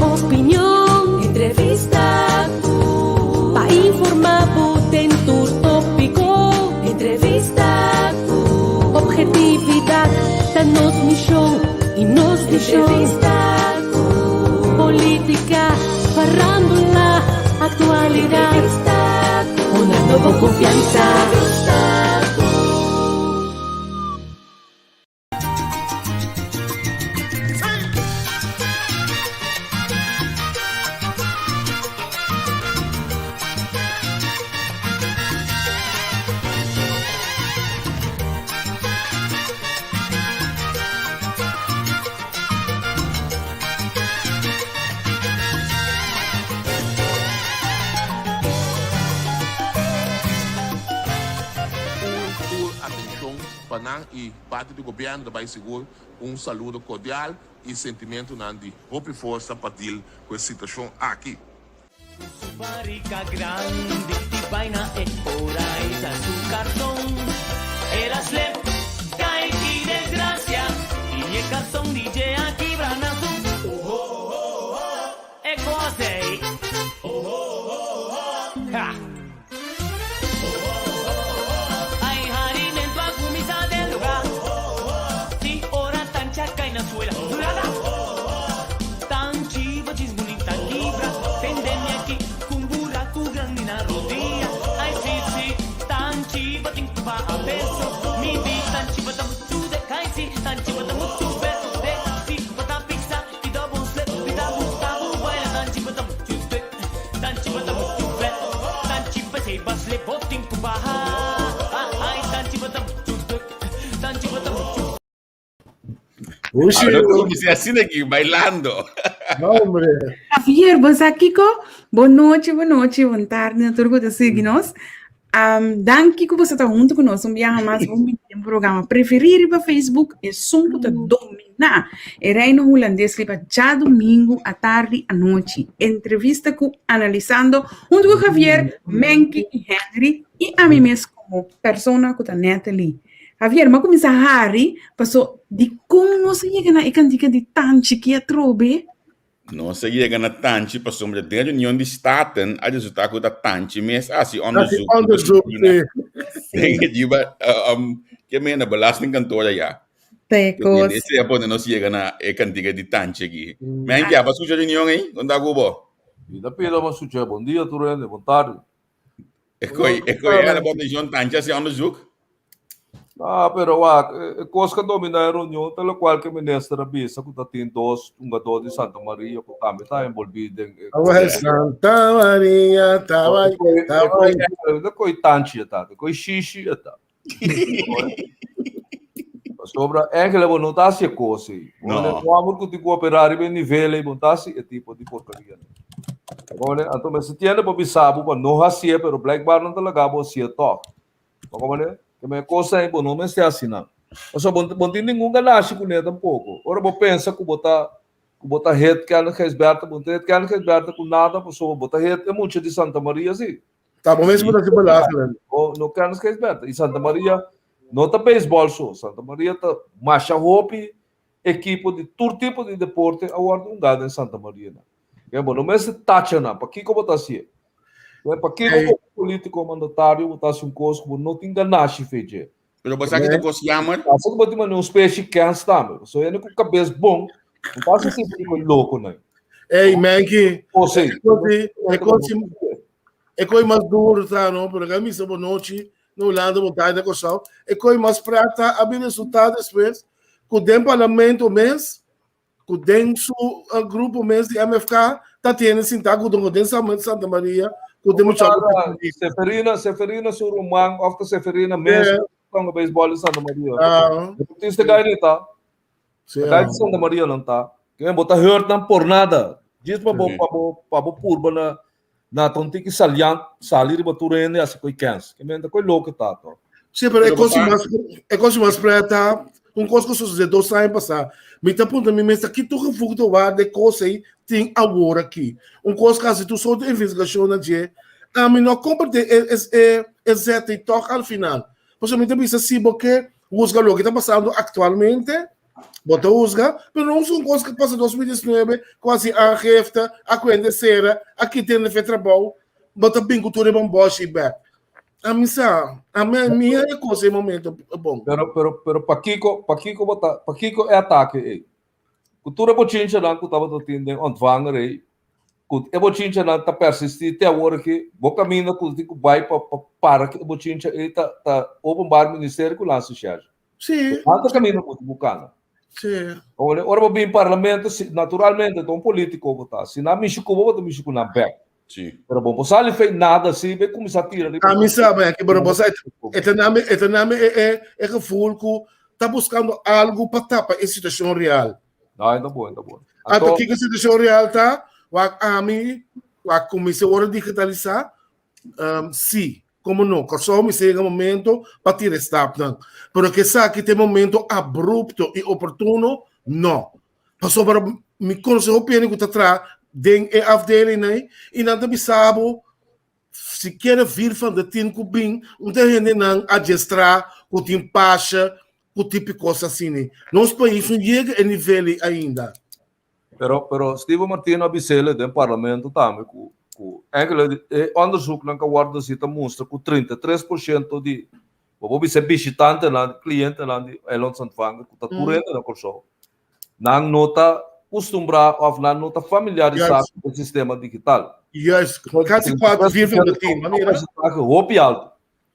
Opinion, entrevista Pa informa bo den tur topico Entrevista Objetividad ta nos mision y nos vision Entrevista Politica, farándula, actualidad Entrevista Honrando bo confianza Entrevista. Tur atencion pa nan y parti di gobierno ta bay sigur un saludo cordial y sentimentonan di hopi forsa pa deal cu e situacion aki. Su barrica grandi di baina e ora e ta su carson El a slep cai ki desgracia y e carson di dje a kibra na su E cos ey Ha! Ay harimento a cuminsa den lugar Si ora tancha cai na suela Durada! Tanchi bo djis bunita kibra Tende mi aki cu un buracu grandi na rodia Ay si si Tanchi bo tin cu baha peso Mi di tanchi bo ta muchu de Ay si Tanchi bo ta muchu berde Si bo ta pisa i double slip Mi ta gusta bo baila Tanchi bo ta muchu de Tanchi bo ta muchu vet Tanchi pesey bo slip bo tin cu baha Ay tanchi bo ta muchu de Tanchi bo ta muchu Ushi. Ah, no, como se asina aquí, bailando. No, hombre. Javier, bon sa Kiko? Bon nochi, bon nochi, bon tarde na tur ku ta sigui nos. Um, danki ku boso ta hunto ku nos un biaha mas bon bini den programa preferí riba Facebook, esun ku ta dominá e Reino Hulandes riba djadumingu atardi anochi. Entrevista ku Analisando hunto ku Javier, Menki i Henry i ami mes komo persona ku ta Natalie. Javier, m'a kuminsá hari paso dikon nos a yega na e kantika di Tanchi ki atrobe? Nos a yega na Tanchi pasobra den reunion di Staten a resultá ku ta Tanchi mes a hasi Hasi onderzoek onderzoek, sí. Den e riba ke mena belastingkantoor ayá. Ta e kos. Esei a pone nos yega na e kantika di Tanchi aki. Menke, aba skucha reunion ei? Kon ta ku bo? Mi ta pida pa skucha. Bon dia tur hende, bon tardi. E koi, e koi era bo atención tanchi hasi onderzoek? Ah, pero wak, e kos ka dominá e reunion ta lokual ku e minister a bisa ku ta tin dos hungadó di Santa Maria ku tambe ta enbolbí den e Awe Santa Maria taba taba. E koi tanchi e ta, e koi shishi e ta. Pasobra eigenlijk bo no ta hasi e kos ei. Bo No. no amor ku tin ku operá riba e nivel ei, bo no ta hasi e tipo di porkeria nei. Bo anto mester tiende pa bisa bo pa no hasié, pero blijkbaar nan ta laga bo hasié tòg. Bo komprende? Ke men e kos ei bo no mester hasi nan. Pasobra bo bo no tin ningun ganashi kuné tampoko. Ora bo pensa ku bo ta ku bo ta het Kellen Gijsbertha, bo no ta het Kellen Gijsbertha ku nada pasobra bo ta het e mucha di Santa Maria si. Ta bo mes bo ta hasi belachelijk. No, no Kenneth Gijsbertha. I Santa Maria no ta beisbòl so. Santa Maria ta masha hopi ekipo di tur tipo di deporte a wòrdu hungá den Santa Maria nan. Ke bo no mester tacha nan. Pakiko bo ta hasié? Pakiko Ey. komo polítiko mandatario bo ta hasi un kos ku bo no tin ganashi fe dje? Pero bo sa ki ta kos jammer? Pasa ku bo tin mane un specie kens tambe. Pasobra hende ku kabes bon no ta hasi tipo di kos loko nan. Ey, Menki, Kos ei. e kos e kos e kos mas duro ta no, pero ka misa bo nochi na Hulanda bo tardi na Kòrsou, e kos mas prata a bin resultá despues ku den parlamento mes ku den su grupo mes di MFK ta tene sintá ku don den Santa Maria ku den mucha Seferina, Seferina su ruman of ta Seferina mes tonga beisbol di Santa Maria. Deportista gai ni ta. Gai di Santa Maria nan ta. Ke bo ta hurt nan por nada. Djis pa bo pa bo pa bo purba na na ta un tiki saliant sali riba tur hende hasi koi kens. Ke men ta koi loke ta to. Sí, pero e kos mas e kos mas preta un kos ku sucede dos aña pasá. Mi ta puntra mi mes ta ki toegevoegde waarde kos ei tin awor aki. Un kos ku hasi tur soort di investigashon na dje. Ami no a komprende e e e zet ei tòg al final. Pasobra mi ta bisa si bo ke husga loke ta pasando aktualmente. Bo ta husga, pero no un kos ku pasa 2019, ku hasi aangifte, a kuende sera, a kita hende fe trabou, bo ta bin ku tur e bomboshi bek. Ami sa, ami mi e kos e momento bon. Pero, pero, pero pakiko, pakiko bo ta, pakiko e atake ei? Ku tur e bochinchanan ku tabata tin den ontvanger ei, ku e bochinchanan ta persistí te awor aki, bo kaminda ku tin ku bai pa pa para ku e bochincha ei ta ta Openbaar Ministerie ku Landsrecherche. Sí. Nan ta kaminda ku bo kana. Sí. Ora ora bo bin parlamento, si naturalmente ta un politiko bo ta. Si nan mishi ku bo, bo ta mishi ku nan bèk. Sí. Pero bo por sali fe nada si be kuminsá tira riba. Ami sa me aki, pero bo sa e ta name e ta name e e e gevoel ku ta buskando algu pa tapa e situashon real. No, e ta bon, e ta bon. Anto Anto kiko e situashon real ta? Wak ami wak kuminsá ora digitalisá, um, si, komo no, Kòrsou mester yega momento pa tira e stapnan. Pero ke esaki ta e momento abrupto i oportuno? No. Pasobra mi konosé hopi hende ku ta traha den e afdeling ei i nan ta bisa bo sikiera vier van de tien ku bin un ta hendenan adiestrá ku tin pasha ku tipo kos asina. Nos pais no yega e nivel ei ainda. Pero pero Steven Martino a bis'el den parlamento tambe ku ku enkele e onderzoeknan ku a wòrdu hasi ta mustra ku 33% di bo por bisa e bishitantenan klientenan di eilandsontvanger ku ta tur hende na Kòrsou Nan no ta kustumbrá òf nan no ta familiarisá ku e sistema digital. Juist, kasi kuater, vier van de tien. Un porcentahe hopi altu.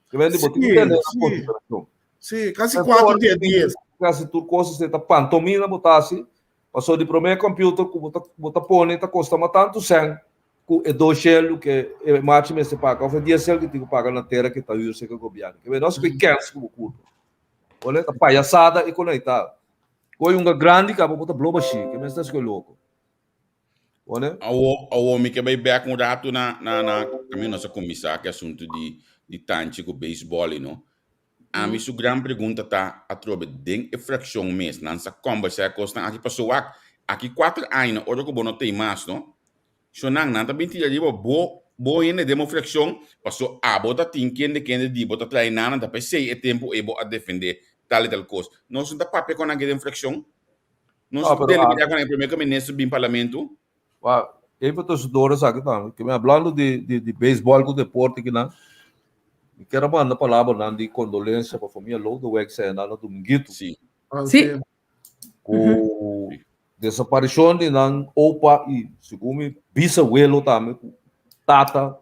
Ke men di bo tin ku tene na konsiderashon. Sí, kasi kuater di e dies. Kasi tur kos esei ta pantomina bo ta hasi, pasobra di promé computer ku bo ta bo ta pone ta kosta mas tantu sèn ku e dos shel loke e machi mester paga òf e dies shel ke tin ku paga na tera ke ta hür serka gobièrnu. Ke men nos ku e kèns ku bo kurpa. Wale ta payasada e konektá. Koe yunga grandi kaba bo ta blo bashi, ke mester ta loko. Wale? Awo, awo mi ke bai bek un ratu na na na kaminda nos a kuminsá ku e asuntu di di tanchi ku beisbòl i no. Ami su gran pregunta ta atrobe den e frakshon mes nan sa kòmbersá e kosnan aki paso wak aki kuater aña ora ku bo no tei mas no Shonnan, nan ta bin tira riba bo, bo hende den bo frakshon, paso abo ta tin kende kende di bo ta trae nan, nan ta pesey e tempu ey bo a defende tal y tal kos. Nos no ta papia kon nan ke den frakshon? Nos no ta delibera kon nan prome ku minister bin parlamento? Wak, even tussendoor esaki tambe, ke mi hablando di di di beisbòl ku deporte kinan, mi kier a manda palabranan di kondolensia pa famia Lodewijk Sena na Dominguito. Si. Si. Ku Desaparishon di nan opa i segun mi bisawelo tambe ku tata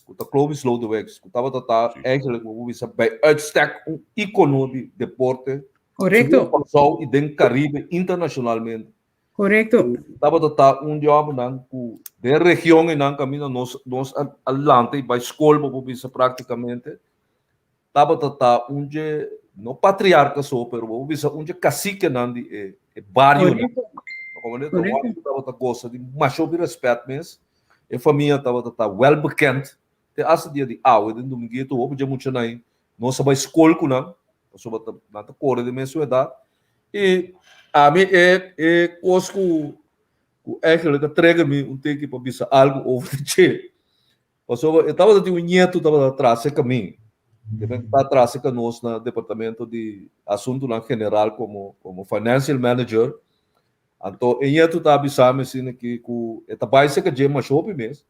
ku ta Clovis Lodewijks ku tabata ta eigenlijk bo por bisa bij uitstek un ikono di deporte Korekto. den Kòrsou i den Karibe internashonalmente. Korekto. Tabata ta un di hòmbernan ku den region einan kaminda nos nos a lanta i bai skol bo por bisa praktikamente tabata ta un dje, no patriarka so, pero bo por bisa un dje kasikenan di e e barionan. Bo komprende? Ta un hòmber ku tabata gosa di masha hopi rèspèt mes. E famia tabata ta wèl bekend te asta dia di awe. Den Dominguito hopi dje muchanan ei nos a bai skol ku nan, pasobra ta nan ta kore den mesun edat. I ami e e kos ku ku eigenlijk a trigger mi un tiki pa bisa algu over di dje. Pasobra e tabata tin un ñetu tabata tras e kamin. E ben ta tras e kanos na departamento di asuntunan general komo komo financial manager. Anto e ñetu ta bisa mi asina ki ku e ta bai serka dje masha hopi mes.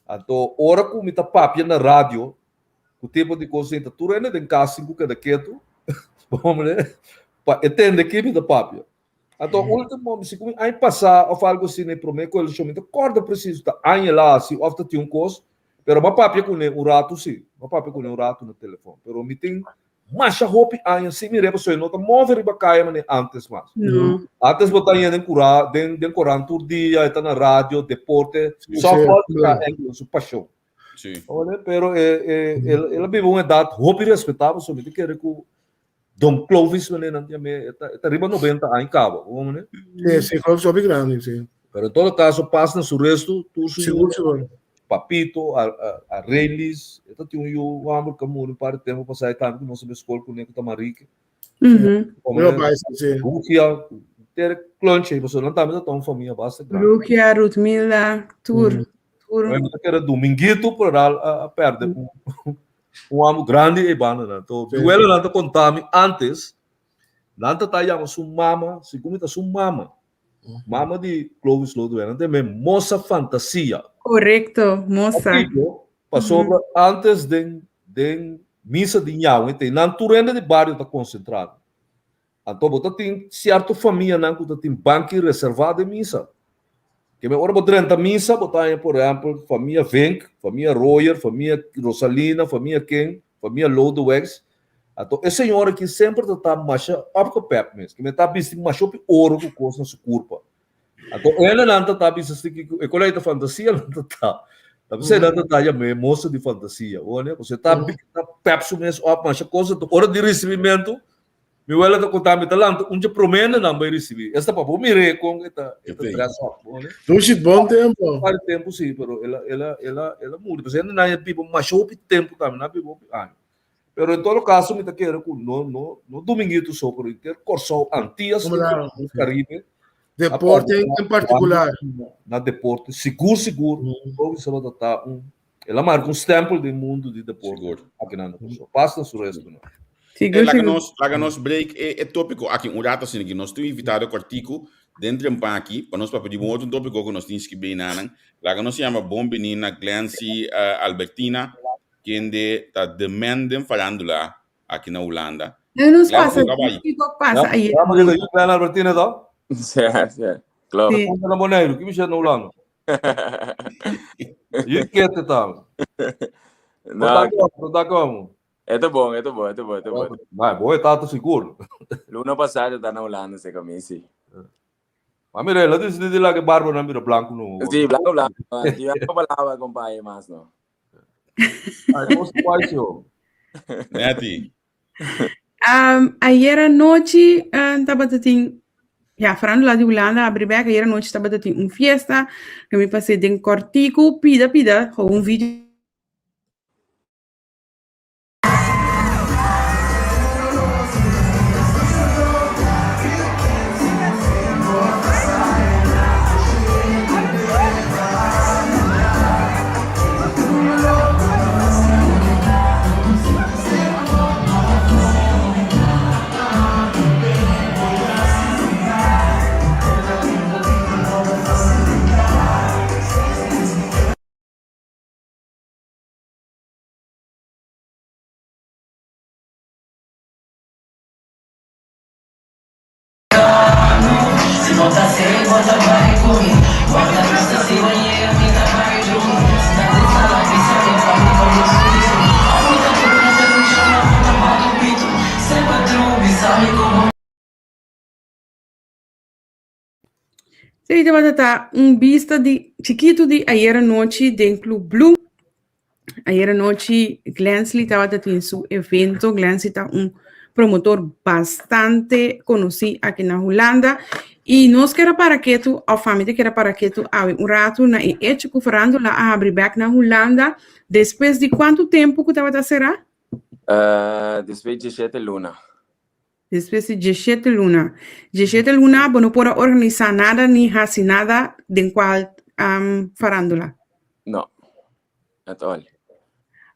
Anto ora ku mi ta papia na radio ku tipo di kos ta tur hende den kas sin ku keda ketu pa e tende ki mi ta papia. Anto ultimo, mi si ku mi aña pasá òf algu asina e promé koalishon, mi ta kòrda presis ta aña la hasi òf ta tin un kos, pero mi a papia kuné un ratu si, mi a papia kuné un ratu na telefòn, pero mi tin masha hopi aña sin mir'é pasobra e no ta move riba kaya manera ántes mas. No. Ántes bo ta haña den kura, den den korant tur dia, e ta na radio, deporte, sòftbòl ta ènkele su pashon. Sí. Pero e e el a biba un edat hopi respetabel, so mi ta kere ku Don Clovis meneer nan yam'é, e ta, e ta riba 90 aña kaba, bo meneer? Sí, sí, Clovis hopi grandi, sí. Pero en todo caso, pas na su resto, tur su Sigur, yu, sigur. Papito, a, a, a Relis, e ta tin un yu homber ku a muri un par di tempu pasá, e tambe ku nos a bai skol kuné ku ta Marieke. Mhm. Bo Mira meneer, bai, sí, sí. Rugia, ter klonche, pasobra nan tambe ta ta un famia basta grandi. Rugia, Ruthmilda, tur, tur. Mi ta kere Dominguito por a, a perde un, Un amo grandi ei banda nan. To, mi wela nan ta konta mi antes, Nan ta ta yama su mama, segun mi ta su mama, mama di Clovis Lodewijk, nan ta yam'é Mosa Fantasia. Korekto, Mosa. Pakiko? Pasobra antes den den misa di Ñawe te nan tur hende di bario ta konsentrá. Anto bo ta tin sierto famianan ku ta tin banki reservá den misa. Keme ora bo drenta misa bo ta haña por ehèmpel famia Vink, famia Royer, famia Rosalina, famia ken, famia Lodewijks. Anto e señor aki semper ta ta masha opgepep mes. Keme ta bisti masha hopi oro ku kos na su kurpa. Anto e hendenan ta ta bisa si kiko e kolei ta fantasia nan ta ta. Ta bisa nan ta ta yam'é mosa di fantasia. Wone, pasobra e ta ta pep su mes op masha kos. Anto ora di risibimentu Mi wela ta konta mi ta lanta un dje promé nan bai risibí. Esta pa bo mir'é kon e ta e ta dress up. Dushi bon tempu. Par di tempu sí, pero el a el a el a el a muri. Pasobra hende nan a biba masha hopi tempu tambe, nan a biba hopi aña. Pero en todo kaso mi ta kere ku no no no Dominguito so, pero henter Kòrsou, Antias i Karibe. Deporte en partikular. Na deporte, sigur sigur, Kobe tabata ta un El a marca un stempel den mundu di deporte Sigur. aki na Kòrsou. Pas na su resto no. Sigur, Eh, laga sigur. nos, laga nos break e, e tópiko aki un rato asina ki nos tin un invitado kòrtiku den trempan aki pa nos papia di un otro tópiko ku nos tin skibí einan. Laga nos yama bon bini na Glancy eh, Albertina, kende ta de man den farándula aki na Hulanda. Nou nos Glancy, pasa, ku a bai? kiko pasa Ja, ayer ja, maar nochi. is dat Glenn Albertina toch? Sí, sí, klopt. Sí. Komt na Boneiru, ki bisha na Hulanda? Je kent het al. No, Não dá como. het is bom, het is bom, het is bom, het is bom. Maar boy, tata sigur. Luna pasada tá na Holanda, se kami, sí. Maar mira, ela disse de lá que barba não mira blanco no. Sí, blanco, blanco. Yo no palabra, compadre, más, no. Ai, como se faz, senhor? Netty. Um, ayer anochi um, tabata tin, ja, farándula di Hulanda abri bek, ayer anochi tabata tin un fiesta, que mi pasé den kortiku, pida pida, gewoon un video. Sí, tabata ta un bista di chikitu di ayer anochi den Club Blue. Ayer anochi Glensley tabata tin su evento. Glensley ta un promotor bastante konosí aki na Hulanda. I nos kera para ketu, òf ami ta kera para ketu awe un ratu na e echo ku farándula a habri bèk na Hulanda despues di kuantu tempu ku tabata será? Despues di djeshete luna. Despues di djeshete luna. Djeshete luna bo no por a organisá nada ni hasi nada den kual farándula? No, at all.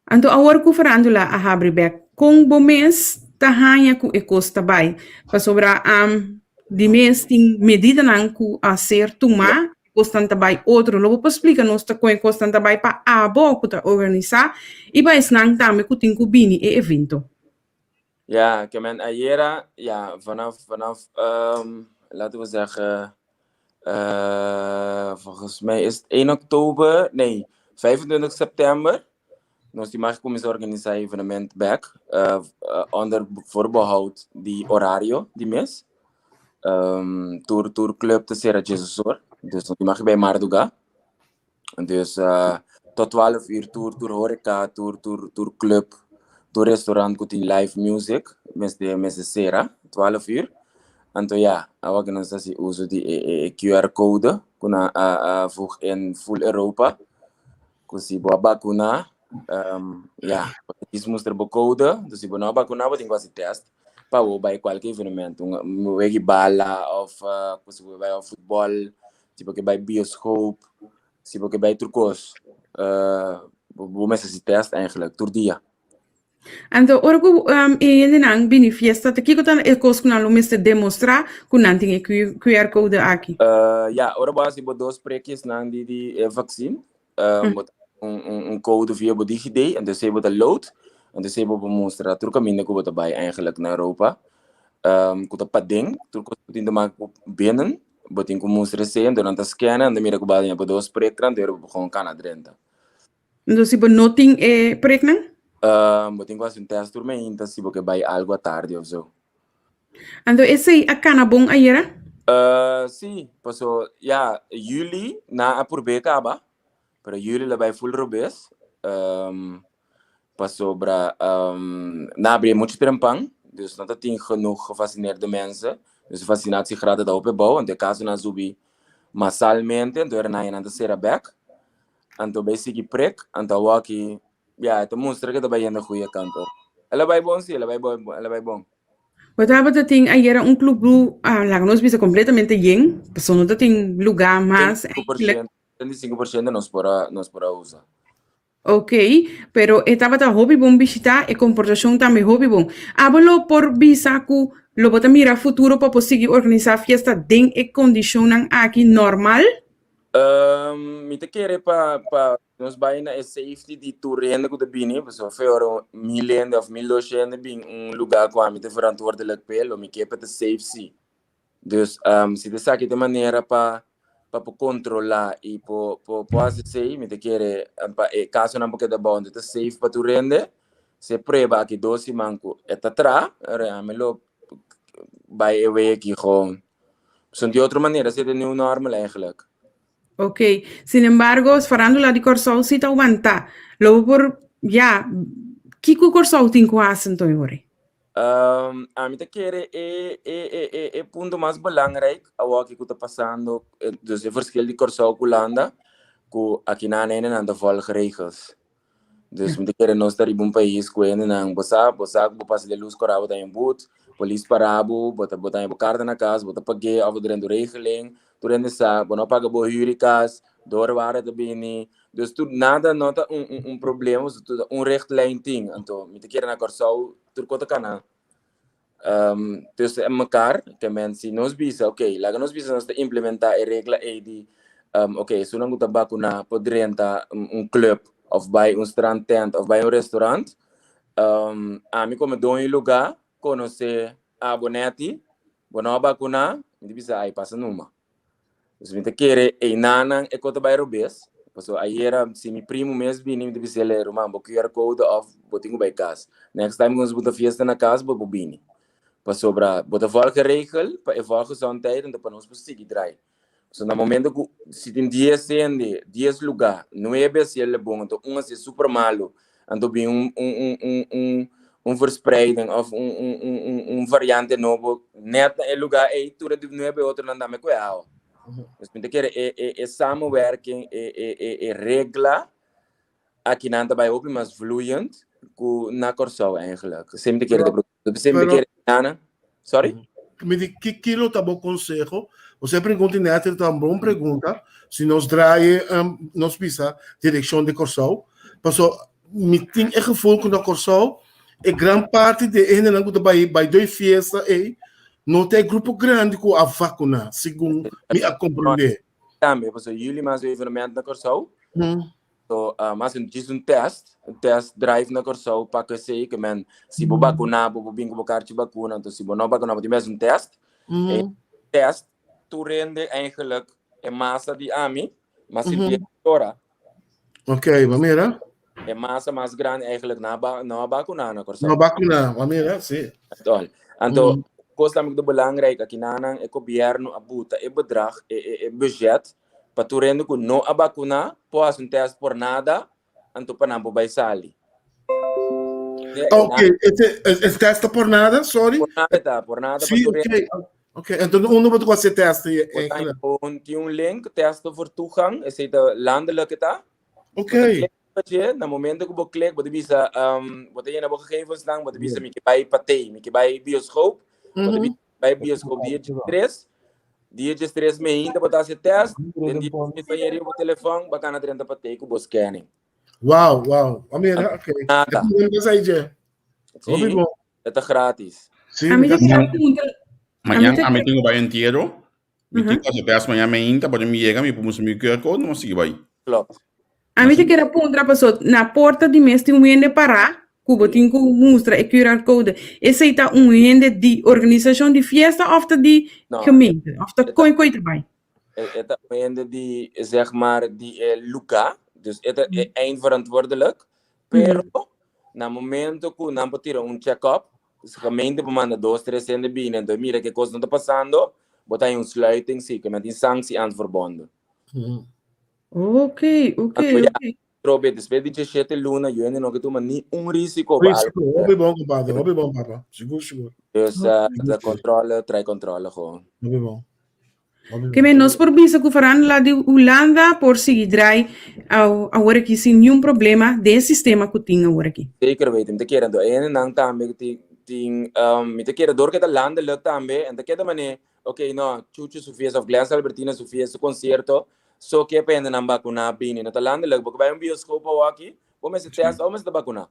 Anto awor ku farándula a habri bèk, kon bo mes ta haña ku e kos ta bai? Pasobra di mes tin medidanan ku a ser tumá, e kosnan ta bai otro. Lo bo por splika nos ta kon e kosnan ta bai pa abo ku ta organisá i pa esnan tambe ku tin ku bini e evento? Ja, ke men ayera, ja, vanaf, vanaf, um, laten we zeggen, uh, volgens mij is het 1 oktober, nee, 25 september. Nos die mag kuminsa organisa evenement back, uh, uh, onder voorbehoud di horario di mes. Um, tour, tour club te sera Jesus Dus die mag bij Marduga. Dus uh, tot 12 uur tour, tour horeca, tour, tour, tour club, tour restaurant ku tin live music, mes de mes de sera, 12 uur. Anto ja, awor ku nos hasi uso di e, e, e QR code ku na a, a voeg in full Europa. Ku si bo a bakuna, um, ja, is muster bo code, dus si bo no a bakuna bo tin ku hasi test pa bo bai kualke evenement, un wegi bala of uh, ku si bo bai futbol, Si bo ke bai bioscoop, si bo ke bai tur kos, uh, bo, bo mester hasi test eigenlijk, tur dia. Anto ora ku e hendenan bini fiesta ta kiko ta e kos ku nan lo mester demostrá ku nan tin e QR code aki? Ya, ora bo hasi bo dos prekjesnan di di e vaksin, bo ta un un un code via bo DigiD, anto esei bo ta load, anto esei bo por mustra tur kaminda ku bo ta bai eigenlijk na Europa, ku ta paden, tur kos ku tin te make ku binnen, bo tin ku mustra esei, anto nan ta scanne, nan ta mira ku bo a haña bo dos preknan, anto bo por gewoon kana drenta. Entonces si bo no tin e preknan? Bo tin ku hasi un tèst tur meinta si bo ke bai algu atardi òf so. Anto esei a kana bon ayera? Sí, paso ya juli nan a purb'é kaba, pero juli lo bai ful robes, pasobra nan a abri muchu trempan, dus no ta tin genoeg gevaccineerde mensen, dus e vaccinatiegraad ta hopi abou, anto e kasonan a subi masalmente, anto era nan ta sera bèk. Anto bai sigui prek, anto awaki, ya, e ta mustra ke ta bai yendo goeie kant op. El a bai bon si, el a bai bon, el a bai bon. Bo tabata tin ayera un Club Blue, ah, laga nos bisa completamente yen, pasobra no ta tin lugar mas eigenlijk. 35% nos por a, nos por a usa. Ok, pero e tabata hopi bon bishita, e comportacion tambe hopi bon. Abo lo por bisa cu lo bo ta mira futuro pa por sigui organisa fiesta den e condicionnan aki normal? Mi ta kere pa pa nos bai na e safety di tur hende ku ta bini, pasobra fe ora mil hende òf mil dos hende bin un lugá ku ami ta verantwoordelijk p'e, lo mi ke pa ta safe si. Dus si ta esaki ta e manera pa pa por kontrolá i por por por hasi esei, mi ta kere pa e kasonan por keda abou, ta safe pa tur hende. Si e prueba aki dos siman ku e ta traha, ami lo bai e wei aki gewoon. Son di otro manera si e new normal eigenlijk. Ok. Sin embargo, farándula di Kòrsou si ta wantá. Lo bo por, ya, kiko Kòrsou tin ku hasi anto e ora? Um, ami ta kere e, e, e, e, e punto mas belangrijk awor ku ta pasando, dus e verschil di Kòrsou ku Hulanda, ku aki nan hendenan ta volg regels. Dus mi ta kere nos ta riba un pais ku hendenan, bo sa, bo sa ku bo pasa den lus kòrá bo ta haña but, polis para bo, bo ta bo ta haña bo karta na kas, bo ta pag'é òf bo drenta un regeling, tur hende sa, bo no paga bo hür di kas, deurwaarder ta bini, dus tur nada no ta un un un problema, pasobra tur ta un richtlijn tin, anto mi ta kere na Kòrsou tur kos ta kana tussen mekar, ke men si nos bisa ok, laga nos bisa nos ta implementá e regla ei di ok, esunnan ku ta bakuná por drenta un club òf bai un strandtent òf bai un restaurant, ami komo doño di lugá konosé abo nèti, bo no a bakuná, mi ta bisa ai pasa numa. Dus mi ta kere einanan e kos ta bai robes. Pasobra ayera si mi primo mes bini mi ta bisa el, ruman bo QR code of bo tin ku bai kas. Next time ku nos buta fiesta na kas bo por bini. Pasobra bo ta volg e regel pa e volgezondheid anto pa nos por sigui drai. Pasobra na momento ku si tin dies hende, dies lugá, nuebe a hasiel bon anto un a hasiel super malu anto bin un un un un un un verspreiding of un un un un un variante nobo net na e lugar ei tur e nuebe otronan tambe ku e awa. Dus mi ta kere e e e samenwerking e e e e regla akinan ta bai hopi mas vloeiend ku na Kòrsou eigenlijk. Esei mi ta kere ta Esei mi ta kere Nana. Sorry? Mi di ki kilo ta bo konseho? Bo pregunta net ta un bon pregunta. Si nos draai nos bisa direkshon di Kòrsou. Paso mi tin e gevoel ku na Kòrsou e gran parti di e hendenan ku ta bai bai doi fiesta ei no ta e grupo grandi ku a vakuná, segun mi a komprendé. Tambe, paso juli mas evenement na Kòrsou. So, mas un djis un test, un test drive na Kòrsou pa ku esei, ke men si bo bakuná bo por bin ku bo karchi bakuna, anto si bo no bakuná bo tin bes un test. E test tur hende eigenlijk e masa di ami, mas sinti e ora. Ok, ma mira. E masa mas grandi eigenlijk na ba, no a bakuná na Kòrsou. No bakuná, ma mira, si. Tol. Anto, kos tambe ku ta belangrijk aki nanan e gobièrnu a buta e bedrag, e e e budget Pa tur hende ku no a bakuná por hasi un tèst por nada, anto pa nan por bai sali. Ok, e tèst ta por nada, sorry? Por nada ta, por nada pa tur hende. Ok, anto unda bo ta ku hasi e tèst? Tin un link, test voor toegang, esei ta landelijk ta. Ok. Na momento ku bo klik, bo ta bisa, bo ta yena bo gegevensnan, bo ta bisa mi ke bai Pathé, mi ke bai bioscoop, bo ta bisa Bai bioscoop dia 3. Dia 3 me ainda bo ta haci test. Den dia 3 pa riba bo telefon, ba kana 30 pa tei ku bo scanning. Wow, wow. A mira, ok. Nada. E problema sa je. Hopi bon. E ta gratis. Sí, A mi mi te ta quiero puntra. Mañan te a mi tengo bai entiero. Mi tin Uhum. ku best mañan me inta, pero mi llega, mi pongo mi QR code, no sigue bai. Klopt. A mi te quiero puntra paso na porta di mes tin un hende pará ku bo tin ku mustra e QR code. Esei ta un hende di organisashon di fiesta of ta di No. gemeente? Of ta E ta- koi koi ta bai? E ta un hende di, zeg maar, di e lugar. Dus e ta e eindverantwoordelijk. Pero, na momento ku nan por tira un check-up, dus gemeente por manda dos, tres hende bini, entonces mira ke kos no ta pasando, bo ta hay un sluiting, sí, ke men tin sanctie aan verbonden. Oké, Anto ja, oké. Trobe, despues di 17 luna, yo no ke tuma ni un risico pa Risico, algo. hopi bon, compadre, hopi bon, papa. Sigur, sigur. Dus de controle, trae controle gewoon. Hopi bon. Hopi Ke bon. men nos por bisa ku farándula di Hulanda por sigui drai awor aki sin niun problema den e sistema ku tin awor aki. Zeker weten, mi ta kere. Anto e nan tambe tin, tin, mi ta kere door ku e ta landelijk tambe, en ta keda manera, ok, no, Chucho su fiesta of Glenn Albertina su fiesta, su concierto, so ke pa hendenan bakuná bini. No ta landelijk, bo ke bai un bioscoop awaki, bo mester test of mester ta bakuná.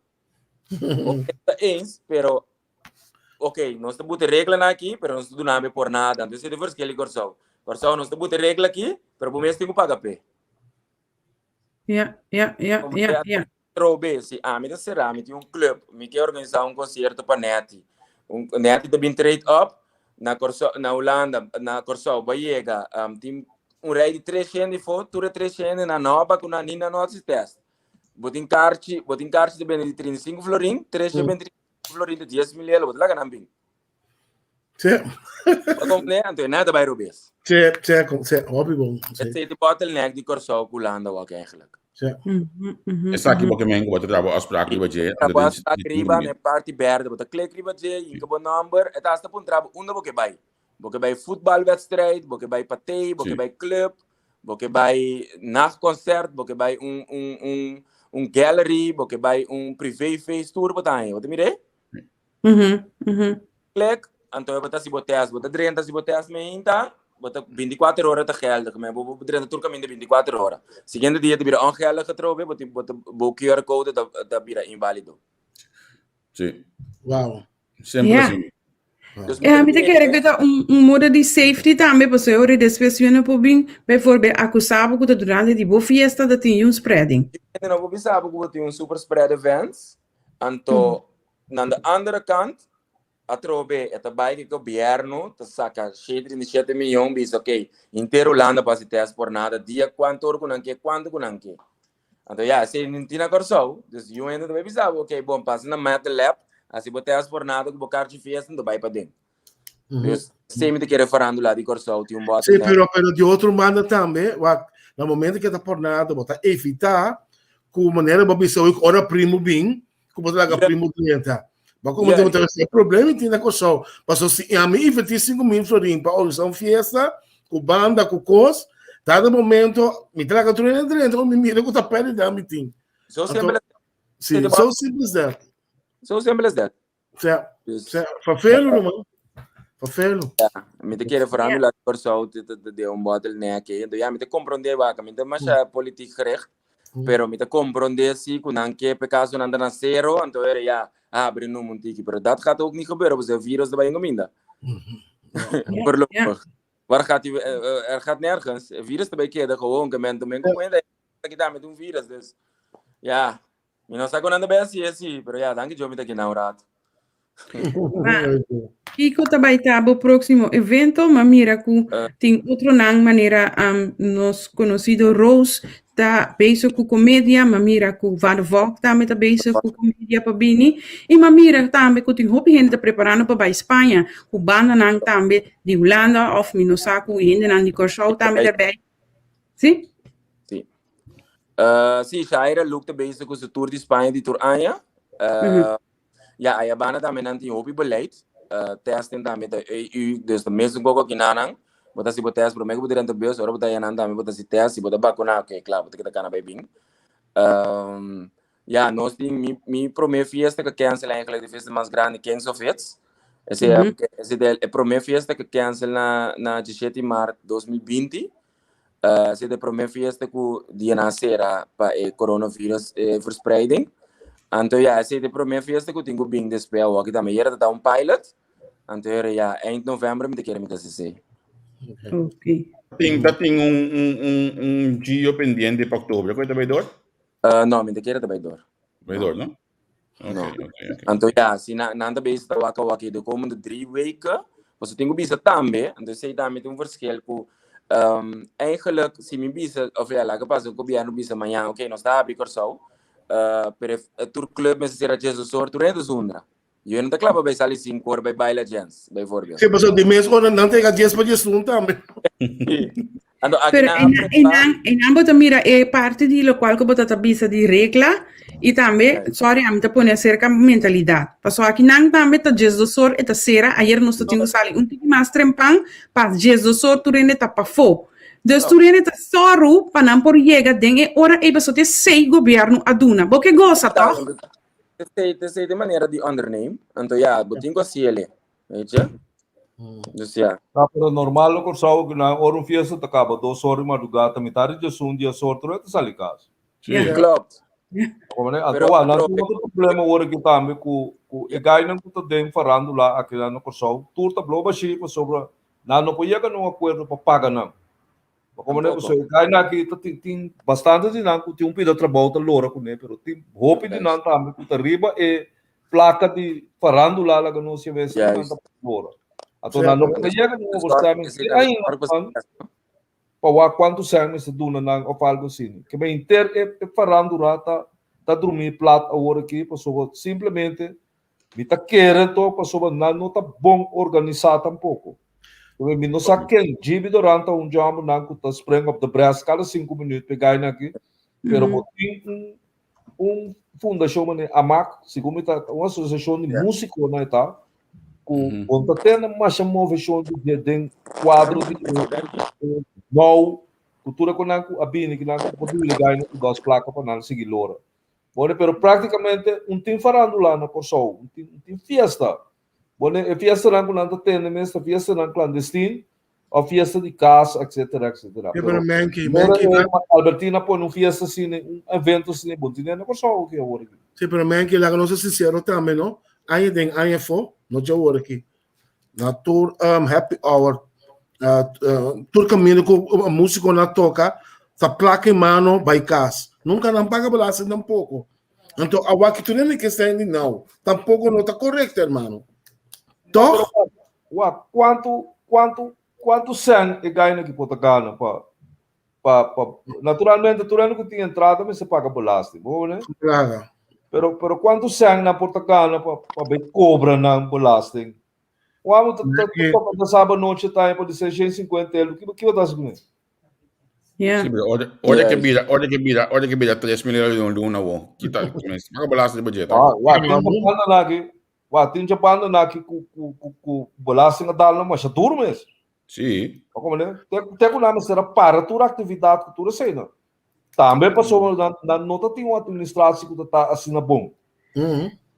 Bo ta eens, pero ok, nos ta buta reglanan aki, pero nos ta duna be por nada. Anto esei ta e verschil di Kòrsou. Kòrsou nos ta buta regla aki, pero bo mes tin ku paga p'e. Ja, Como ja, sea, ja. Trobe, si ami ta será, mi tin un club, mi ke organisá un konsierto pa Netty. Un, Netty ta bin trade up na Kòrsou, na Hulanda, na Kòrsou, bo a yega, tin un rei di tres hende afó, tur e tres hende nan no a bakuná ni nan no a hasi test. Bo tin karchi, bo tin karchi ta bende di 35 florin, tres hende bende 35 florin ta 10 mil elo, bo ta laga nan bin. Sí. Bo komprendé? Anto e nada ta bai robes. Sí, sí, sí, hopi bon. Sí. Esei ta bottleneck di Kòrsou ku Hulanda wak eigenlijk. Sí. Esaki bo ke men ku bo ta traha bo afspraak riba dje. Traha bo afspraak riba na e parti berde. Bo ta klik riba dje, yinka bo nòmber, e ta hasta puntra bo unda bo ke bai. Bo ke bai futbalwedstrijd, bo ke bai patei, bo ke bai club, bo ke bai nachtconcert, bo ke bai un un un un gallery, bo ke bai un privéfeest, tur bo ta haña. Bo ta mira e? Klik, anto bo ta hasi bo test. Bo ta drenta hasi bo test meinta, bo ta 24 ora ta geldig. Me bo bo drenta tur kaminda 24 ora. Siguiente dia ta bira ongeldig atrobe, bo tin bo ta bo QR code ta ta bira invalido. Sí. Wow. Simpel asina. Dus mi Ja, ta mi ta kere ku ta un, un modo di safety tambe, pasobra ora despues yo no por bin, bijvoorbeeld akusá bo ku ta durante di bo fiesta ta tin un spreading. Hende no por bisa bo ku bo tin un super spread events, anto na de andere kant atrobe e ta bai ku gobierno ta saka 137 miyon bisa ok, henter Hulanda por hasi test por nada dia kuantu ora ku nan ke, kuantu ku nan ke. Anto ya, esei no tin na Kòrsou, dus yu hende ta bai bisa bo, ok, bon, pasa na Metalab, hasi bo test por nada ku bo karchi fiesta, anto bai paden. Dus esei mi ta kere farandula di Kòrsou, tin un Sí, bottleneck. pero di otro banda tambe, wak, na momento ke ta por nada, bo ta evitá ku manera bo bisa hoy, ora primo bin, ku bo ta laga primo drenta. Bo como te bo ta problema tin na Kòrsou. Paso si ami invertí 5000 florin pa organisá un fiesta, ku banda, ku kos, dado momento, mi ta laga tur hende drenta, mi mira ku ta pèrdida mi tin. So simple as that. Sí, so simple as that. So simple as that. Sea, sea, vervelen, man. Vervelen. Ja, mi te kere farándula di Kòrsou te te te un bottleneck ei. Entonces, ja, mi te komprondé wak, mi ta masha politiek gericht, pero mi ta komprondé si ku nan ke pe kaso nan ta na sero, anto era ja, abri numa un tiki. Pero dat gaat ook niet gebeuren, pasobra e virus ta bai engominda. Voorlopig. Waar gaat die, er gaat nergens. E virus ta bai keda gewoon, ke men men ku hende aki tambe tin un virus, dus ja. Mi no sa con nan ta bay haci esi, pero ya, danki Dios mi ta aki na un rato. Kiko ta bai ta bo próximo evento? Ma mira ku tin otronan manera nos konosido Rose ta bezig ku komedia, ma mira ku Van der Valk tambe ta bezig ku komedia pa bini, i ma mira tambe ku tin hopi hende ta preparando pa bai Spaña, ku bandanan tambe di Hulanda òf mi no sa ku hendenan di Kòrsou tambe ta bai. Sí? Sí. Sí, Shaira Luke ta bezig ku su tour di Spaña di tur aña. Ya, aya banda tambe nan tin hopi beleid. Testing tambe ta EU, dus ta mesun koko ki nanan. Bo ta hasi bo test prome ku bo drenta bus, ora bo ta haña nan tambe bo ta hasi test. Si bo ta bakuna, ok, kla, bo ta keda kana bai bin. Ya, nos tin mi, mi prome fiesta ku cancel eigenlijk, de fiesta mas grandi, Kings of Hits. Ese, ese ta e prome fiesta ku cancel na, na 17 maart 2020. Esei ta e promé fiesta ku dia nan a sera pa e coronavirus verspreiding. Anto ya, esei ta e promé fiesta ku tin ku bin despues awor aki tambe. Ayera ta ta un pilot, anto ayera ya eind november mi ta kere mi ta hasi esei. Ok. Tin, ta tin un, un, un, un gio pendiente pa oktober, ku e ta bai door? Uh, no, mi ta kere ta bai door. Bai door, no? Ok, No. ok, ok. Anto ya, si nan, nan ta bezig ta wak awor aki de komende drie weken, pasobra tin ku bisa tambe, anto esei tambe tin un verschil ku um, eigenlijk si mi bisa, of ya, laga pasa gobierno bisa mañan, ok, nos ta habri Kòrsou, uh, pero e tur club mester sera djes or, tur hende zundra. Yo no ta kla pa bai sali sinku or bai baila djens, bijvoorbeeld. Sí, pasobra di mes ora nan ta yega djes pa djesun tambe. Anto aki Pero nan a en, prepa. en, en nan bo ta mira e parte di locual ku bo ta ta bisa di regla i tambe, sorry, ami ta pone acerca mentalidad. Paso aki nan tambe ta 12 or e ta sera, ayer nos ta tin ku sali un tiki mas trempan pa 12 or tur hende ta pafó. Dus tur hende ta sòru pa nan por yega den e ora ei pasobra ta esei gobierno a duna. Bo ke gosa tòg? Esei, esei de manera di onderneem. Anto ja, bo tin ku hasi ele. Weet je? Dus ja. Ta, pero normal na Kòrsou ku nan ora un fiesta ta kaba dos or di madrugá ta mitar di diesun dies or tur e ta sali kas. Sí. Ja. Klopt. Komprende? Anto Pero wak, nan pero tin otro problema awor aki tambe ku ku e gainan ku ta den farándula aki na Kòrsou tur ta blo bashí pasobra nan no por yega na un akuerdo pa paga nan. Bo komprende? Tampoco. Pasobra e gainan aki ta tin tin bastante di nan ku tin un pida trabou ta lora kuné pero tin hopi di nan tambe ku ta riba e plaka di farándula laga nos yama esei ku nan ta Juist. lora. Anto nan no por yega na un overstemming Esei te ta ainda zorg pa man pa wak kuantu sèn mester duna nan òf algu asina. Ke men henter e e farándula ta ta drumí plat awor aki pasobra simplemente Mi ta kere to pasobra nan no ta bon organisá tampoko. Pasobra mi no sa ken, Gibi Doran ta un djòmber nan ku ta spring op de bres kada sinku minüt p'e gainan aki, pero bo tin un un fundashon manera Amak, segun mi ta un asosiashon di músikonan e ta, ku bo no ta tende masha moveshon di dje den kuadro di e nou ku tur e ku nan ku a bini ku nan ku por duna e gainan ku dos plaka pa nan sigui lora. Bone, pero práktikamente un tin farándula na Kòrsou, un tin, un tin fiesta. Bone, e fiestanan ku nan ta tene mes ta fiestanan klandestin òf fiesta di kas, etcétera, etcétera. Sí, Pero pero Menki, mira Menki, e la- Albertina pone un fiesta asina, un evento asina, bon tin na Kòrsou aki awor aki. sí, pero Menki, laga nos ser sincero tambe, no? Aña den, aña afó, no dje awor aki. Na tur um, happy hour, uh, uh, tur kaminda ku uh, músiko na toka, ta plaka in mano bai kas. Nunka nan paga belasting tampoko. Anto awaki tur hende ke sta di nou. Tampoko no ta korekto, hermano. Toch? Wak, kuantu, kuantu, kuantu sèn e gaina ki por ta gana pa, pa, pa, naturalmente tur hende ku tin entrada mester paga belasting, bo hoor, Claro. Pero, pero kuantu sèn nan por ta gana pa, pa bai kobra nan belasting? Wou, ta, ta, ta toka ta saba noche ta por di 650 euro, ki, ki bo ta hasi kuné? Yeah. Sí, pero ora, ora que bira, ora que bira, ora que bira 3 mil euro di luna wo. Kita, paga belasting di budget. Ah, wak, tin banda na aki, wak, tin banda na aki ku, ku, ku, ku belasting a dal nan masha duro mes. Sí. Bo komprende? Te, te ku nan mester a para tur aktividat ku tur esei nan. Tambe pasobra nan, nan no ta tin un administratie ku ta ta asina bon.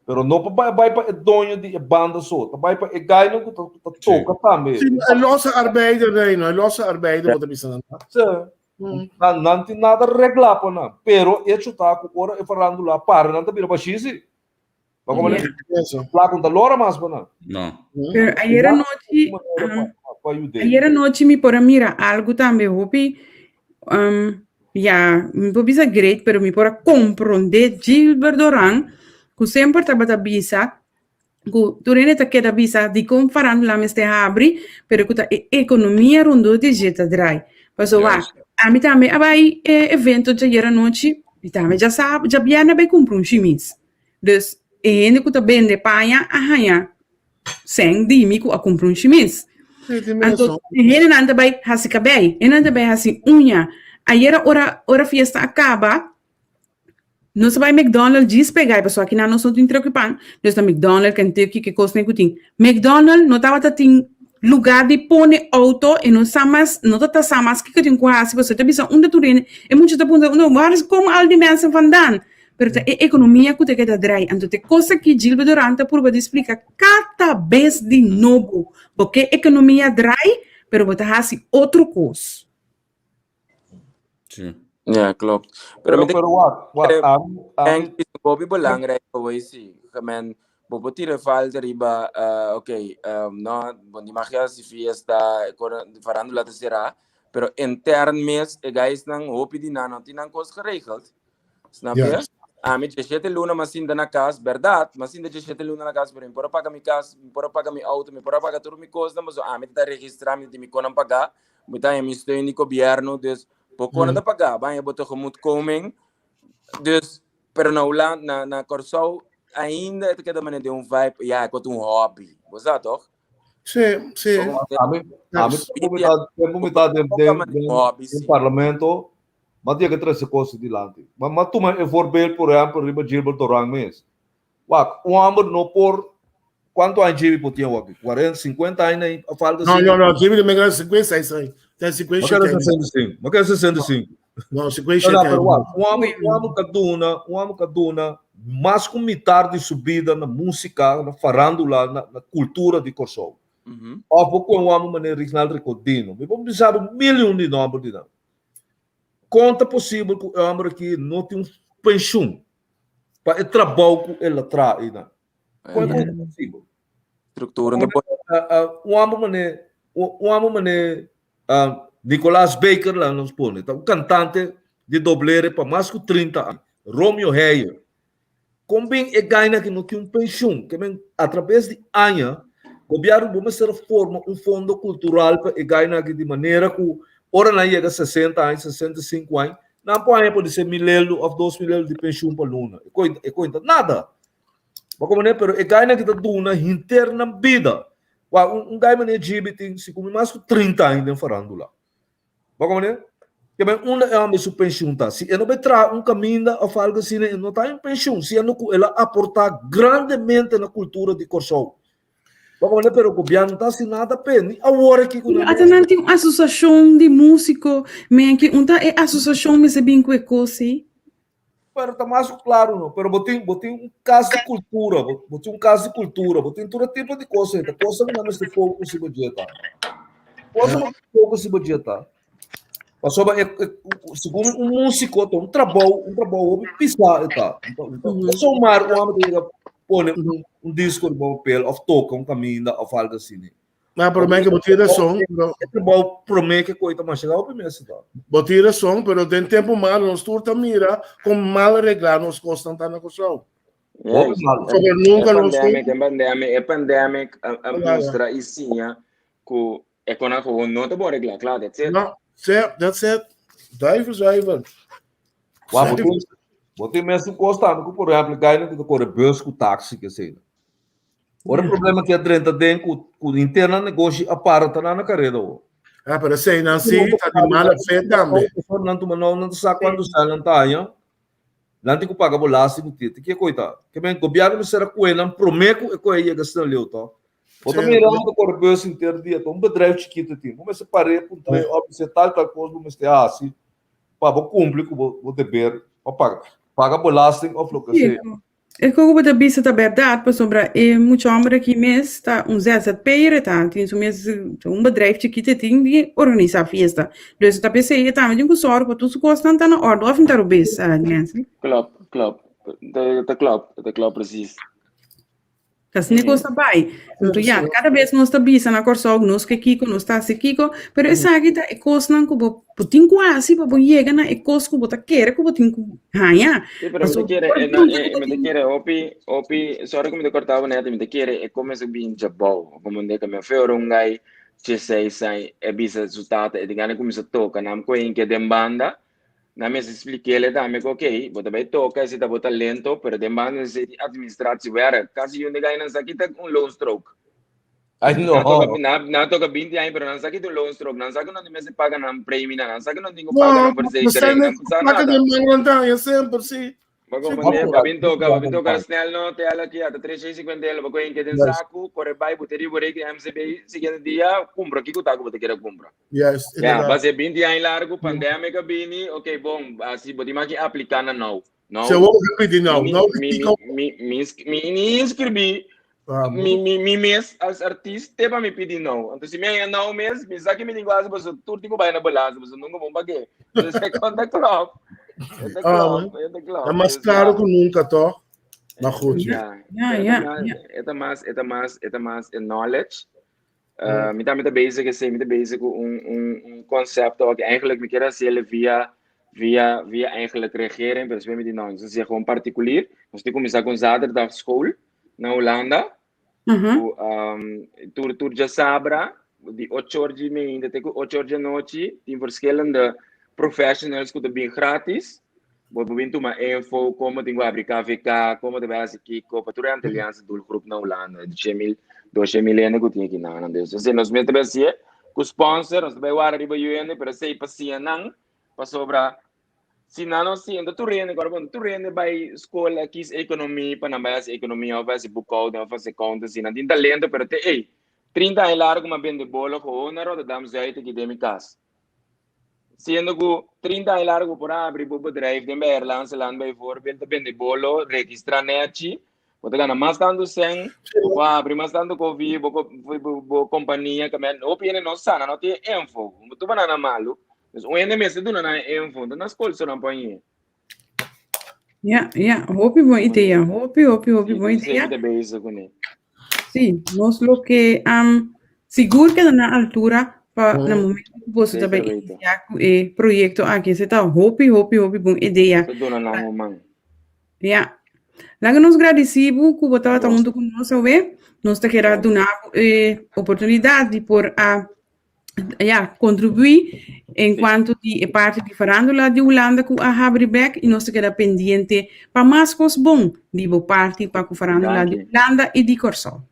Pero no pa bai, bai pa e doño di e banda so, ta bai pa e gainan ku ta, ku ta toka tambe. Sí, e losse arbeider, Reino, e losse arbeider, bo ta bisa nan. Sí. Nan, nan tin nada reglá pa nan. Pero hecho ta ku ora e farandula para, nan ta bira bashí sí. Bo komprende? Eso. Plaka no ta lora mas pa nan. No. Pero ayer anochi, Pa ayud'é. ayer anochi mi por a mira algo tambe hopi, um, ya, mi por bisa great, pero mi por a comprende Gilbert Doran, ku semper tabata bisa, ku tur hende ta keda bisa dikon farándula mester habri, pero ku ta e ekonomia rondó di dje ta drai. Pasobra Juist. ami tambe a bai e evento djayer anochi, mi tambe dja sa, djabièrnè a bai kumpra un shimis. Dus e hende ku ta bende paña a haña sèn di mi ku a kumpra un shimis. Sí, tin Anto mesun. e hendenan ta bai hasi kabei, hendenan ta bai hasi uña. Ayera ora ora fiesta a kaba, nos a bai McDonald's djis pega e pasobra akinan nos no tin troki pan, nos ta McDonald's, Kentucky, ke kosnan ku tin. McDonald's no tabata tin lugar di pone auto e no sa mas, no ta ta sa mas kiko tin ku hasi pasobra ta bisa unda tur hende, e mucha ta puntra unda waar komen al die mensen vandaan? Pero ta e ekonomia ku ta keda drai. Anto ta e kos aki Gilbert Durand ta purba di splika kada bes di nobo. Bo ke ekonomia drai, pero bo ta hasi otro kos. Sí. Ja, klopt. Pero Pero, mi te pero wak, wak, kere ami, denk ami, is hopi belangrijk geweest, sí. Men, bo por tira falta riba, oké, no, bo ni mag hasi fiesta, farándula ta será, pero intern mes, e guysnan, hopi di nan no tin nan kos geregeld. Snap je? Ami 17 luna m'a sinta na kas, bèrdat, m'a sinta 17 luna na kas, pero mi por a paga mi kas, mi por a paga mi outo, mi por a paga tur mi kosnan, pasobra ami ta registrá, mi tin mi konan pagá, mi ta haña mi steun di gobièrnu, dus bo konan ta pagá, bo haña bo tegemoetkoming. Dus, pero na Hulanda, na, na Kòrsou, ainda e ta keda manera den un vibe, ya, e kos ta un hobby. Bo sa tòg? Sí, sí. Ami, ami tempu mi ta, tempu mi ta den, den, den, den parlamento, m'a tin ke trese kos dilanti. Ma m'a tuma e voorbeeld, por ehèmpel, riba Gilbert Doran mes. Wak, un hòmber no por, kuantu aña Gibi por tin awor aki? Kuarenta, sinkuenta aña na a falta No, no, no, Gibi ta 56 aña. Ta 57 aña. 65. Ma kere 65. No, 57 aña. Pero wak, un hòmber, un hòmber ka duna, un hòmber ka duna mas ku mitar di su bida na músika, na farándula, na, na kultura di Kòrsou. Òf bo kohe un hòmber manera Rignald Ricordino. Mi por bisa bo mil i un di nòmber di nan. Kon ta posibel ku e hòmber aki no tin un penshun pa e trabou ku el a traha einan? Kon ta posibel? Struktura no por. Un hòmber manera, un hòmber manera Nicolaas Baker laga nos pone, ta un kantante di doblere pa mas ku 30 aña. Romeo Heyer. Kon bin e gaina ki no tin un penshun? Ke men atrabes di aña gobièrnu bo mester a forma un fondo kultural pa e gaina aki di manera ku ora nan yega 60 aña, 65 aña, nan por haña podise mil euro òf 2000 euro di penshun pa luna. E koi e koi ta nada. Bo komprende? Pero e gaina ki ta duna henter nan bida. Wak, un un gai manera Gibi tin sigur mi mas ku 30 aña den farándula. Bo komprende? Ke men unda e homber su penshun ta? Si e no bai traha un kaminda òf algu asina, e no ta haña un penshun, siendo ku el a aportá grandemente na kultura di Kòrsou. Bo komprende? Pero gobièrnu no ta hasi nada p'e, ni awor aki ku Pero nan ata nan tin un asosashon di músiko, men ki un ta e asosashon mester bin ku e kos ei? Pero ta mas ku klaru no. Pero bo tin, bo tin un kas di kultura, bo, bo tin un kas di kultura, bo tin tur e tipo di kos ei. Ta kosa ku nan mester focus riba dje ta. Kosa ku focus riba dje ta. Pasobra e, e, segun un músiko ta un trabou, un trabou hopi pisá e ta. No zomaar un hòmber ta yega pone un, un disko riba un papel òf toka un kaminda òf algu asina. Ma pero men que bo tin razón, pero E trabou promé ke koi ta masha hopi mester ta. Bo tin razón, pero den tempo malo nos tur ta mira kon mal reglá nos kosnan ta na Kòrsou. Hopi malo. Sobre nunca E nos pandemic, e pandemic, e pandemic a, a Ja, ja. mustra i siña ku e konan gewoon no ta bon reglá, klaar, that's it. No, sí, that's it. Duivel zuiver. Wa, bo tin, bo tin mesun kos tambe ku por ehempel gainan ku ta kore bus ku taxi ke esei. Ora e problema ki a drenta den ku ku interna negoshi a para ta nan na kareda ho. Ah, pero esei nan sí ta di mala fe tambe. Nan tuma nou nan ta sa kuantu sal nan ta haña. Nan tin ku paga belasting ku titi. Ke koi ta? Ke men gobièrnu mester a kue nan promé ku e koi a yega asina leu to. Bo ta mira nan ta kore bus henter dia to. Un bedrijf chikitu tin. Bo mester par'é puntr'é òf bis'é tal tal kos bo mester hasi pa bo kumpli ku bo deber pa paga paga belasting òf loke sea. E ku bo ta bisa ta bèrdat, pasobra e mucha hòmber aki mes ta un ZZP'er, e ta tin su mes un bedrijf chikito e tin di organisá fiesta. Dus ta p'esei e tambe tin ku sòru pa tur su kosnan ta na òrdu òf no ta robes, Nancy? Klòp, klòp. Ta klòp, ta klòp presis. Ta asina kos ta bai. Anto ya, kada bes nos ta bisa na Kòrsou nos ke kiko, nos ta hasi kiko, pero esaki ta e kosnan ku bo bo tin ku hasi pa bo yega na e kos ku bo ta kere ku bo tin ku haña. Sí, pero mi ta Pasobra kere, por eh, na, punta eh, ku bo mi ta tin. kere hopi, hopi, sorry ku mi ta korta bo net, mi ta kere e kuminsá bin djabou, komo ndeka mi a fe ora un gai diesseis aña e bisa su tata e tin gana kuminsá toka, nan ku e den banda, Nan mester splikéle tambe ku okey, bo ta bai toka, esei ta bo talento, pero den banda esei tin administratiewerk. Kasi yunde gai nan sa kita un loonstrook. Ay no. Nan toka, nan, nan toka 20 aña, pero nan sa kita un loonstrook. Nan sa ku nan mester paga nan preminan, nan sa ku nan tin ku paga nan verzekering, nan sa Plaka nada. den man nan ta haña semper, sí. Bo comprende? Ba bin toka, ba bin toka snel no, te ala ki ata 350 euro, ba kohe en den saku, kore bai, bo te riba reken MCB, siguiente dia, kumpra kiko ta ku bo ta kere kumpra. Yes, Ja, inderdaad. base 20 aña largo, pandemia bini, ok, bon, así bo tin maki aplica na nou. Nou, Se wou pidi nou, mi, nou mi, kiko. mi, mi, mi, mi ni inscribí. Mi, mi, mi mes als artiest te pa mi pidi nou. Anto si mi haña nou mes, mi sa ki mi tin ku hasi paso tur tin ku bai na belasting, paso nunka bon pag'é. Dus e kon ta klòp. E ta klòp, e ta klòp. Ta mas Dus klaro ja. ku nunka, tòg? Maar goed, Ja, Ja, pero ja, e ta mas, ja. e ta mas, e ta mas, e ta mas e knowledge. Mi tambe ta bezig esei, mi ta bezig ku un, un, un concepto ook eigenlijk mi kier hasiel via, via, via eigenlijk regering, pero despues mi di no, nos hasiel gewoon particulier. Nos tin kuminsá ku un zaterdagschool na Hulanda. Ku um, tur, tur djasabra, di ocho or di mainta te ku ocho or di anochi, tin verschillende professionals ku ta bin gratis. Bo por bin tuma info como tin ku abri KVK, como te bai hasi kiko, pa tur e Antilliaanse doelgroep na Hulanda, di 100.000, 200.000 hende ku tin aki nan. Dus esei nos mes ta bai hasié ku sponsor, nos ta bai wara riba yu hende, pero esei pa siña nan, pasobra si nan no siña, enton tur hende, kòrda bon, tur hende bai skol a kis ekonomi pa nan bai hasi ekonomia òf bai hasi boekhouding òf hasi accountancy, nan tin talento pero te ei, 30 aña largu mi a bende bolo gewoon na Rotterdam Zuid aki den mi kas. Siendo ku 30 aña largu bo por a abri bo bedrijf den Beierlandse land bijvoorbeeld, ta bende bolo, registra nechi, bo ta gana mas tantu sèn, bo por abri mas tantu kofi, bo bo bo kompania, ke men hopi hende no sa, nan no tin e info, bo tuba nan na malu, dus un hende mester duna nan e info, enton na skol so nan por hañ'é. Ja, ja, hopi bon idea, hopi, hopi, hopi Sí, bon dus idea. mi ta bezig kuné. Sí, nos lo ke um, sigur keda na altura pa na momento ku boso ta Zeker bai weten. inisiá ku e proyekto aki. Esei ta hopi, hopi, hopi bon idea. Sa duna nan un man. Ja. Laga nos gradisí bo ku bo tabata Bon. huntu ku nos awe. Nos ta keda Danki. duna bo e oportunidat di por a ja, contribuí en cuanto di e parte di farándula di Hulanda ku a habri bek i nos ta keda pendiente pa mas kos bon di bo parti pa ku farándula di Danki. Hulanda i di Kòrsou.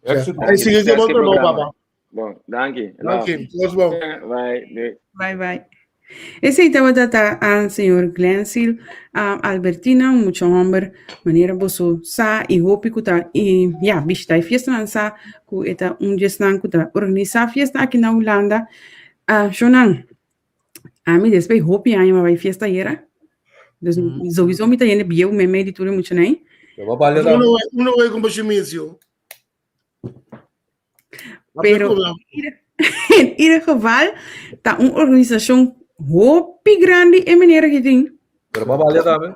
Éxito. Hey, sigui Succes ku bon ku e trabou, programa. papa. Bon, danki. Danki. Love. Kos bon. Bye. Doei. Bye bye. Esei tabata ta a señor Glensil a Albertina, un mucha homber manera boso sa i hopi ku ta i ya bishita e fiestanan sa ku e ta un di esnan ku ta organisá fiesta aki na Hulanda. Ah, shownan, ami despues hopi aña mi a bai fiesta ayera. Dus sowieso mi ta yende bieu meimei di tur e muchanan ei. Te va balia tambe. Uno uno wey con Bashimizio. Pero in ieder geval ta un organisacion hopi grandi e meneer aki tin. Pero ba baila tambe?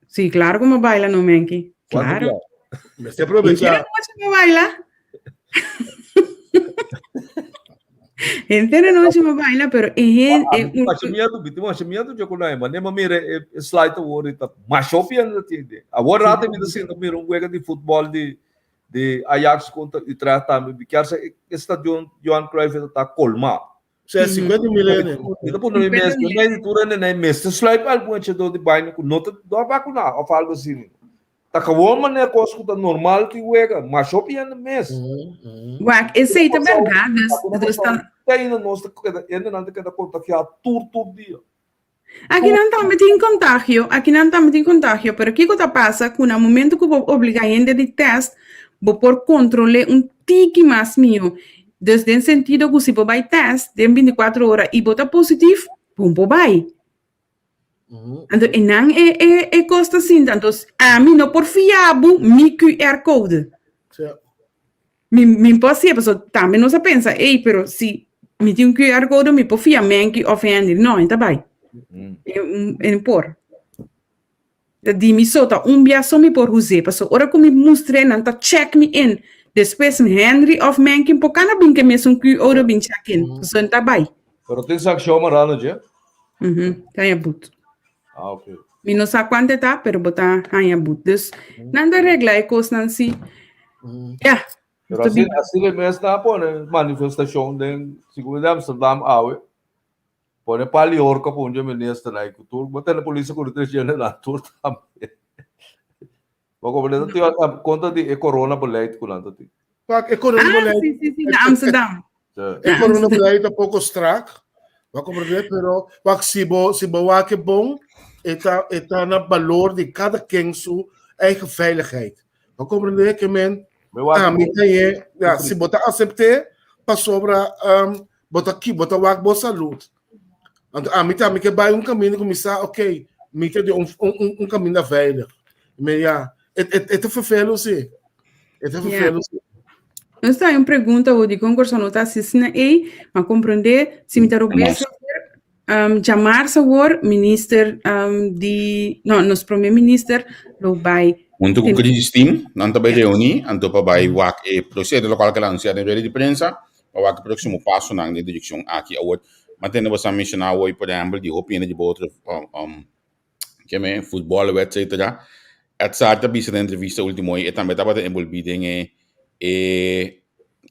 Sí, claro como baila no menki. Claro. Mester aprovechar. Henter noche me baila. Henter noche me baila, pero e e un Machimiento, biti machimiento yo con ma nema mire e slide awor ta mashopi en tiende. Awor rato mi ta sinta mira un wega di futbol di di Ajax kontra Utrecht tambe. Mi kier sa e stadion Johan Cruijff ta kolmá. Sea, 50 mil hende. Mi ta pone mi mes, mi mes di tur hende nei mester sluip algun hechador di baño ku no ta no a vakuná òf algu asina. Ta gewoon manera kos ku ta normal tin wega, masha hopi hende mes. Wak, esei ta bèrdat, dus, dus ta. Te ainda nos ta keda, hendenan ta keda kontagiá tur tur dia. Akinan tambe tin kontagio, akinan tambe tin kontagio, pero kiko ta pasa ku na momento ku bo obliga hende di test, bo por kontrol'é un tiki mas mihó. Dus den sentido ku si bo bai test den bintikuater ora i bo ta positif, bon por bai. Anto enan e e e kos ta sinta. Anto ami no por fia bo mi QR code. Mi mi por hasié pasobra tambe nos a pensa, ey, pero si mi tin un QR code mi por fia Menki of Henry. No, e ta bai. E no por. Ta di mi so, ta un bia so mi por us'é, pasobra ora ku mi mustr'é nan ta check mi in. Despues Henry of Menki por kana bin ku e mesun QR bin check in, pasobra e ta bai. Pero tin sankshon marando dje? Ta haña but. Ah, ok. Mi no sa kuantu e ta, pero bo ta haña but. Dus nan ta regla e kosnan si. Ya. Pero asina, asina e mes nan a pone manifestashon den, segun di Amsterdam awe, pone pal i horka pa un dje ministernan i ku tur, bo tene polisia ku tres djende nan tur tambe. Bo komprende? Ta tin a kontra di e corona beleid ku nan ta tin. Pak e corona Ah, beleid. sí, sí, sí, na Amsterdam. E corona beleid ta poko strak. Bo komprende? Pero wak si bo si bo wak e bon, e ta e ta na balor di kada ken su eigen veiligheid. Bo komprende ke men ami ta ye, ja, si bo ta asept'é pasobra um, bo ta ki bo ta wak bo salud. Anto ami tambe ke bai un kaminda ku mi sa, ok, mi ta di un un un kaminda veilig. Mi ya, e e e ta ferfelu si. E ta vervelend. Nos ta un pregunta o di con Kòrsou no ta asistí na ei, ma komprendé si mi ta robes um, djamarsa awor minister um, di no, nos prome minister lo bai Hunto ku Crisis Team, nan ta bai reuní anto pa bai wak e procedo lokual ku el a anunsiá den rueda di prensa pa wak e próksimo pasonan den direkshon aki. Awor, mantende boso a menshoná awor, por ehèmpel, di hopi hende di bo otro um, keme futbòl etcetera. Edzard ta bisa den entrevista último e tambe tabata enbolbí den e e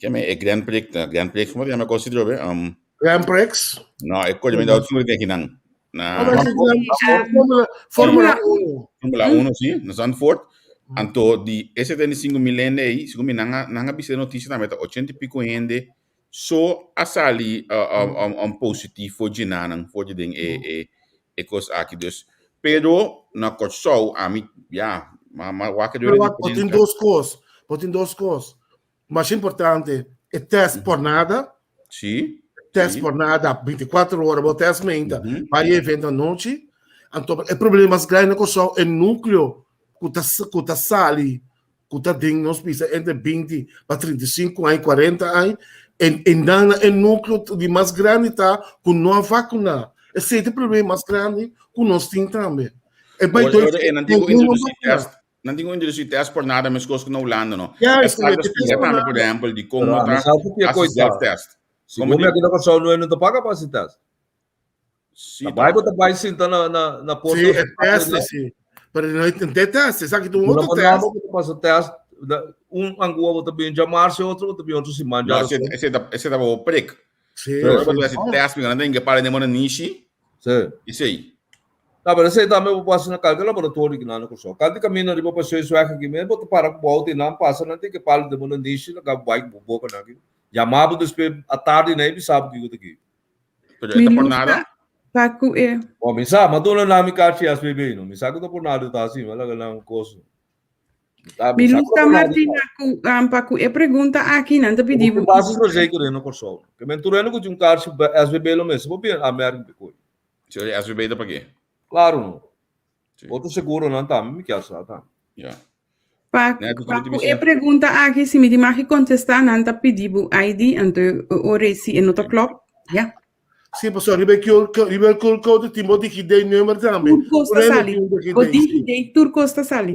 keme e Grand Prix, Grand Prix, komo ta yama e kos atrobe? Um, Grand Prix? No, e kos mi ta den kinan. Na Formula, Formula 1. Formula 1, si, na Zandvoort. Anto di e 75 mil hende ei, segun mi nan a, nan a bisa den notisia tambe ta 80 y pico hende so a sali uh, um, um, positief for djenanan, for di den e, e, e kos aki. Dus, pero na Kòrsou, ami, ja, ma, ma wak Pero wak, bo tin dos kos, bo tin dos kos. Mas importante, e test por nada. Sí. Test sí. por nada, 24 ora, bo test meinta, mm -hmm. bai evento anochi. Anto, e problema mas grande na Kòrsou, e núcleo ku ta, ku ta sali, ku ta den nos bisa entre 20 pa 35 aña, 40 aña, en, en dan e núcleo di mas grande ta ku no a vakuná. Esei ta e problema mas grande ku nos tin tambe. E bai Ora, ora, e nan tin ku introdusí test, nan tin ku introdusí test por nada meskos ku na Hulanda, no? Ja, Es es ta spliká tambe, por ehèmpel, di kon Pero no ami ta sa ku pia hasi koi ta. self-test. Si Komo bo di? mi aki na Kòrsou no e no ta paga pa hasi test. Sí, Ta bai toch. bo ta bai sinta na na na porta Sí, e hospital test, na. sí. Pero no e test, esaki ta un Bo otro na test. bo ta pasa test, un angua bo ta bin djamarse, otro bo ta bin otro siman No, djarason. ese, ese ta, ese ta bo prik. Sí, Pero Sí. ora bo ta hasi test, mi nan tin ke para den bo na nishi. Sí. Esei. No, pero esei tambe bo pasa na kalke laboratorio ki nan na Kòrsou. Kalke kaminda riba Paseo-Sweg aki mes bo ta para ku bo outo i nan pasa nan tin ke palo den bo na nishi nan ka bai ku bo boka nan aki. Yama bo despues atardi nan e bisa bo kiko ta kiko. Pero e Mi ta por lus nada? ta pa ku e. Bon, mi sa, ma duna nan mi karchi SBB no. Mi sa ku ta por nada ta hasi, ma laga nan kos. Mi ta, Mi mi sa lus ku ta ta por nada Martina ku um, pa ku e pregunta aki nan ta pidi Bo bo tin basis verzekering na Kòrsou. Ke men tur hende ku tin un karchi SBB lo mester por bin aanmerking pa koe. Si ora SBB ta pa ke? Claro no. Sí. Otro seguronan tambe mi kier sa tambe. Ja. Pa, Net pa ku ku e pregunta aki, si mi tin mag kontestá, nan ta pidi bo ID, anto ora si e no ta klòp, ja. Sí, pasobra riba e QR code, riba e QR code tin bo DigiD number tambe. Tur kos ta Tur hende sali. tin un DigiD, Bo sí. DigiD, tur kos ta sali.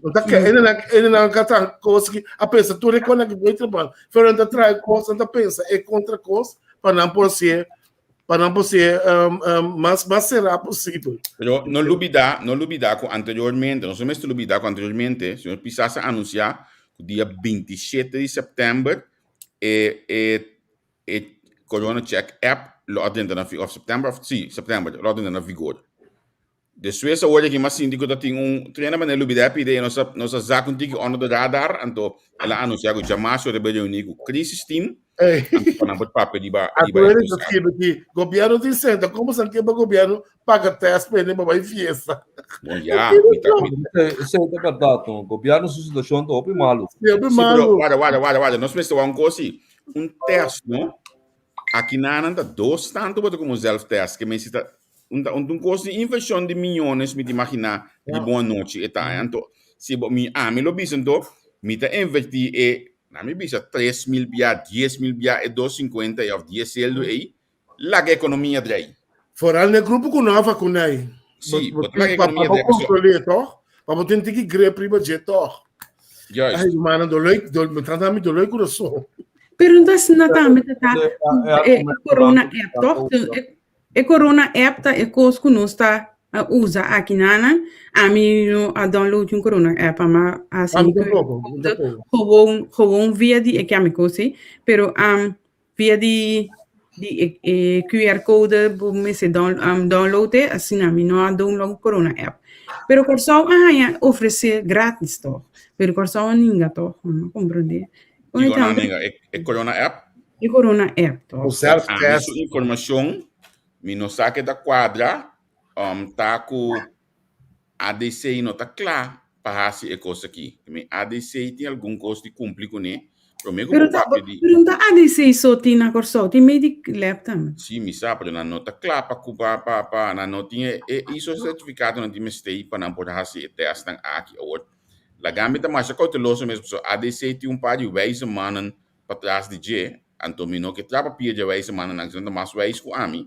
No ta ke, ene nan, ene nan ka ta kos ki a pensa tur e konan ki bai trabaho. Pero nan ta traha kos, nan ta pensa e kontra kos pa nan por hasié pa nan por ser um, um, mas, mas será posibel. Pero no lubida, no lubida ku anteriormente, nos no mester lubida ku anteriormente, señor Pisas a anuncia ku dia 27 di september e, e, e Corona Check app lo a drenta na vigor, of september, of, sí, september, lo a drenta na vigor. Despues awor aki mas sinti ku ta tin un trena manera lubida e pide e nos a nos a zak un tiki under the radar anto el a anunsia ku djamas lo ta bai reuni ku crisis team Ey. anto pa nan por papia riba riba Acuerdo e que kos aki. skirbi ki gobierno tin senta como san ke pa gobierno paga test pa hende pa bai fiesta. Bon ya, mi ta mi Esei ta bèrdat no. Gobierno su situashon ta hopi malu. Sí, hopi Sí, pero malu. warda warda warda warda nos mester wak un kos si un test no aki nan ta dos tantu bo ta komo zelf test ke mester ta Un ta un kos di invershon di miyones mi ta imaginá di bon anochi e ta. Anto si bo mi ami lo bisa anto mi ta invertí e na mi bisa 3000 bia 10,000 bia e 250 ei òf dies seldo ei laga ekonomia drei. Foral na e grupo ku no a vakuná ei. Sí, Bo bo ta laga pa ekonomia bo drei pasobra. kontrol'é tòg? Pa bo tin tiki grip riba dje tòg. Juist. Ai rumannan doló i mi ta dami doló i kurason. Pero no ta asina tambe ta ta e corona app tòg? E corona app ta e kos ku nos ta usa aki nanan. Ami no a download un corona app, ama hasi Ami mi tampoco, mi tampoco. gewoon gewoon via di e ke ami kos ei, pero um, via di di e, e QR code bo mester down, um, download e, asina mi no a download corona app. Pero Kòrsou a haña ofresé gratis tòg, pero Kòrsou a ninga tòg, mi no komprendé. Kiko nan a ninga? E, e corona app? E corona app O tòg. self Ami test. su informashon mi no sa ke ta kuadra um, ta ku ADC no ta kla pa hasi e kos aki. Mi ADC tin algun kos di kumpli kuné. Promé ku Pero bo ta, papia di pero no ta ADC so tin na Kòrsou, tin Medic Lab tambe. Sí, mi sa, pero nan no ta kla pa ku pa pa pa nan no tin e e ISO sertifikado nan tin mester pa nan por hasi e testnan aki awor. Laga mi ta masha kouteloso mes pasobra ADC tin un par di wijze mannen patras di dje, anto mi no ke trapa pia dje wijze mannennan, si nan ta mas wijs ku ami,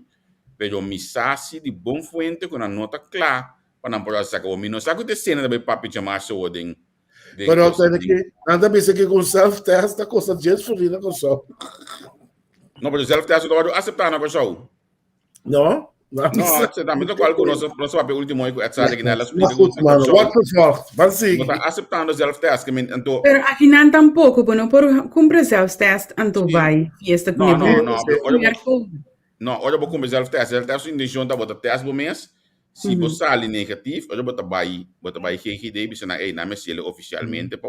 pero mi sa si di bon fuente ku nan no ta kla pa nan por hasi esaki. Awor mi no sa ku ta esena ta bai papia djamarse awor den den Pero kos tene den ki, nan ta bisa ki ku self test ta kosta djes florin na Kòrsou. No, pero self test no ta wòrdu aseptá na Kòrsou. No? No, No, se tambe lokual ku nos nos papia último ku Ed Sade Ginella Maar splika ku goed, man. Wordt vervolgd. Ban no sigui. ta aseptando self test ke men anto Pero akinan tampoco, bo no por kumpra zelftest anto Sí. bai fiesta ku No, ne no, bo. no, pero ora bo QR code. no, ora bo kumpra self test, self test su intenshon ta bo ta test bo mes, si bo sali negatief, ora bo ta bai bo ta bai GGD bisa nan ey nan mester hasiel ofisialmente pa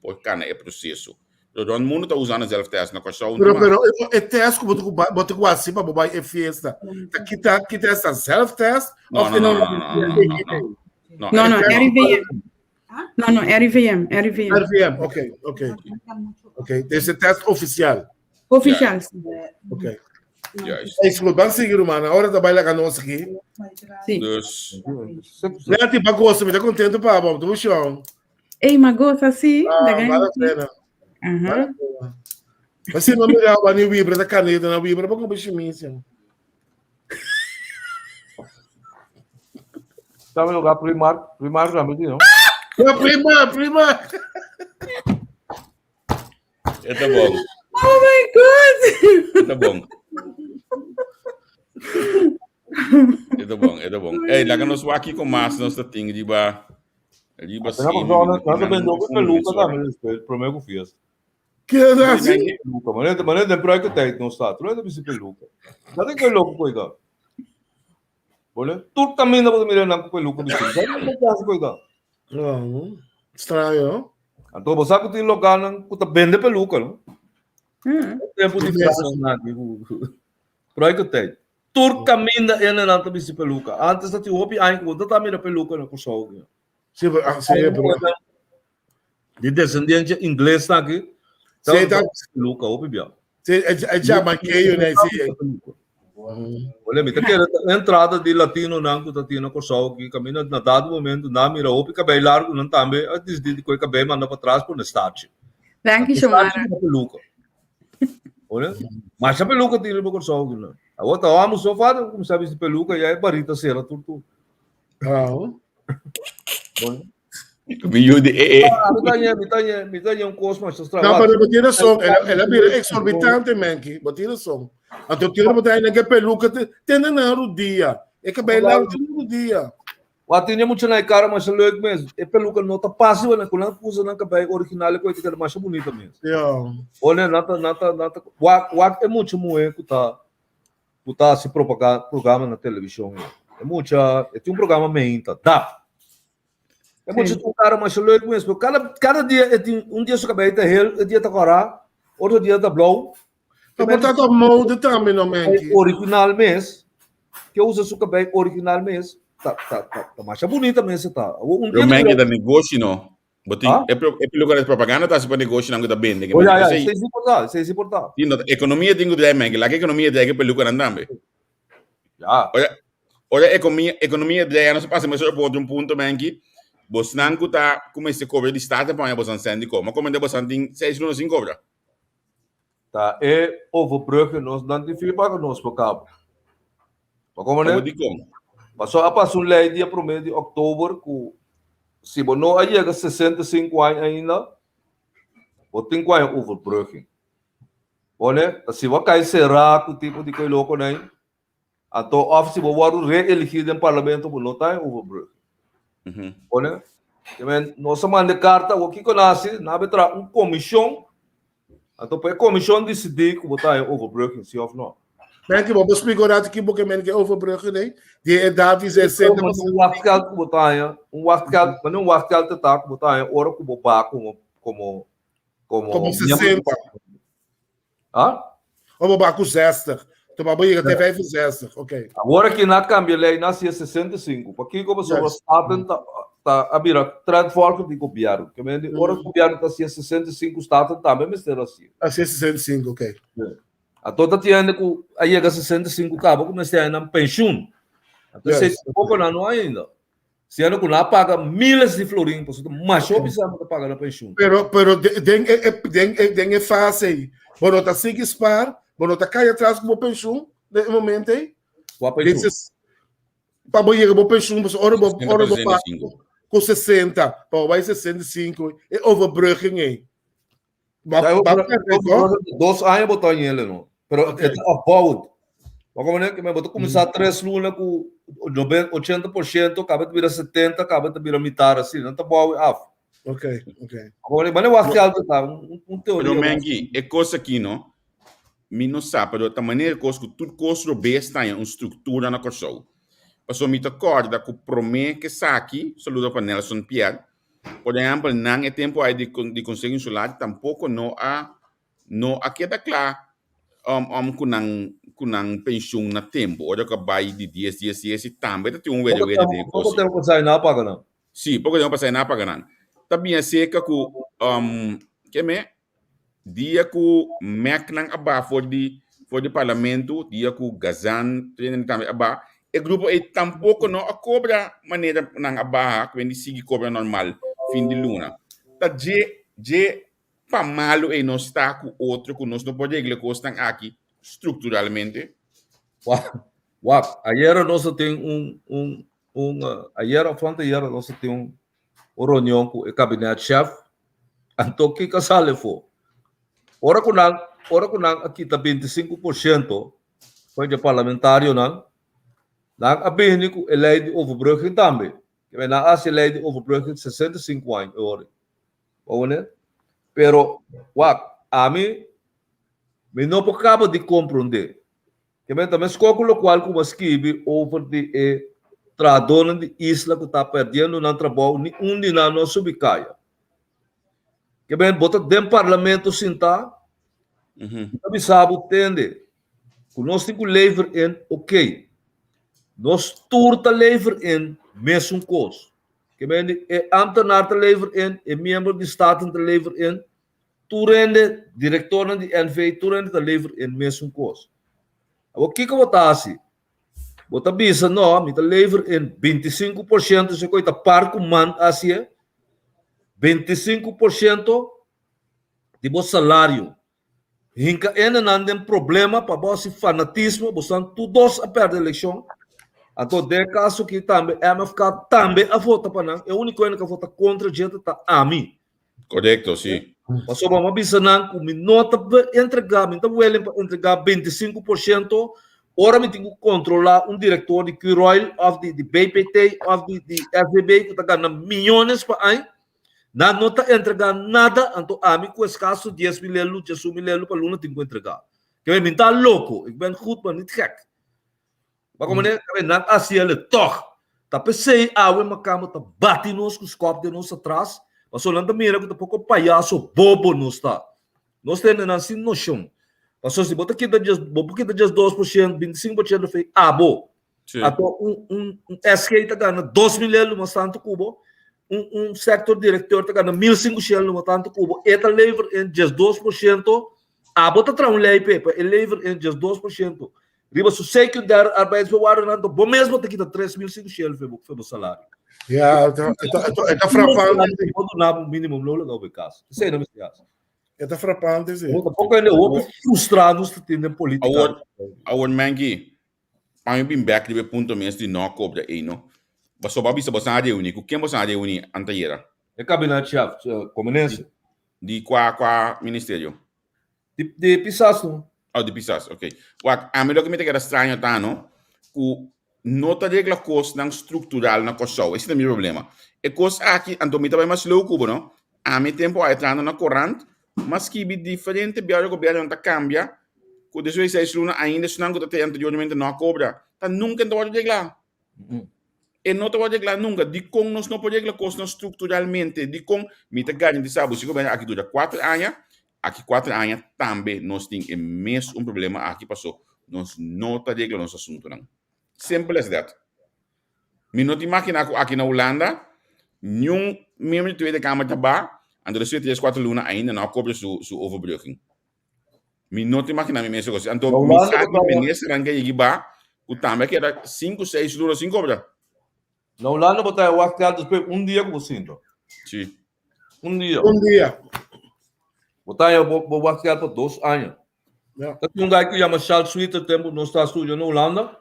por kana e proseso. Pero rond mundo ta usando zelf test, na Kòrsou Pero, no. pero e test ku bo ta bo ta ku hasi pa bo bai e fiesta, ta kita ki test ta zelf test No, of no, no, no, no, no, no, no. No, no, no. RIVM. No, no, RIVM, RIVM. RVM, ok, ok. Ok, dus e test ofisial. Ofisial, si. Ok. Juist. Hey, goed, ban sigui ruman. Ahora ta bai laga nos aki. Si. Dus, Nati, pa gosto, mi ta contento pa bo, tu show. Ei, ma goza sí. Ah, Da vale a pena. Ajá. Vale a pena. Mas se não me dá ni vibra da caneta, na vibra para comprar chimícia. Sabe lugar Primark, Primark tambe tin, no? Ja, prima, prima. E ta bon. Oh my God! E ta bon. E ta bon, e ta bon. Ey, laga nos wak kiko mas nos ta tin riba riba Pero scherm. no, no te vendo ku peluca tambe después, promé ku fiesta. Que é assim? Peluca, mané, mané den pruike tijd nos ta. Truike bisi peluca. Dat ik loco koida. Bole, tur caminda bo ta mira nan ku peluca bisi. Dat ik loco koida. No, extraño, no? Anto bo sa ku tin lokalnan ku ta bende peluca, no? Tempo di festa nan ku pruike tijd. Tur caminda ene nan ta bisti peluca. Antes ta tin hopi aña ku bo no ta mira peluca na Kòrsou. Sí, pero, ah, sí, pero, Di descendencia ingles aki. Sí, ta- Peluca hopi bia. sí, e jamaqueño, né, sí. Olha, mi ta kere entrada di latino nan ku ta tin na Kòrsou aki kaminda na dado momento nan mira hopi kabei largu nan tambe a disidi di koe kabei manda patras pone stachi. Danki, Xiomara. Stachi na peluka. Olha, masha peluka tin riba Kòrsou aki nan. Awor ta amo so fada ku kuminsá bisti peluka ya e barita sera tur tur. Ah. Olha. Mi yu di e e. Ah, mi ta ñe, mi ta ñe, mi ta ñe un kos masha No, stravaganti. pero bo tin razón. El a bira exorbitante, Menki. Bo tin razón. Anto tin bo ta que peluca te tende na rudia. E cabelo largo te na rudia. Wa tin mucha na e cara masha leuk mes. E peluca no ta fácil, wana ku nan usa nan cabello original ko te masha bonita mes. Ja. Olha, nata nata nata wak wak e mucha muhe ku ta ku ta hasi propaganda programa na television. E mucha e tin un programa meinta, DAP. E mucha tin un cara masha leuk mes, pero cada cada dia e tin un dia su cabello ta hel, e dia ta kora, otro dia ta blou. Ta por ta mode tambe no Menki. Original mes, ke usa su cabello original mes, ta ta ta ta masha bunita mes ta. Un Pero dia Menki ta negoshi no. Bo tin Ah? e pro e peluca de propaganda ta hasi pa negoshi nan ku ta bende. Oh ja ja, esei si por ta, esei si por ta. Sí, no, ekonomia tin ku draai Menki, laga ekonomia draai ku peluca nan tambe. Ja. Ora ora ekonomia ekonomia draai nos pasa mes op otro punto Menki. Bosnan ku ta ku mester kobra di staten pa bosan sèn di kobra. Ma komente bosan tin seis luna sin kobra. Ta e overbruggen nos nan tin firma ku nos por kaba. Ma komo Komo ne? di kon? Paso a pasa un lei dia promé di òktober ku si bo no a yega 65 aña ainda, bo tin ku haña overbrugging. Bone, ta si bo a kai será ku tipo di koi loko nei, anto òf si bo wòrdu reeligí den parlamento bo no ta haña overbrugging. Bone, ke men nos a manda e karta awor kiko nan hasi? Nan a be traha un komishon, anto pa e komishon disidí ku bo ta haña overbrugging si òf no. Menke, bo por splika un rato ki bo ke men ke overbrugging ei? Di e edat di 60 pa Un wachtgeld ku bo ta haña, un wachtgeld, mane un wachtgeld ta ta ku bo ta haña ora ku bo ba komo komo Como, Como 60. Ah? Of ba ku 60. Toen maar yega te 65. Oké. Awor aki na kambia lei na hasié 65. Pakiko pasobra Staten ta ta a bira trend volgen di gobièrnu. Ke men di ora gobièrnu ta hasié 65 Staten tambe mester hasié. Hasié 65, oké. Anto ta tin hende ku a yega 65 kaba ku mester haña nan penshun. Anto esei tampoco nan no ainda. Siendo ku nan a paga miles di florin, pasobra ta masha hopi sa ta paga na penshun. Pero, pero den e, e, den e, den e fase ei, bo no ta sigui spaar, bo no ta kai atras ku bo penshun den e momento ei. Kua penshun? Dit is, pa bo yega bo penshun, pasobra ora bo, ora bo pa ku 60, pa bo bai 65, e overbrugging ei. Ba, ba, Dos aña bo ta ñele no. Pero okay. het opbouwend. Maar como ne, bo ta comienza tres luna ku 80%, acaba te bira 70, acaba te bira mitad así, no ta bouw af. Okay, okay. Como ne, maar wacht altijd ta un, un teoria. Pero Mengi, e cosa aqui no, mi no sa, pero ta manera cos ku tur cos robes ta un structura na Kòrsou. Paso mi ta kòrda ku promé ke saki, saludo pa Nelson Pierre, Por ehempel, nan e tempo ai di, di Consejo Insular tampoco no a no a keda kla um, um, ku nan ku nan pensioen na tempo. Ora ku a bai di 10, 10, 10 i tambe ta tin un wede wede den e Poko kosi. tempo pasá i nan a paga nan. Sí, poko tempo pasá i nan a paga nan. Ta bien seka ku um, ke me Dia ku Meknan a baha for di for di parlamento, dia ku Gazan Trinidad tambe a baha, e grupo ei tampoko no a kobra manera nan a baha, ku di sigui kobra normal fin di luna. Ta dje dje pa malu ei nos ta ku otro ku nos no por regla e kosnan aki strukturalmente. Wak, wak, ayera nos a tin un un un ayera of anteayera nos a tin un un reunion ku e kabinetchef, anto kiko a sali afó? Ora ku nan ora ku nan a kita 25% for di e parlamentarionan, nan a bini ku e lei di overbrugging tambe. Nan a hasi e lei di overbrugging 65 aña e ora ei. Bo wak ne? Pero wak, ami mi no por kaba di komprondé Ke men ta meskor ku lokual ku bo a skibi over di e trahadónan di isla ku ta perdiendo nan trabou, ni un di nan no a subi kaya. Ke men bo ta den parlamento sintá, mi ta bisa bo tende ku nos tin ku lever in, oké. Nos tur ta lever in mesun kos. Ke men di e ambtenaar ta lever in, e miembro di Staten ta lever in, Tur hende, direktornan di NV, tur hende ta lever in mesun kos. Awor kiko bo ta hasi? Bo ta bisa, no, mi ta lever in 25%, esei koi ta par ku man hasi e, 25% di bo salario. Hinka hendenan den problema pa bo hasi fanatismo, bosan tur dos a pèrdè elekshon. Anto den e kaso aki tambe MFK tambe a vota pa nan, e úniko hende ku a vota kontra dje ta ami. Korekto, si. Pasobra mi a bisa nan ku mi no ta entregá, mi ta willing pa entregá 25% ora mi tin ku kontrolá un direktor di Curoil òf di BPT òf di di SBB ku ta gana miyones pa aña. Nan no ta entregá nada, anto ami ku eskaso 10,000 elu, 11,000 elu pa luna tin ku entregá. Ke mi ta loko, ik ben goed maar niet gek. Maar como ne, nan hasi ele toch. Ta pesei awe makamba ta bati nos ku skop den nos atras. Paso nan ta mira ku ta poko payaso bobo nos ta. Nos tende nan sin noshon. Paso si bo ta kita dies, bo por kita 12%, 25% fei abo. Sí. Ato un, un, un SG ta gana 2000 elu mas tantu ku bo. Un, un sector directeur ta gana 1500 elu mas tantu ku bo. E ta lever in 12%. Abo ta traha un lei p'e, pa e lever in 12%. Riba su secundaire arbeidsvoorwaarden anto bo mes bo ta kita 3.500 fe bo, fe bo salario. Ja, e ta, e ta, e ta, e ta frappante. Bo duna bo minimum loon laga bo cas. Esei no mester haci. E ta frappante, si. Bo tampoco hende hopi frustrado nos ta tin den politica. Awor, awor Menki, pa mi bin bek riba e punto mes di no cobra ei no. Pasobra bo a bisa bo san a reuni. Cu ken bo san a reuni antayera? E kabinet chef, Comenense. Di cua, cua ministerio? Di, di Pisas no. Oh, di Pisas, ok. Wak, ami loke mi ta keda straño ta no, ku no ta regla kosnan struktural na Kòrsou. Ese ta mi problema. E kos aki, anto mi ta bai mas leu ku bo no. Ami tempu a entrando na korant, m'a skibi diferente biaha gobièrnu ta kambia, ku despues di seis luna ainda esnan ku ta te anteriormente no a kobra. Ta nunka e ta wòrdu reglá. E no ta wòrdu reglá nunka. Dikon nos no por regla kosnan strukturalmente? Dikon? Mi ta garantisa bo, si gobièrnu aki dura kuater aña, aki kuater aña tambe nos tin e mes un problema aki paso nos no ta regla nos asuntunan. Simple as that. Mi no ta imaginá ku aki na Hulanda niun miembro di Tweede Kamer ta ba, anto despues di tres kuater luna ainda no a kobra su su overbrugging. Mi no ta imaginá mi mes así. Anto mi sa di ministernan ke yegi ba ku tambe a keda sinku seis luna sin kobra. Na Hulanda bo ta wachtgeld despues un dia ku bo sinta. Si. Un dia. Un dia. Bo ta haña bo bo wachtgeld pa dos aña. Ja. Ta tin un guy ku yama Charles Sweeter tempu nos ta studia na Hulanda.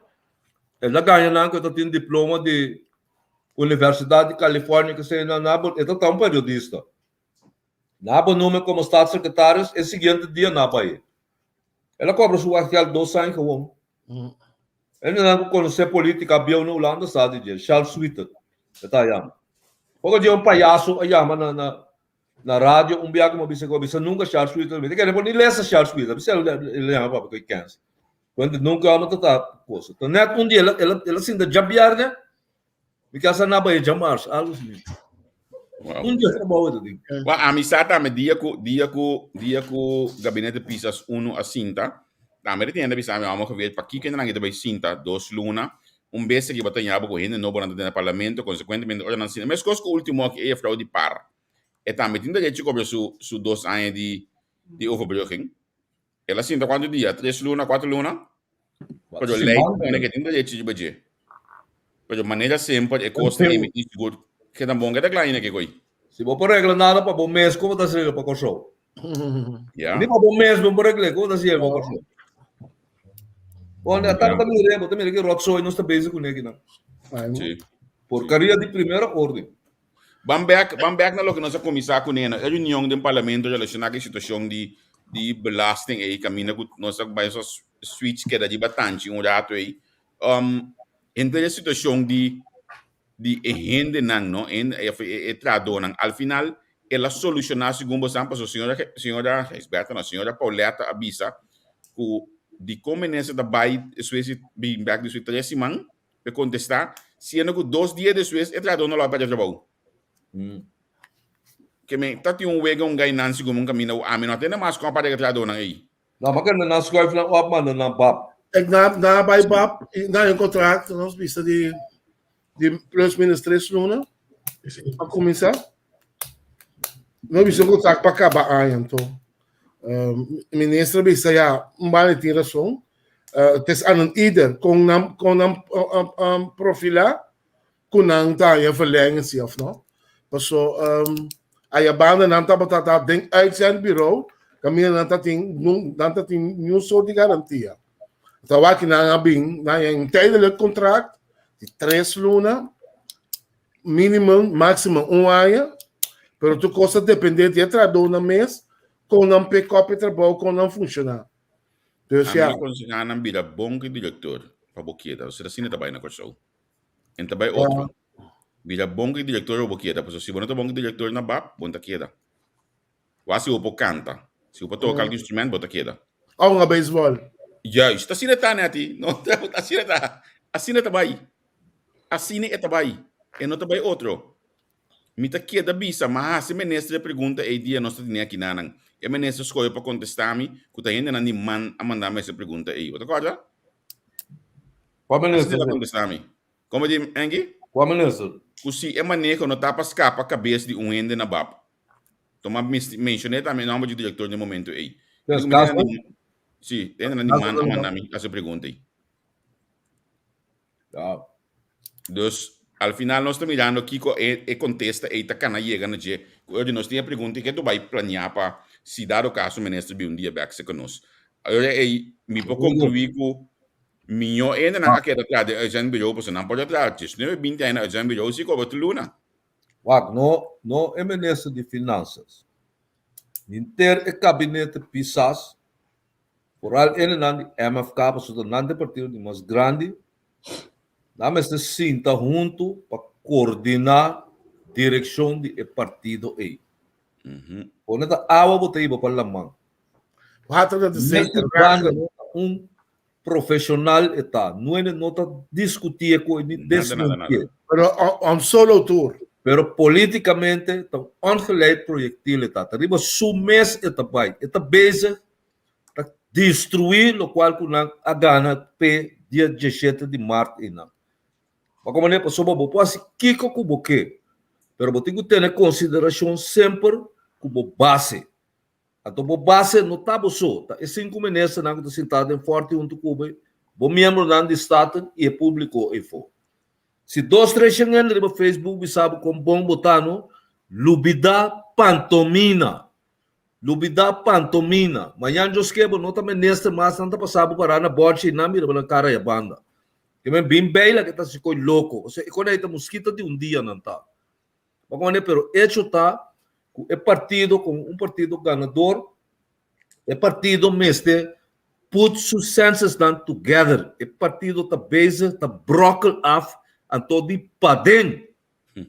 El a gaña nan ku e ta tin diploma di Universidat di California ke sei nan nan, but e ta ta un periodista. Nan a benoem'e komo staatssecretaris e siguiente dia nan a bai. El a kobra su wachtgeld dos aña gewoon. Hendenan ku konosé polítika bieu na Hulanda sa di dje, Charles Sweeter e ta yama. Poko dje un payaso a yama na na na radio un bia ku mi a bisa ku a bisa nunka Charles Sweeter, mi ta kere por ni lesa Charles Sweeter, a bisa el a yama papia ku e kens. Kuente nunka amo ta ta kosa. Ta nèt un dia el a el a el a sinta djabièrnè Mi casa na bai djamars, algo así. Wow. Un dia trabou e ta Wa ami sa tambe dia ku dia ku dia ku gabinete Pisas uno a sinta, tambe de tienda bisa mi amo geweet pakiko hende nan bai sinta dos luna, un bes aki bo ta ñaba ku hende nobo nan ta den parlamento, konsekuentemente ora nan sinta, meskos ku ultimo aki e juffrouw di par, e tambe tin derecho kobra su su dos aña di di overbrugging. El a sinta kuantu dia? Tres luna, kuater luna? Pero lei pone ke tin derecho riba dje. Pero manera semper e kos ta emití sigur ke ta bon ke ta klaina ke koi. Si bo por regla nada pa bo mes, komo ta regla pa Kòrsou? Ya. Ni pa bo mes bo por regl'é, komo ta hasié pa Kòrsou? Bon, a tabata mira, bo ta mira ki rotzooi nos ta bezig kuné akinan. Sí. Porkaria di primera orden. Ban bek, ban bek na loke nos a kuminsá kuné, no? E reunion den parlamento relashoná ku e situashon di di belasting ei, kaminda ku nos a bai so switch keda riba tanchi un ratu ei. Um, henter e situashon di di e hendenan, no? E e e trahadónan. Al final el a solushoná segun bo san, pasobra señora señora Gijsbertha, no, señora Pauletta a bisa ku dikon minister ta bai despues di bin bek despues di tres siman, Pe contesta, siendo cu dos dia despues e trahador no lo a perde trabou. Ke men ta tin un wega un gai Nancy como un caminda cu ami no a tende mas con a papia cu e trahadornan ey. No, ma kende nan schuif nan op manda nan bab. Ek na na bai bab i na un contract nos bisa di di plus minus tres luna pa kuminsá. No bisa un contract pa kaba aña anto. Minister bisa ya un banda tin rason. Het is aan een ieder kon nan kon nan profilá ku nan ta haña verlenging si of no. Paso aya banda nan tabata ta den uitzendbureau kaminda nan ta tin nan ta tin niun soort di garantia. Ta wak nan a bin nan haña un tijdelijk contract di tres luna minimum maximum un aña pero tur kos ta depende di e trahadónan mes kon nan pick up e trabou kon nan funshoná. Dus Ami ya. a konsehá nan bira bon ku direktor pa bo keda. Osea asina ta bai na Kòrsou. En ta bai otro. Bira bon ku direktor pa bo keda. Pasobra si bo no ta bon ku direktor na bab, bo no ta keda. Wak si bo por kanta, si bo por toka algun instrument, bo ta keda. Òf hunga beisbòl. Juist. Asina ta, Netty. No, asina ta. Asina ta bai. Asina e ta bai. E no ta bai otro. Mi ta keda bisa, ma hasi minister e pregunta ei dia nos ta tene akinanan. E minister skohe pa kontestá mi ku ta hendenan di man a manda mi hasi e pregunta ei. Bo ta kòrda? Kua Asina minister el a esei? kontestá mi. Komo di, Engie? Kua minister? Ku si e maneho no ta pa skapa kabes di un hende na bab. Tuma menshoné tambe e nòmber di direktor den e momento ei. Kes Diku mi hendenan Kasper? di Si, hendenan di Kasper man a ta manda mi hasi e pregunta ei. Ja. Dus, al final nos ta mirando kiko e e kontesta ei ta kana yega na dje. Ku ora di nos tin e pregunta ke ta bai planeá pa si dado kaso minister bin un dia bèk serka nos. Ora ei mi por konkluí ku mihó hendenan a keda traha den uitzendbureau pasobra nan por a traha diesnuebe, binti aña na uitzendbureau si kobra tur luna. Wak, no no e minister di Finansas. Henter e kabinete Pisas Foral hendenan di MFK pasobra nan ta e partido di mas grandi, nan mester sinta huntu pa koordiná direkshon di e partido ei. Pone ta awa bo ta hiba pa laman. Water dat is Mester zeker Banda raken. no ta un profeshonal e ta. Nuene no ta diskutié ku e ni Nada, nada, nada. desmentié. Pero on solo tour. Pero politikamente ta un ongeleid proyectil e ta. Ta riba su mes e ta bai. E ta bezig ta destruí lokual ku nan a gana p'e dia diesshete di mart einan. Pa komo manera pasobra bo por hasi kiko ku bo ke, pero bo tin ku tene konsiderashon semper ku bo base. Anto bo base no ta bo so, ta e sinku ministernan ku ta sintá den Fòrti huntu ku bo, bo miembronan di Staten i e públiko eifó. Si dos tres shen hende riba Facebook bisa bo kon bon bo ta no, lubida pantomina. Lubida pantomina. Mañan Dios ke bo no ta minister mas nan ta pasa bo para na bòrchi i nan mira bo nan kara ya banda. Ke men bin beila ke ta hasi koi loko. Osea e kos ei ta muskito di un dia nan ta. Bo komprende? Pero echo ta ku e partido komo un partido ganador E partido mester put su sensesnan together. E partido ta bezig ta brokkel af anto di paden.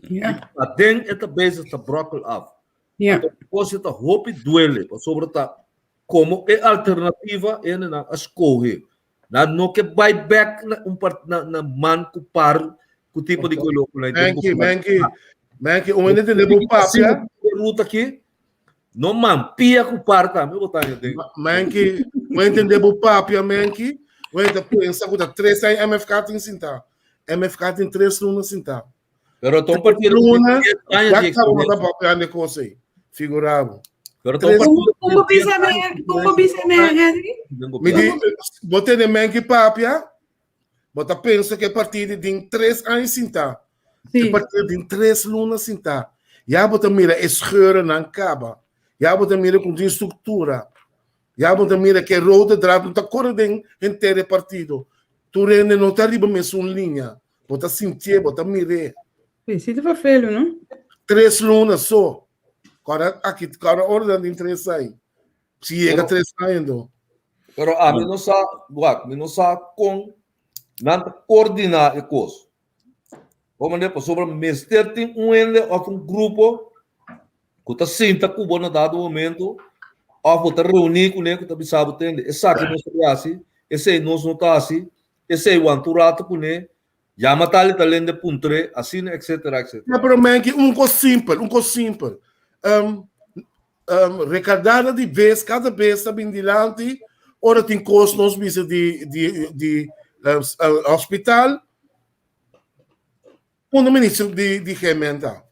Ja. Di paden e ta bezig ta brokkel af. Ja. Anto kos ta hopi duele pasobra ta komo e alternativa hendenan a skohe. Nan no ke bai bek na un part na na man ku par ku tipo di koloku nan Menki, menki, menki, un hende tende bo papia. Ruta aki No man, pia ku par tambe bo ta den. Menki, bo entende bo papia, Menki. Bo ta pensa ku ta tres aña MFK tin sinta. MFK tin tres luna sinta. Pero ta un partido luna, aña ya kaba bo ta papiando e kos ei. Figura bo. Pero ta un partido Como bisa me, como bisa me, Henry? Mi di, bo tene Menki papia, bo ta pensa ku e partido tin tres aña sinta. Sí. E partido tin tres luna sintá. Ya bo ta mira e scheurennan kaba. Ya bo ta mira ku tin struktura. Ya bo ta mira ku e rode draad no ta kore den henter e partido. Tur hende no ta riba mesun liña. Bo ta sintié, bo ta mir'é. Sí, sí ta vervelu, no? Tres luna so. Kòrda aki, kòrda ora nan tin tres aña. Si yega tres aña endo. Pero ami no sa, wak, mi no sa kon nan ta koordiná e kos. Bo manera pasobra mester tin un hende òf un grupo ku ta sinta ku bo na dado momento òf bo ta reuní kuné ku ta bisa bo tende esaki nos ta hasi, esei nos no ta hasi, esei wanta un rato kuné, yama tal i tal hende puntr'é, asina etcetera etcetera. Ja, pero Menki, un kos simpel, un kos simpel. Um, um, rekardada di bes, kada bes ta bin dilanti, ora tin kos nos bisa di, di, di um, hospital, Unda minister di di GMN ta?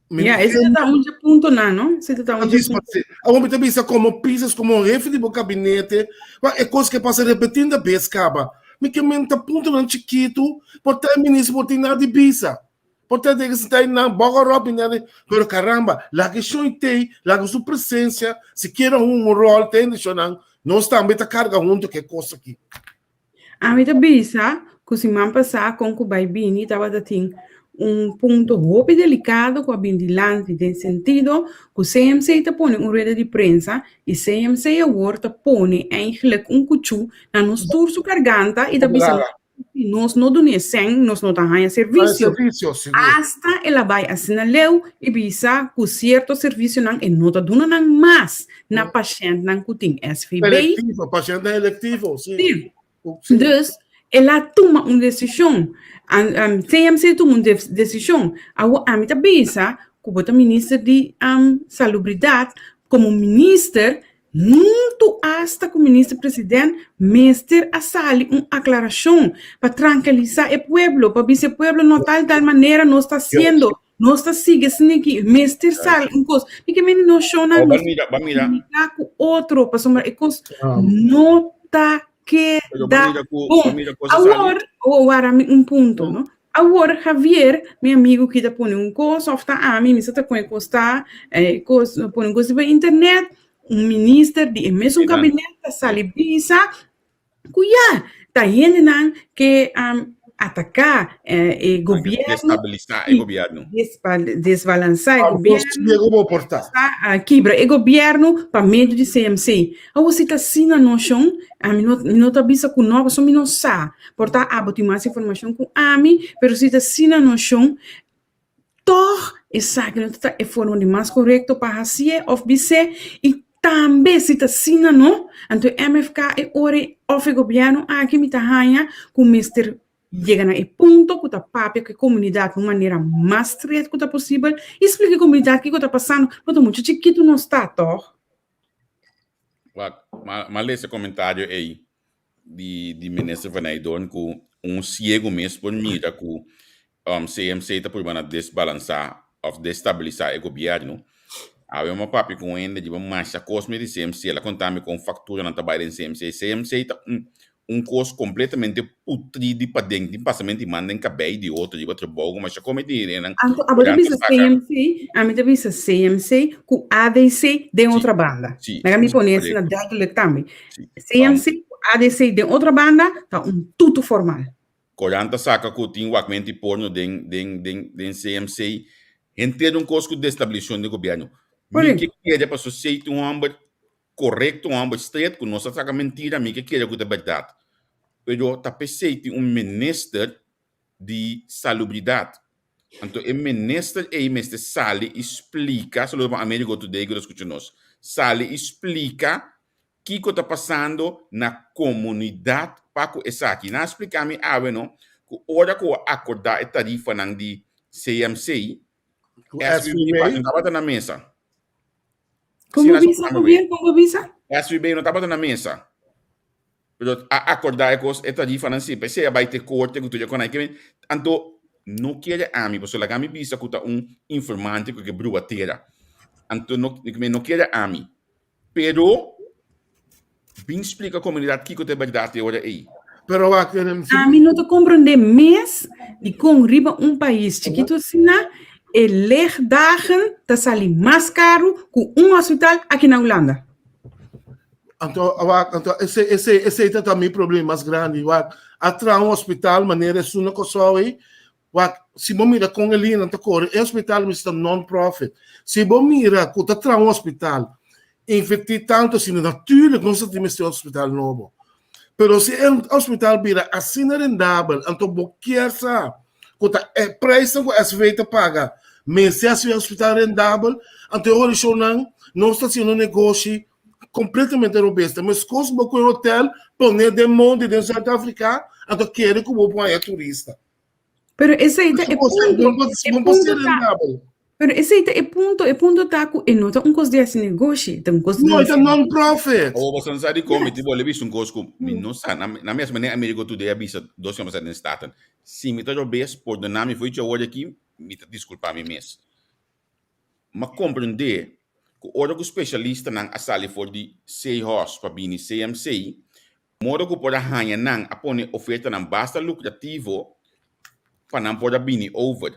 Ja, ese ta un punto na, no? Ese ta un punto. Awor mi ta bisa como pisas, como jefe di bo gabinete, wa e kos ke pasa repetindo bes kaba. Mi ke men ta punto nan chikitu, por ta e minister por tin nada di bisa. Por ta de ta nan boga rop in pero caramba, laga e shon tei, laga su presencia, sikiera un rol ten de shon nos tambe ta carga hunto ke kos aki. Ami ta bisa ku siman pasá kon ku bai bini tabata tin un punto hopi delikado ku a bin dilanti den sentido ku CMC ta pone un rueda di prensa i CMC awor ta pone eigenlijk un kuchú na nos tur su garganta i ta bisa si nos no dun'é sèn nos no ta haña servisio. Asta el a bai asina leu i bisa ku sierto servisionan e no ta duna nan mas na pashèntnan ku tin SVB. Elektivo, pashèntnan elektivo, sí. Sí. Dus, el a tuma un desishon. CMC tuma un desishon. Awor ami ta bisa ku bo ta minister di Salubridat, komo minister, huntu asta ku minister president mester a sali un aklarashon pa trankilisá e pueblo, pa bisa e pueblo no tal tal manera nos ta hasiendo. Nos ta sigui esaki, mester sali un kos. Mi ke mende nos shownan, Oh, nos mira, ba mira. komuniká ku otro, pasobra e kos no ta Pero ba keda mira ku, ba bon. mira cosa sali. Awor, oh, wara mi un punto, no? Awor, Javier, mi amigu ki ta pone un kos, òf ta ami, mi sa ta kon e kos ta, e kos, pone un kos riba internet, un minister di e mesun Einan. kabinet ta sali bisa, Ku ya ta hendenan ke ataká e gobièrnu. Destabilisá e gobièrnu. Desbalansá e gobièrnu. Diego bo por ta. Kibra e gobièrnu pa medio di CMC. Awor si ta asina no shon, ami no mi no ta bisa ku no pasobra mi no sa. Por ta abo tin mas informashon ku ami, pero si ta asina no shon, Tòg esaki no ta e forma di mas korekto pa hasié òf bis'é i tambe si ta asina no, anto e MFK e ora ei òf e gobièrnu aki mi ta haña ku mester yega na e punto ku ta papia ku e komunidat na un manera mas stret ku ta posibel i splika e komunidat kiko ta pasando, no ta muchu chikitu nos ta tòg. Wak, m'a lesa e komentario ei di di minister Van Heydoorn ku un siego mes por mira ku CMC ta purba na desbalansá òf destabilisá e gobièrnu. Awe mi a papia ku un hende riba masha kos mi di CMC. El a konta mi kon fakturanan ta bai den CMC. CMC ta un. Un kos kompletamente putrí di paden, tin pasamento di man den kabei di otro riba trabou ku masha kome tin hende nan Anto abo ta orando bisa saka. CMC, ami ta bisa CMC ku ADC den Sí, otra banda. sí, Laga mi sí, pone asina korekto. duidelijk tambe. Sí. CMC ku ADC den otra banda ta un tutu formal. Korant ta saka ku tin wakmento di porno den den den den CMC. Henter un kos ku destabilishon di gobièrnu. Mi Correcto. ke kere paso sei tin un hòmber korekto, un hòmber stret ku no sa saka mentira, mi ke kere ku ta bèrdat. Pero ta p'esei tin un minister di salubridat. Anto e minister ei mester sali i splika, saludo pa Amerigo Today ku ta skucha nos, sali i splika Kiko ta pasando na komunidat pa ku esaki? Nan a splika mi awe no ku ora ku a akordá e tarifanan di CMC, Ku SVB SVB. no tabata na mesa. Kon Sí, bo nan a bisa, splika mi Javier? Kon bo bisa? SVB no tabata na mesa. Pero a akordá e kos, e tarifanan si, p'esei a bai te korte ku tur e konai. Anto no kere ami, pasobra laga mi bisa ku ta un informante ku ke brua tera. Anto no, no kere ami. Pero, bin splika komunidat kiko ta e bèrdat e ora ei. Pero wak, eh, si Ami no ta komprondé mes dikon riba un pais chikitu asina e legdagen ta sali mas karu ku un hospital aki na Hulanda. Anto, wak, anto, ese, ese, esei ta ta mi problema mas grandi, wak. A traha un hospital manera esun na Kòrsou ei, Wak, si bo mira kon e liñanan ta kore, e hospital mester ta non-profit. Si bo mira ku ta traha un hospital, invertí tantu asina, natuurlijk nos ta tin mester un hospital nobo. Pero si e hospital bira asina rendabel, anto bo kier sa ku ta e prijsnan ku SV ta paga mester hasi e hospital rendabel, anto e orishonnan nos ta hasiendo un negoshi completamente robes. Ta meskos bo ku e hotel pone den mondi den Zuid-Afrika, anto kere ku bo por haña turista. Pero esei ta e punto. E punto ta, pero esei ta e punto, e punto ta ku e no ta un kos di hasi negoshi, ta un kos di No, e ta non-profit. Awo boso no sa di kon, mi tin bole bisa un kos ku mi no sa. Na na mes manera Amerigo Today a bisa dos siman pasá den Staten. Si mi ta robes, pordona mi for dicho awor aki, mi ta diskulpa mi mes. M'a komprendé ku ora ku spesialistanan a sali for di Seahorse pa bini CMC, modo ku por a haña nan a pone ofertanan basta lukrativo pa nan por a bini over.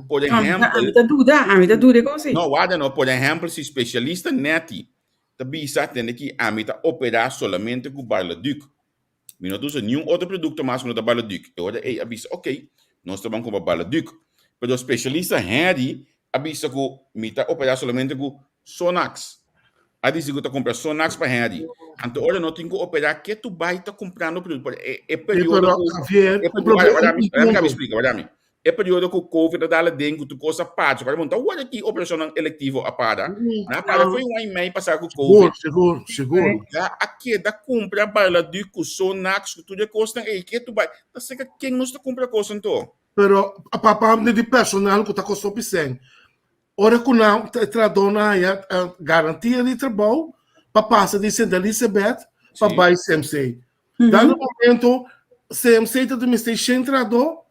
Por ehèmpel. Ami ta duda, ami ta duda e kos ei. No, warda no. Por ehèmpel, si spesialista Netty ta bisa, tende ki ami ta operá solamente ku Barladuc. Mi no ta usa niun otro produkto mas ku no ta Baladuk. E ora ei a bisa, Ok, nos ta ban kumpra Baladuk. Pero spesialista Henry a bisa ku mi ta operá solamente ku Sonax. A disi ku ta kumpra Sonax pa Henry. Anto ora no tin ku operá, ke tu bai ta kumprando produkto? E e periodo ku. Javier, E periodo, wara, wara mi, wara mi kabi splika, wara mi. E periodo ku Covid a dal aden ku tur kos a para, su bon ta wòrdu ki operashonnan elektivo a para. Nan a para for un aña i mei pasá ku Covid. Sigur, sigur, sigur. Ya a keda kumpra Baladú ku Sonax ku tur e kosnan ei. Ke tu bai? Ta seka ken nos ta kumpra kos anto? Pero pa pa di personal ku ta kosta hopi sèn. Ora ku nan e trahadónan haña garantia di trabou pa pasa di Sint Elisabeth pa bai CMC. Dado momento CMC ta tin mester shen trahadó,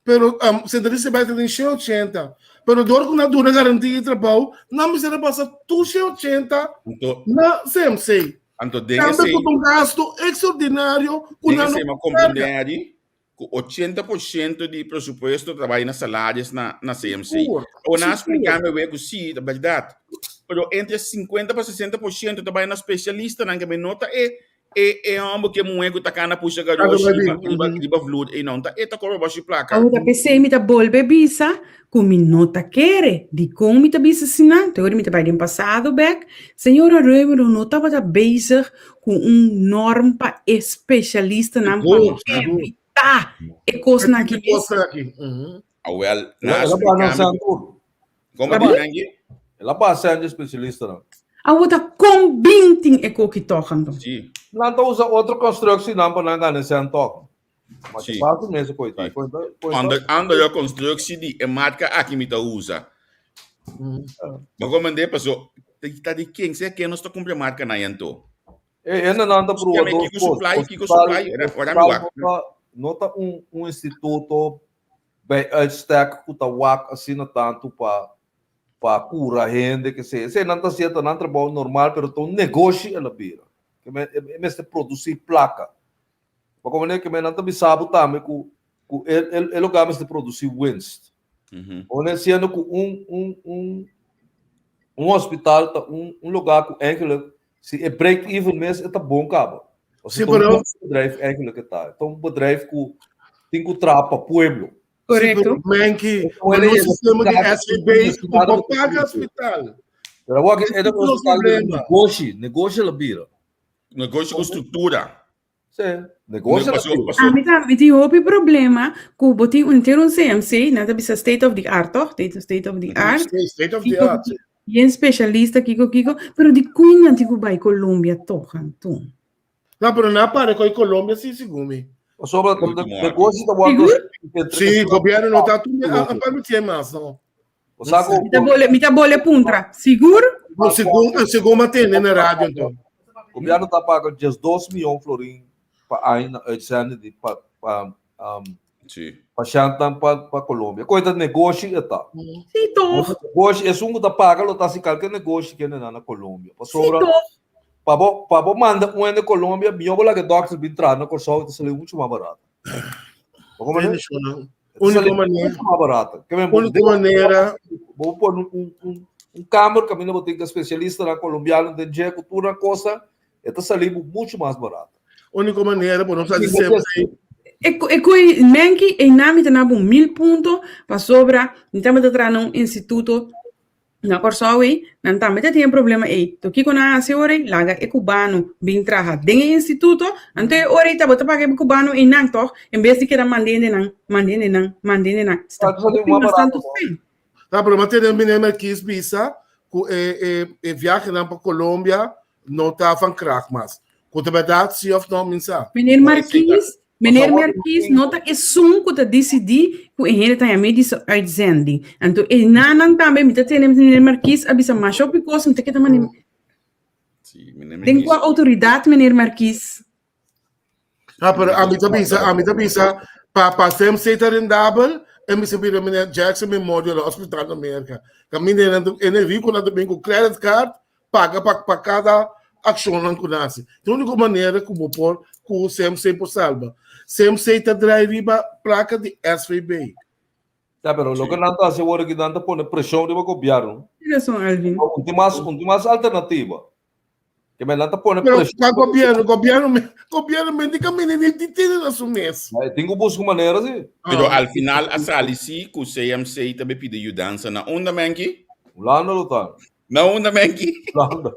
pero um, Sint Elisabeth ta tin 180. Pero dor ku nan duna garantia di trabou, nan mester a pasa tur 180 Anto, na CMC. anto den Tambe esei, ku ta un gasto ekstraordinario ku den nan esei no m'a por comprende carga. Harry, ku 80% di presupuesto ta bai na salarios na, na CMC. Sigur, Awor nan a sigur. splika mi wei ku sí, ta bèrdat. Pero entre 50 pa 60% ta bai na spesialistanan, ke mi no ta e E e hòmber ku e muhé ku ta kana pusha garoshi riba riba riba vloer ei no ta e ta kobra bashi plaka. Awor ta p'esei mi ta bolbe bisa ku mi no ta kere. Dikon mi ta bisa asina? Te ora mi ta bai den pasado bèk. Señora Römer no tabata bezig ku un norm pa e spesialistanan pa evitá e kosnan aki mes. Awel, nan a El a splika basa mi. tur. Kon bo di Angie? El a basa di spesialistanan. Awor ta kon bin tin e koki tòg anto? Sí. Nan ta usa otro konstruksinan pa nan gana sèn tòg. Ma Sí. ta fásil mes e koita. Sí. Koita, koita. Onder andere konstruksi di e marka aki mi ta usa. Bo komprendé? Paso ta di ken? Sea ken nos ta kumpra markanan anto? E hendenan ta proba Kiko dos kos. supply, kiko Hospital, supply, ora ora mi hospital wak. no ta, no ta un, un instituto bij uitstek ku ta wak asina tantu pa pa kura hende ke sea. Esei nan ta hasié ta nan trabou normal pero ta un negoshi el a bira. E mester produsí plaka. Ma komo ne ke men nan ta bisa bo tambe ku ku e e lugá mester produsí winst. Komo ne siendo ku un un un un hospital ta un un lugá ku eigenlijk si e break even mes e ta bon kaba. Sí, pero un bedrijf eigenlijk e ta. E ta un bedrijf ku tin ku traha pa pueblo. Correcto. Menki, ma nos sistema di SVB ku por paga hospital. Pero awor e ta un hospital di negoshi, negoshi la bira. Negoshi ku struktura. Sí, negoshi la bira. Ami tambe tin hopi problema ku bo tin un entero un CMC, nan ta bisa state of the art, toch? State of the art. State of the art. Yen specialista kiko kiko, pero di kuin nan tin ku bai Colombia toch anto? No, pero na pare koi Colombia sí, segun mi. Pasobra negoshi ta wòrdu Sí, gobierno no ta a permitir mas, no. Mi ta bole puntra. Sigur? No, segun, segun m'a tende na radio anto. Gobierno ta paga 12 miyon florin pa aña na uitzending di pa pa um, Sí. pashentnan pa pa Colombia. Koe ta negoshi e ta. Sí, toch. Negoshi, esun ku ta paga lo ta hasi kalke negoshi kende nan na Colombia. Sí, Pasobra toch. pa bo pa bo manda un hende Colombia, mihó bo laga e dòkter bin traha na Kòrsou, e ta sali muchu mas barato. Bo komprende? Bendicionan. E ta Único sali manera. muchu mas barato. Ke men bo Único manera. bo pone un un un kamer kaminda bo tin ku spesialistanan colombiano den dje ku tur nan kosa, E ta sali bo mucho mas barato. Único manera bo no sa di sempre. E e koi menki e nami ta na bo mil punto pasobra mi tabata traha na un instituto na Kòrsou ei, nan tambe ta tin e problema ei. To kiko nan hasi ora ei? Laga e kubano bin traha den e instituto, anto e ora ei tabata paga e kubano einan tòg, en bes di keda mandende nan, mandende nan, mandende nan. Sta hopi mas tantu fen. Ta, pero mi a tende meneer Merkies bisa ku e e e viahenan pa Colombia no ta van kracht mas. Ku ta bèrdat si òf no, mi sa. Meneer Markies, meneer Merkies no ta esun ku ta disidí ku e hende ta haña medische uitzending. Anto e nanan tambe mi ta tende meneer Markies a bisa masha hopi kos, mi ta keda mane den kua outoridat meneer Markies? Ah, pero a mi ta bisa, a mi ta bisa, pa pa CMC ta rendabel, e mi se bira meneer Jackson Memorial Hospital na Amerika. Kaminda nan e rico nan ta bin ku credit card, paga pa pa kada akshonnan ku nan hasi. E úniko manera ku bo por ku CMC por salba. CMC ta drai riba plaka di SVB. Ya, pero loke nan ta hasi awor aki nan ta pone preshon riba gobièrnu. Tin rason, Alvin. Un tin mas, un tin mas alternativa. Ke men nan ta pone Pero preshon. kua gobièrnu? Gobièrnu me, gobièrnu men di kaminda ni di tene na su mes. Ai, tin ku buska un manera si. Pero al final a sali si ku CMC ta be pidi yudansa na unda, Menki? Hulanda lo ta. Na unda, Menki? Hulanda.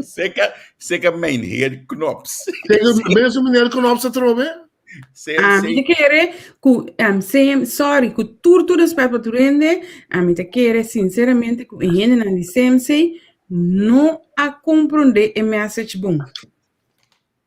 Seka, seka mijnheer Knops. Seka, mesun meneer Knops atrobe? Ami ta kere ku CM, sorry, ku tur tur respet pa tur hende, ami ta kere sinceramente ku e hendenan di CMC no a komprondé e message bon.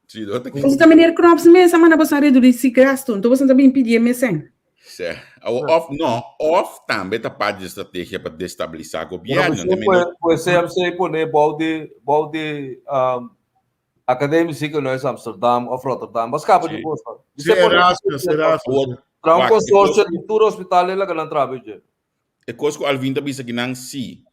Sí, dat ta Pasobra ta meneer Knops mes a manda boso reduci gasto, anto boso ta bin pidi e mes en. Sí. Of no, of tambe ta parti di strategia pa destabilisá Pero gobièrnu. misschien puede CMC pone bou di bou di Academie Ziekenhuis Amsterdam of Rotterdam. Bas kaba di kos. Sí, Erasmus, Erasmus. Tra un consorcio di tur hospital e laga nan traha dje. E kos ku Alvin ta bisa kinan sí.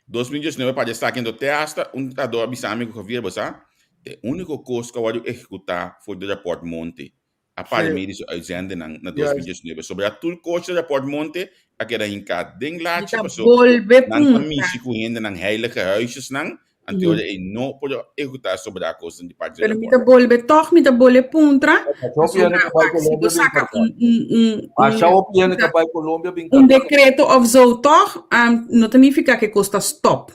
2019 pa dje staki ento te hasta un trahador a bisa mi ku Javier bo sa e úniko kos ku a wòrdu ehekutá for di rapòrt Monte a para medische uitzendennan na 2019. Sobra tur kos di rapòrt Monte a keda hinká den lachi paso nan ta mishi ku hendenan heilige huisjesnan anto ora ei no por ehekutá sobra kosnan di parti di Pero mi rapòrt. ta bolbe tòg mi ta bolbe puntra pasobra wak si bo saka un un un un dekreto òf zo tòg no ta nifiká ku e kos ta stòp.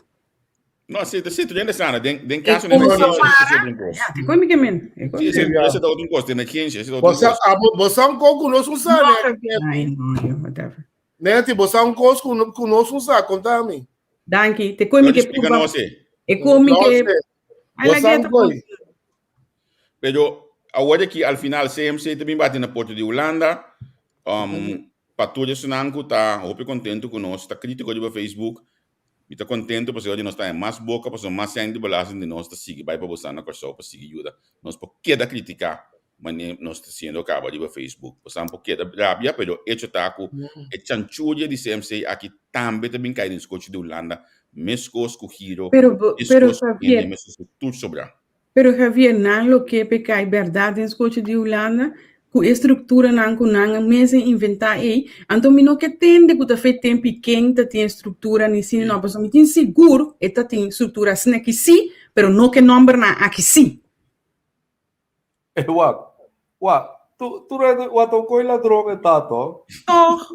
No, sí, sí, tu tienes sana. Den, den E caso de cosa emergencia, para. ese es otro cosa. Ja, te koe mi ke men. E koe Sí, mi ese, ke men. ese es otro cosa, de emergencia, ese es otro Bosa, cosa. abo, bosa un kos ku nos un sa, No, Neti. ai, no, yo, whatever. Neti, bosa un kos ku, ku nos un sa, kontami. Danki. Te koe mi No, ke explica purba. no sé. E koe mi No ke. sé. Ai, la Bosa un geta. kos. Pero awor aki al final CMC ta bin bati na porta di Hulanda. Um, pa tur esnan ku ta hopi kontentu ku nos, ta kritiko riba Facebook, Mi ta contento pasobra di nos ta haña mas boca pasobra mas sèn di belasting di nos ta sigui bai pa bosan na Kòrsou pa sigui yuda. Nos por keda kritiká manera nos ta siendo kaba riba Facebook. Bosan por keda rabia pero echo ta ku e chanchuria di CMC aki tambe ta bin kai den skochi di Hulanda meskos ku Giro, Pero, pero meskos ku Xavier, hende, meskos ku tur sobrá. Pero Javier, nan lo ke p'e kai bèrdat den skochi di Hulanda, ku e strukturanan ku nan a mes a inventá ei, anto mi no ke tende ku ta fe tempu i ken ta tin e struktura ni si ni no, pasobra mi tin sigur e ta tin struktura asina ki sí, pero no ke nòmbernan aki sí. E wak, wak, tu, tu rende, wak, ta un koi ladron e ta, to? Toch?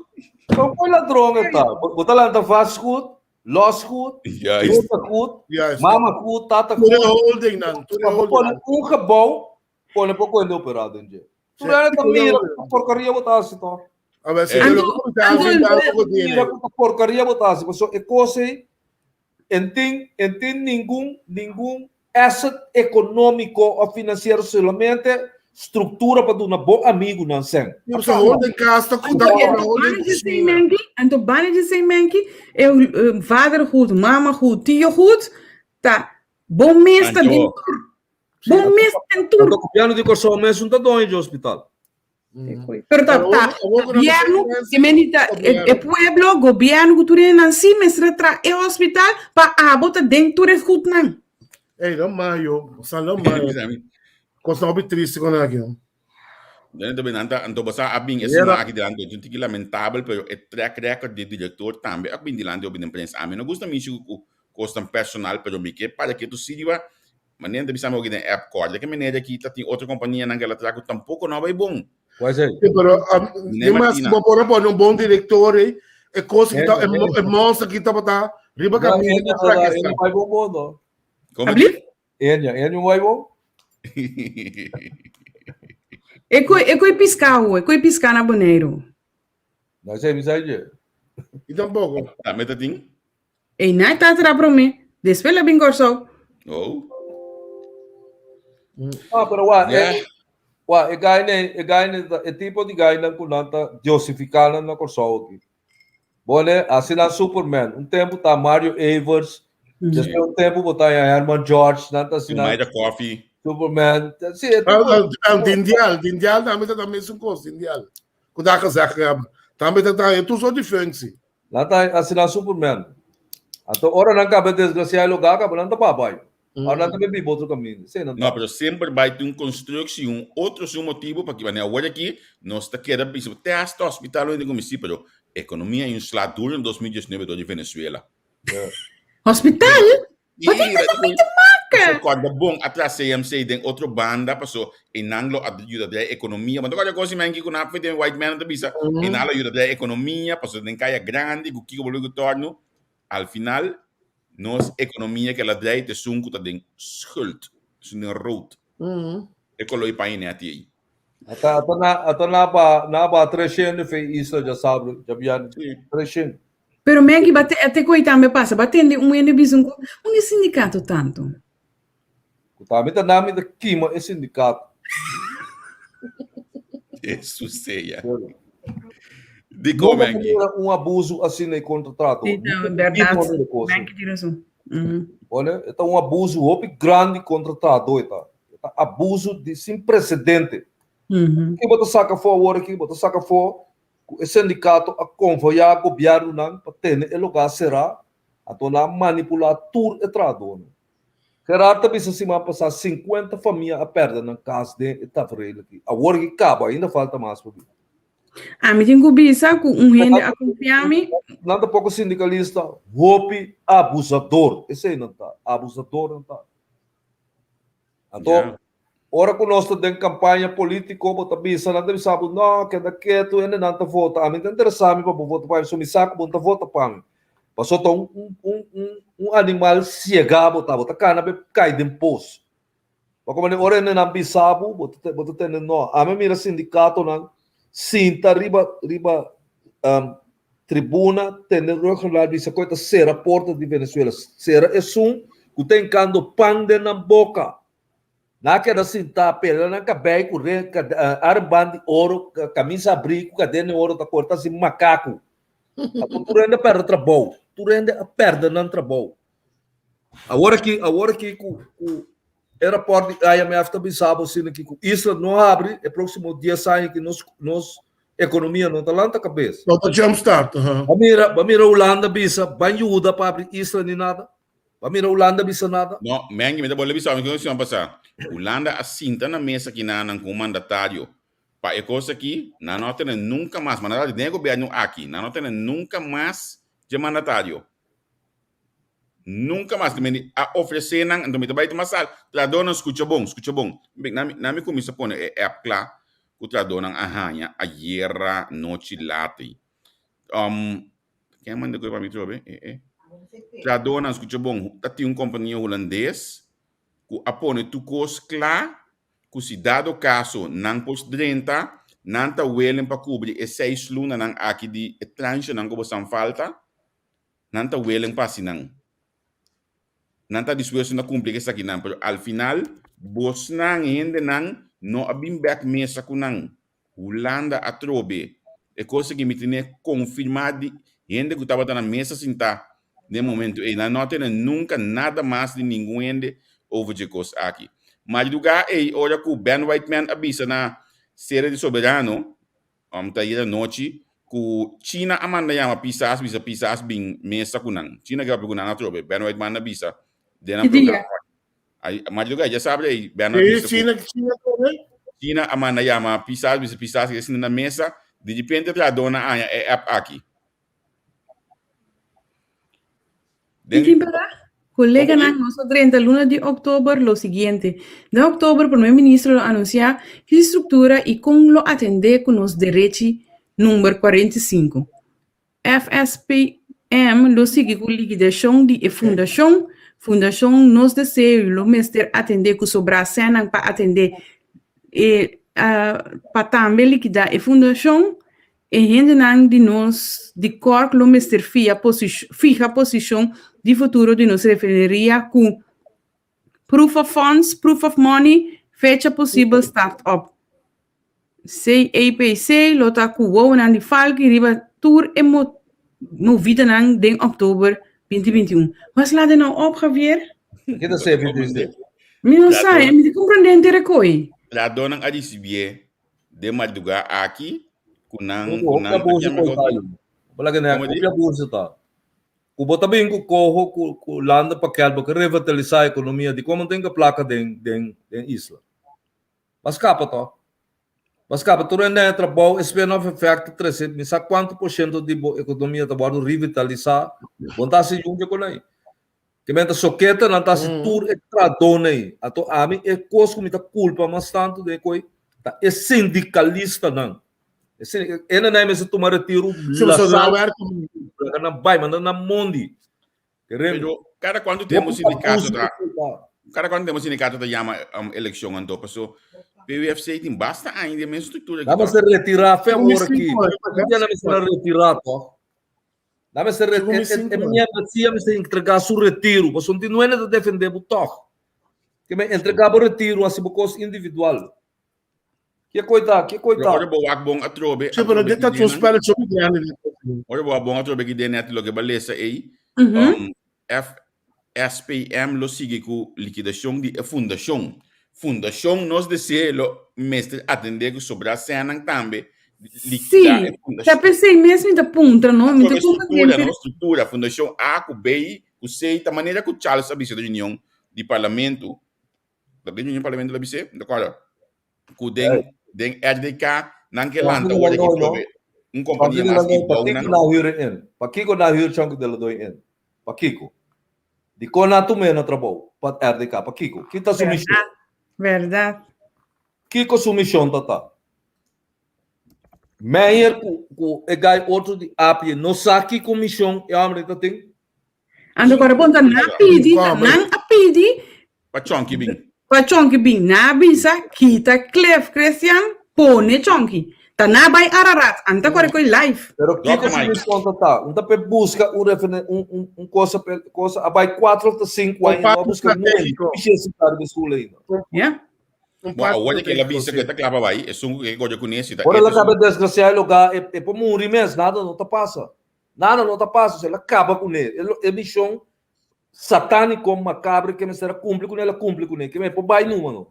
Ta un koi ladron e ta. Bo, bo ta lanta vastgoed, losgoed, Juist. groentegoed, Juist. mama goed, tata Tur e goed. holding nan, tur e Pa bo holding pone nan. un gebouw, pone poko hende operá den dje. Tu Sí, rende ta tur e mira holding. ku porkaria bo ta hasi, to? A ver, si Eh. yo lo Anto, que ta anto, haciendo algo Mira tiene. ku porkaria bo ta hasi, pasobra e kos ei En tin en tin ningun ningun asset ekonómiko òf finansiero solamente struktura pa duna bo amigunan sèn. Yo sa holding kasta ku ta Anto, kobra anto holding bana di sei kushina. menki, anto bana di sei menki, e eh, vader goed, mama goed, tio goed, ta bo mes ta den Anto. tur. Bo mes ta den tur. Anto gobièrnu di Kòrsou mes un ta doño di hospital. Pero ta, Pero ta awor ku nan gobierno, presidente, que men ta, e, e pueblo, gobierno ku tur nan si mester tra e hospital pa abo ta den tur e goednan. Ey, no mayo, sa no mayo. Kos no bi triste kon aki. no. Den tambe nan ta anto basa a bin e Era. suma aki delante un tiki lamentabel pero e track record di director tambe a bin delante obi den prensa. Ami no gusta mishi ku kosnan personal pero mi ke para ke tu siriba Manera ta bisa mi oki den app kòrda ke meneer aki ta tin otro kompanianan ke el a traha ku tampoko no a bai bon. Kua esei? Sí, pero Meneer di mas Martina. bo por a pone un bon direktor ei, e kos ki ta, e, Enya, mo- e monster ki tabata riba No, kaminda Enya, ta enya frakasá. bai bon bon, no? Komo Alsjeblieft? di? Enya, Enya bai bon? E koi, e koi piská ho, e koi piská na Boneiru. No, esei mi sa dje. I tampoko. Tambe ta tin? Ei nai ta tra promé, despues la bin Kòrsou. Oh. Ah, pero wa, Yeah. e, wa, e gai ne, e gai ne, e tipo di gai nan ku nan ta diosifiká nan na Kòrsou aki. Bone, asina Superman. Un tempu ta Mario Evers, despues un tempu bo ta Herman George, nan ta asina Mayra Coffee. Superman. Sí, e Ah, tipo, ah, ah, Dindial, Dindial tambe ta tambe su kos, Dindial. Ku ta gezegd hebben. Tambe ta ta tur soort di functie. Nan ta asina Superman. Anto ora nan kaba desgracia e lugar kaba nan ta papai. Ora nan ta be biba otro kaminda. Esei nan No, ta. pero semper bai tin un constructie, un otro su motibo pa ki awor aki nos ta keda bisa te hasta hospital hoy como si, pero economia y un sla duro en 2019 door di Venezuela. Hospital? Wat heeft dat nou mee te maken? Kòrda bon atras CMC den otro banda paso einan lo a yuda drai ekonomia. Want kòrda kosi men ku na den white man ta bisa einan lo yuda drai ekonomia paso den kaya grandi ku kiko bolu ku torno. Al final nos ekonomia ke la drai te sun ku ta den schuld, sun den rood. E koloi paña nèt ei. Ata ata na ata na ba na ba 300 fe isla ja sabro ja bian 300. Pero Maggie, bate ate koi tambe pasa, batende un hende bisa un un e sindicato tanto. Ku tambe ta nami ta kima e sindicato. Jesus sea. Pero, Di No kon, ta Maggie? mira un abuso asina e kontratrato. Sí, Nunca no, vi verdad. un otro cosa. Maggie tin razon. Mhm. Olha, e ta un abuso hopi grandi kontra trahadó e ta. E ta abuso di sin precedente. Mhm. Ki bo ta saka afó awor aki? Bo ta saka afó ku e sindikato a konvoyá gobièrnunan pa tene e lugá será, anto nan a manipulá tur e trahadónan. Gerard ta bisa siman pasá 50 famia a pèrdè nan kas den e tafereel aki. Awor aki kaba, ainda falta mas pa bin. Ami tin ku bisa ku un hende a konfia mi. Nan ta poko sindikalista, hopi abusador. Esei nan ta, abusador nan ta. Anto, ora ku nos ta den kampaña polítiko, bo ta bisa, nan ta bisa bo, no, keda ketu, hende nan ta vota. Ami ta interesá mi pa bo vota pa mi, pasobra mi sa ku bo no ta vota pa mi. Pasobra ta un, un, un, un animal siegá bo ta, bo ta kana pa e kai den pos. Bo komo ora hende nan bisa bo, bo ta, bo ta tende no. Ami a mira sindikatonan sinta riba, riba tribuna, tende ruggengraat bisa koe ta sera porta di Venezuela. Sera esun ku ta hinkando pan den nan boka. Nan a keda sintá, pela nan kabei ku re, armband di oro, kamisa abrí ku kadena di oro ta kore, ta hasi makaku. Anto tur hende a pèrdè trabou. Tur hende a pèrdè nan trabou. Awor aki, awor aki ku ku e rapòrt di IMF ta bisa bo asina ki ku isla no habri e próksimo dies aña ki nos nos ekonomia no ta lanta kabes. No ta jump start, aha. Ba mira, ba mira Hulanda bisa ban yuda pa habri isla ni nada. Ba mira Hulanda bisa nada? No, Mengi, mi ta bolbe bisa, mi kiko siman pasá. Hulanda a sinta na mesa kinanan ku un mandatario pa e kos aki, nan no a tene nunka mas, mandatario den e gobièrnu aki, nan no a tene nunka mas dje mandatario. Nunka mas. Mi a ofresé nan, anto mi ta bai tuma sal. Trahadónan, skucha bon, skucha bon. Na mi, na mi kuminsá pone e app kla ku trahadónan a haña ayera nochi lati. Um, ken a manda koe pa mi trobe? E, e. Trahadónan, skucha bon, ta tin un kompania hulandes ku a pone tur kos kla ku si dado kaso nan por drenta, nan ta welen pa kubri e seis lunanan aki di e tranchenan ku bo san falta. Nan ta welen pa hasi nan. Nan ta dispuesto na kumpli ku esakinan, pero al final bosnan, hendenan, no a bin bèk mesa ku nan. Hulanda atrobe. E kos aki mi tene konfirmá di hende ku tabata na mesa sintá den e momento ei. Nan no a tene nunka nada mas di ningun hende over dje kos aki. Madrugá ei ora ku Ben Whiteman a bisa na Sede di Soberano, Om ta yera nochi ku China a manda yama Pisas bisa Pisas bin mesa ku nan. China ke papia ku nan atrobe. Ben Whiteman a bisa den nan Ki dia? programa. Ay, madruga ya sabe ei Ben a Sí, bisa ku China, China tambe. China a manda yama Pisas bisa Pisas ke sinta na mesa. Di repente trahadónan a haña e app aki. Den Den berdad, coleganan, nos a drenta luna di oktober lo siguiente. Den oktober Primer Ministro lo anuncia ki structura y con lo atende cu nos derechi number 45. FSPM lo sigui cu liquidacion di e fundacion. Fundacion Nos Deseo lo mester atende cu sobra senan pa atende e pa tambe liquida e fundacion. E hendenan di nos di Cork lo mester fia fiha posishon di futuro di nos refineria ku proof of funds, proof of money, fecha posibel start up. CAPC lo ta ku wowonan di falki riba tur e movidanan den oktober 2021. Was laat nou op, Javier? Ke ta CAPC? Mi no sa, mi ta komprende henter e koi. Trahadónan a risibié den madrugá aki ku nan ku nan ta keme kos di. Bala ke ne hopi abuso ta. Ku bo ta bin ku koho ku ku landa pakèt bo ke revitalisá ekonomia di komo tin ke plaka den den den isla. Ba skapa to. Ba skapa tur hende haña trabou e spin off effect ta trese mi sa kuantu por shento di bo ekonomia ta wòrdu revitalisá. Bo no ta hasi yunke ku nan. Ke men ta soketa nan ta hasi tur e trahadónan ei. Anto ami e kos ku mi ta kulpa mas tantu den e koi ta e sindikalistanan. E sin e nan mester tuma retiru lasal laga nan bai manda nan mondi. Pero kada kuantu tempu sindikato ta kada kuantu tempu sindikato ta yama elekshon anto paso PUFC tin basta aña den mes struktura aki. Nan mester retira fe awor aki. Nan mester retira toh. Nan mester re, e, e, e membresia mester entrega su retiro, pasobra tin nuende ta defende bo tog. Ke men entrega bo retiro hasi bo kos individual. Ke koi ta? Ke koi ta? Ora bo wak bon atrobe, Sí, pero atrobe dit ta ki un denan. spelletje hopi grandi. Ora bo wak bon atrobe ki den net loke ba lesa ei, Mhm. um, F SPM lo sigui ku likidashon di e fundashon. Fundashon Nos Deseo lo mester atendé ku sobrá sènnan tambe likidá Sí, e ta fundashon. p'esei mes mi ta puntra, no? Mi ta Atrobe puntra struktura, henter. no? Struktura, fundashon A ku B ku C ta manera ku Charles a bisa den reunion di parlamento. Ta den reunion di parlamento el a bis'é? Mi ta kòrda. Ku den den RDK nan ke lanta ora ki trobe un kompania mas i bou nan. Pakiko na huur in? Pakiko na huur Chonky de la Doy in? Pakiko? Dikon nan tum'é na trabou pa RDK? Pakiko? Ki ta su mishon? Bèrdat. Kiko su mishon ta ta? Meijer ku ku e gai otro di API no sa kiko mishon e hòmber ta tin? Anto kora bon ta nan pidi, ta nan a pidi. Pa Chonky bin. Pa Chonky bin. Nan a bisa kita Cliff Christian pone Chonky. Ta nan bai Ararat. Anta kore koi live. Pero kiko su mishon ta ta? Un ta pe buska un referen un un un cosa pe cosa a bai 4 of ta 5 aña no a buska nunca. Pishi e sitá riba e stoel ainda. Ya. Un Bo parti awor ke la bisa sí. ke ta kla pa bai, esun ku ke goja kuné si ta Ora e el a esun. kaba desgraciá e lugá e e por muri mes, nada no ta pasa. Nada no ta pasa, el a kaba kuné. E mishon satániko makabre ke mester a kumpli kuné, el a kumpli kuné. Ke men por bai numa no.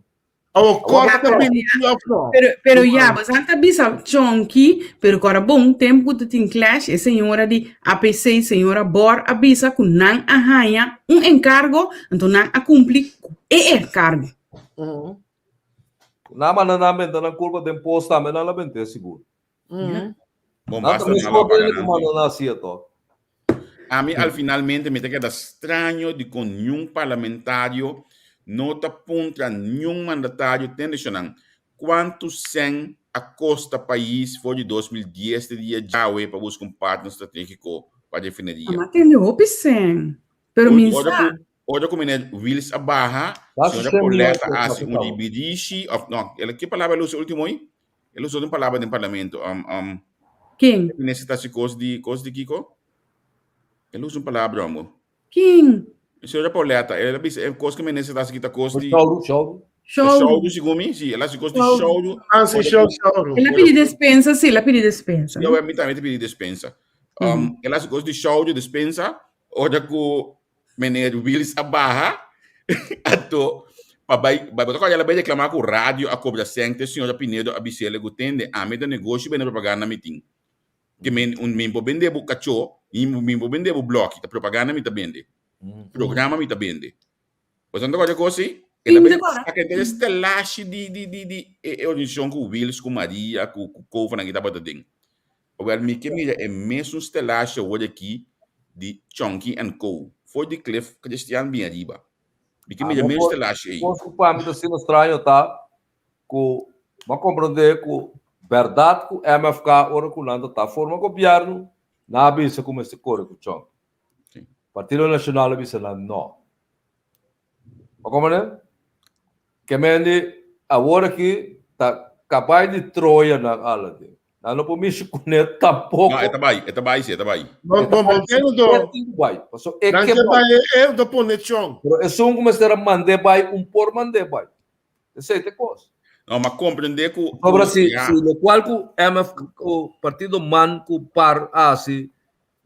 Awo kòrt ta permití òf no? Pero, pero ya, bo sa ta bisa chonki, pero kora bon, tempu ku ta tin clash, e señora di APC, señora Bor, a bisa ku nan a haña un enkargo, anto nan a kumpli ku e enkargo. Nan manda nan benta nan kulpa den pos tambe nan la bent'é sigur. Bon, Nan basta ta nan mes la paga hende ku nan manda nan hasié tòg. Ami al finalmente mi ta keda straño di kon niun parlamentario no ta puntra niun mandatario tende shonan kuantu sèn a kosta pais for di 2010 te dia djawe pa buska un partner strategiko pa refineria. Ama tende hopi sèn, pero mi sa. Ora ku meneer Wiels a baha, Basta señora sèn Paulette miljoen a hasi un kapitaal. ribirishi of no, el ki palabra el usa ultimo hoy? El usa un palabra den parlamento. Um, um, Ken? Minister ta hasi kos di kos di kiko? El usa un palabra homo. Ken? Señora Pauletta, el a bisa e kos ku minister ta hasi kita kos di Shouru, shouru. Shouru. Shouru segun mi, si, el a hasi kos di Shouru. shouru. Ah, si, Ora show, ku- show. El a pidi despensa, sí, el a pidi despensa. Yo, mi tambe ta pidi despensa. Um, el a hasi kos di shouru, despensa, ora ku meneer Wills a baha, anto pa bai, bai, bo ta bai reclama ku radio a cobra cent, señora Pinedo a bisele ku tende, ami ta negoshi bende propaganda mi tin. Ke men, un, mi bo bende bo cacho, mi, mi bo bende bo bloki, ta propaganda mi ta bende. Programa mi ta bende. Bo ta acorda cos si? El a Sí, mi bai ta acorda. saca henter e stelashi di, di, di, di e, e organisacion ku Wills, ku Maria, ku, ku Kovanan ki tabata den. Wel, mi ke mira e mesun stelashi awor aki di Chonky and Co. For di Cliff Christian bin ariba. Mi ke mira e mesun stelashi ei. Kos ku pa mi ta asina straño ta ku mi a komprondé ku bèrdat ku MFK ora ku nan ta ta forma gobièrnu nan a bisa ku mester kore ku Chonky. Partido Nashonal a bisa nan no. Bo komprende? Ke men di awor aki ta kabai di Troya nan ala den. Nan no por mishi kuné tampoko. No, e ta bai, e ta bai si, e ta bai. Bo bo bo ken do. E tin ku bai. Paso e Nan ke ke bai. bai e e ta pone chon. Pero esun ku mester a mand'é bai un por mand'é bai. Esei ta e kos. No, ma komprendé ku Pasobra si ya. si lokual ku MF ku partido man ku par a hasi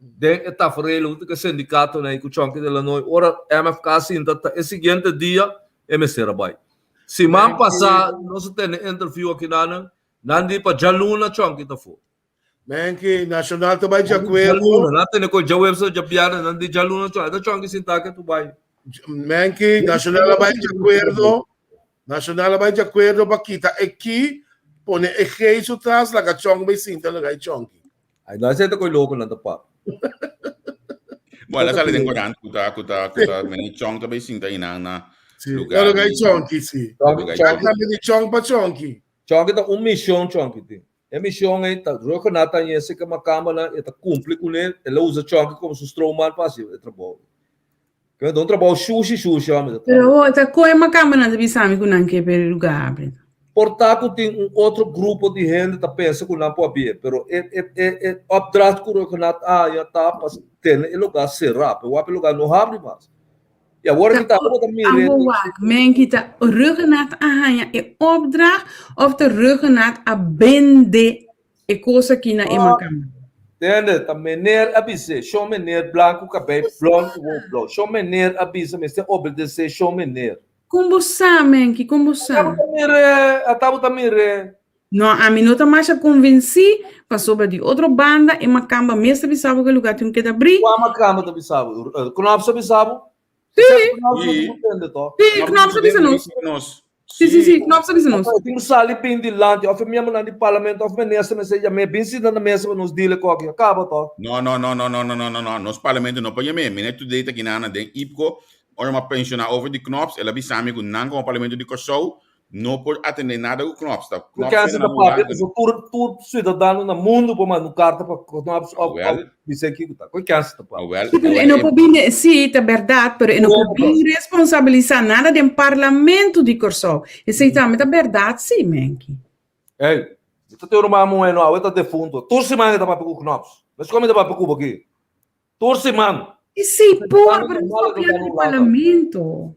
Den e tafereel huntu ku e sindikatonan i ku Chonky de Lanoy, ora MFK sinta ta e siguiente dia e mester a bai. Siman pasá nos a tene interview akinanan, nan di pa djaluna Chonky ta for. Menki, Nacional ta bai djakuerdo. Djaluna, nan a tene ku djaweps of djabièrnè, nan di djaluna Chonky, ta Chonky sinta ke tu bai. Menki, Nacional a bai djakuerdo, Nacional a bai djakuerdo pa kita e ki, pone e G su tras, laga Chonky bai sinta laga e Chonky. Ay, no esei ta koe loko nan ta papia. Bueno, la sale den corant ku ta ku ta ku ta meni chong ta bay sinta inan na Sí, lugar. na lugar di chonki, sí. Chonki, Chonki tambe di chong pa chonki. Chonki ta un mision chonki tin. E mision ei ta Ruggenaath ta yese ke makamba e ta kumpli kuné, el a usa chonki komo su stroomman pa hasi e trabou. Ke ta un trabou shushi shushi hòmber ta traha. Pero ta koe makamba nan ta bisa mi ku nan ke pa e lugar habri. Por ta ku tin un otro grupo di hende ta pensa ku nan por habié, pero e e e e opdracht ku Ruggenaath a haña ta pa tene e lugar será, pa e wak e lugar no habri mas. I awor aki tambe bo ta mira Awor wak, men kita Ruggenaath a haña e opdracht òf ta Ruggenaath a bende E kos aki na e makamba. Tende, ta meneer a bis'é, shon meneer blanku kabei blond ku wowo blou. Shon meneer a bisa mester obedesé shon meneer. Kon bo sa, Menki? Kon bo sa? Ata bo ta mir'é, ata bo ta mir'é. No, ami no ta masha konvensí, pasobra di otro banda e makamba mes ta bisa bo ku e lugá tin ku keda brí. Kua makamba ta bisa bo? Knops ta bisa bo? Sí. Sí. Sí, Knops a bisa nos. Sí, sí, sí, Knops a bisa nos. Tin ku sali bin dilanti, òf e miembronan di parlamento òf minister mester yam'é bin sinta na mesa pa nos deal e koki. A kaba tò. No, no, no, no, no, no, no, no, no. Nos parlamento no por yam'é. Meneer Today ta kina na den IPKO. Ora mi a pensioná over di Knops, el a bisa mi ku nan komo parlamento di Kòrsou No por atendé nada ku Knops. Ta Ku Knops kènsa keda na ta papia Hulanda. pasobra tur tur siudadano na mundu por manda un karta pa Knops òf òf Awèl. bis'é kiko ta. Ku kènsa ta papia. Awèl, Sí, pero awèl e no e por bini, sí, ta bèrdat, pero e no por bin responsabilisá nada den Parlamento di Kòrsou. Esei tambe ta bèrdat, sí, Menki. Ey, mi ta tin un ruman muhé no, awe ta defunto. Tur siman e ta papia ku Knops. Meskos mi ta papia ku bo aki. Tur siman. Esei por, pero nos papia di Parlamento.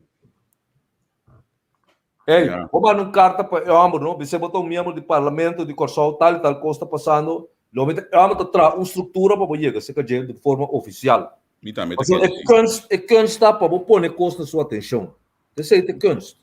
Hey, bo manda un karta pa e hòmber, no? Bis'é bo ta un miembro di parlamento di Kòrsou, tal i tal kos ta pasando. Lo mi ta, e hòmber ta traha un struktura pa bo yega serka dje di forma ofisial. Mi tambe ta Pasobra kere e esei. kunst, e kunst ta pa bo pone kos na su atenshon. Esei ta e kunst.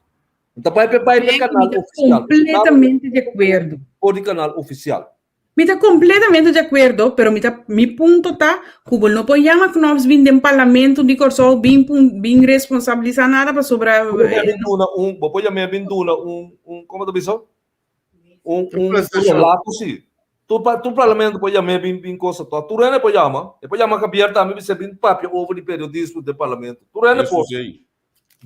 Ta bai pe bai pe kanal ofisial. Completamente di akuerdo. For di kanal ofisial. Mi ta completamente di akuerdo, pero mi ta mi punto ta ku bo no por yama Knops bin den parlamento di Kòrsou bin pun bin responsabilisá nada pasobra Bo por bin duna un, bo por yam'é bin duna un un komo ta bisa? Un un relato si. Tur pa tur parlamento por yam'é bin bin kosa to. Tur hende por yama. E por yama Javier tambe bis'é bin papia over di periodismo den parlamento. Tur hende por. Eso sí.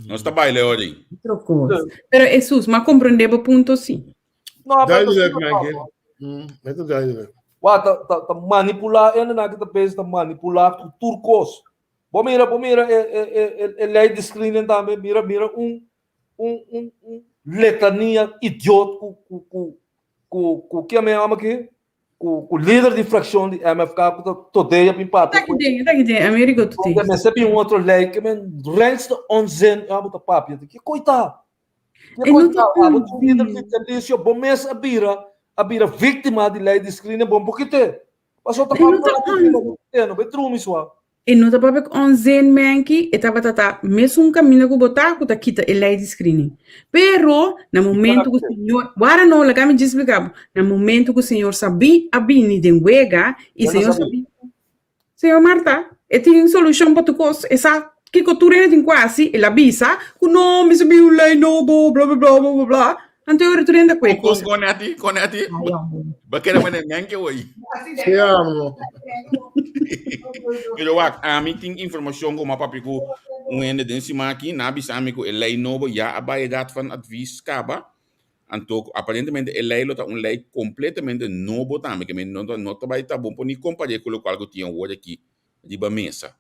Nos ta baile ori. Otro kos. Pero Esus, m'a komprendé bo punto sí. No, pero Duidelijk, Michael. Het is duidelijk. Wa, ta, ta, ta manipulá hendenan ki ta bezig ta manipulá ku tur kos. Bo mira, bo mira e, e, e, e, e lei di screening tambe, mira, mira un, un, un, un letania idiot ku, ku, ku, ku, ku, ke mi yama aki? Ku, ku lider di frakshon di MFK ku ta todea bin papia. Ta ki den, ta ki den, Amerigo tu te. Mester bin un otro lei ke men reinste onzin abo ta papia. Ke koita? E no ta Abo tin lider vitalicio, bo mes a bira, a bira víktima di lei di screening, bon pokite. Paso ta E no ta papia, no be trumi sua. E no ta papia ku onzin menki, e tabata ta mesun kaminda ku bo ta ku ta kita e lei di screening. Pero na momento ku señor, wara no, laga mi djis splika bo, na momento ku señor Sabí a bini den wega i señor Sabí, señor Marta, e tin solushon pa tur kos, e sa kiko tur hende tin ku hasi, el a bisa ku no, mi sa bin un lei nobo, bla bla bla bla bla bla. Anto e ora tur hende a kue Kon kos. kon Nati, kon Nati? Ba kere mane menke hoy. Sí, amo. Pero wak, ami tin informacion como a papi cu un hende den siman aki, na bisa ami cu e ley nobo ya a bay Raad van Advies caba. Anto aparentemente e ley lo ta un ley completamente nobo tambe, que men no ta no ta bay ta bon por ni compare cu locual cu tin awor aki riba mesa.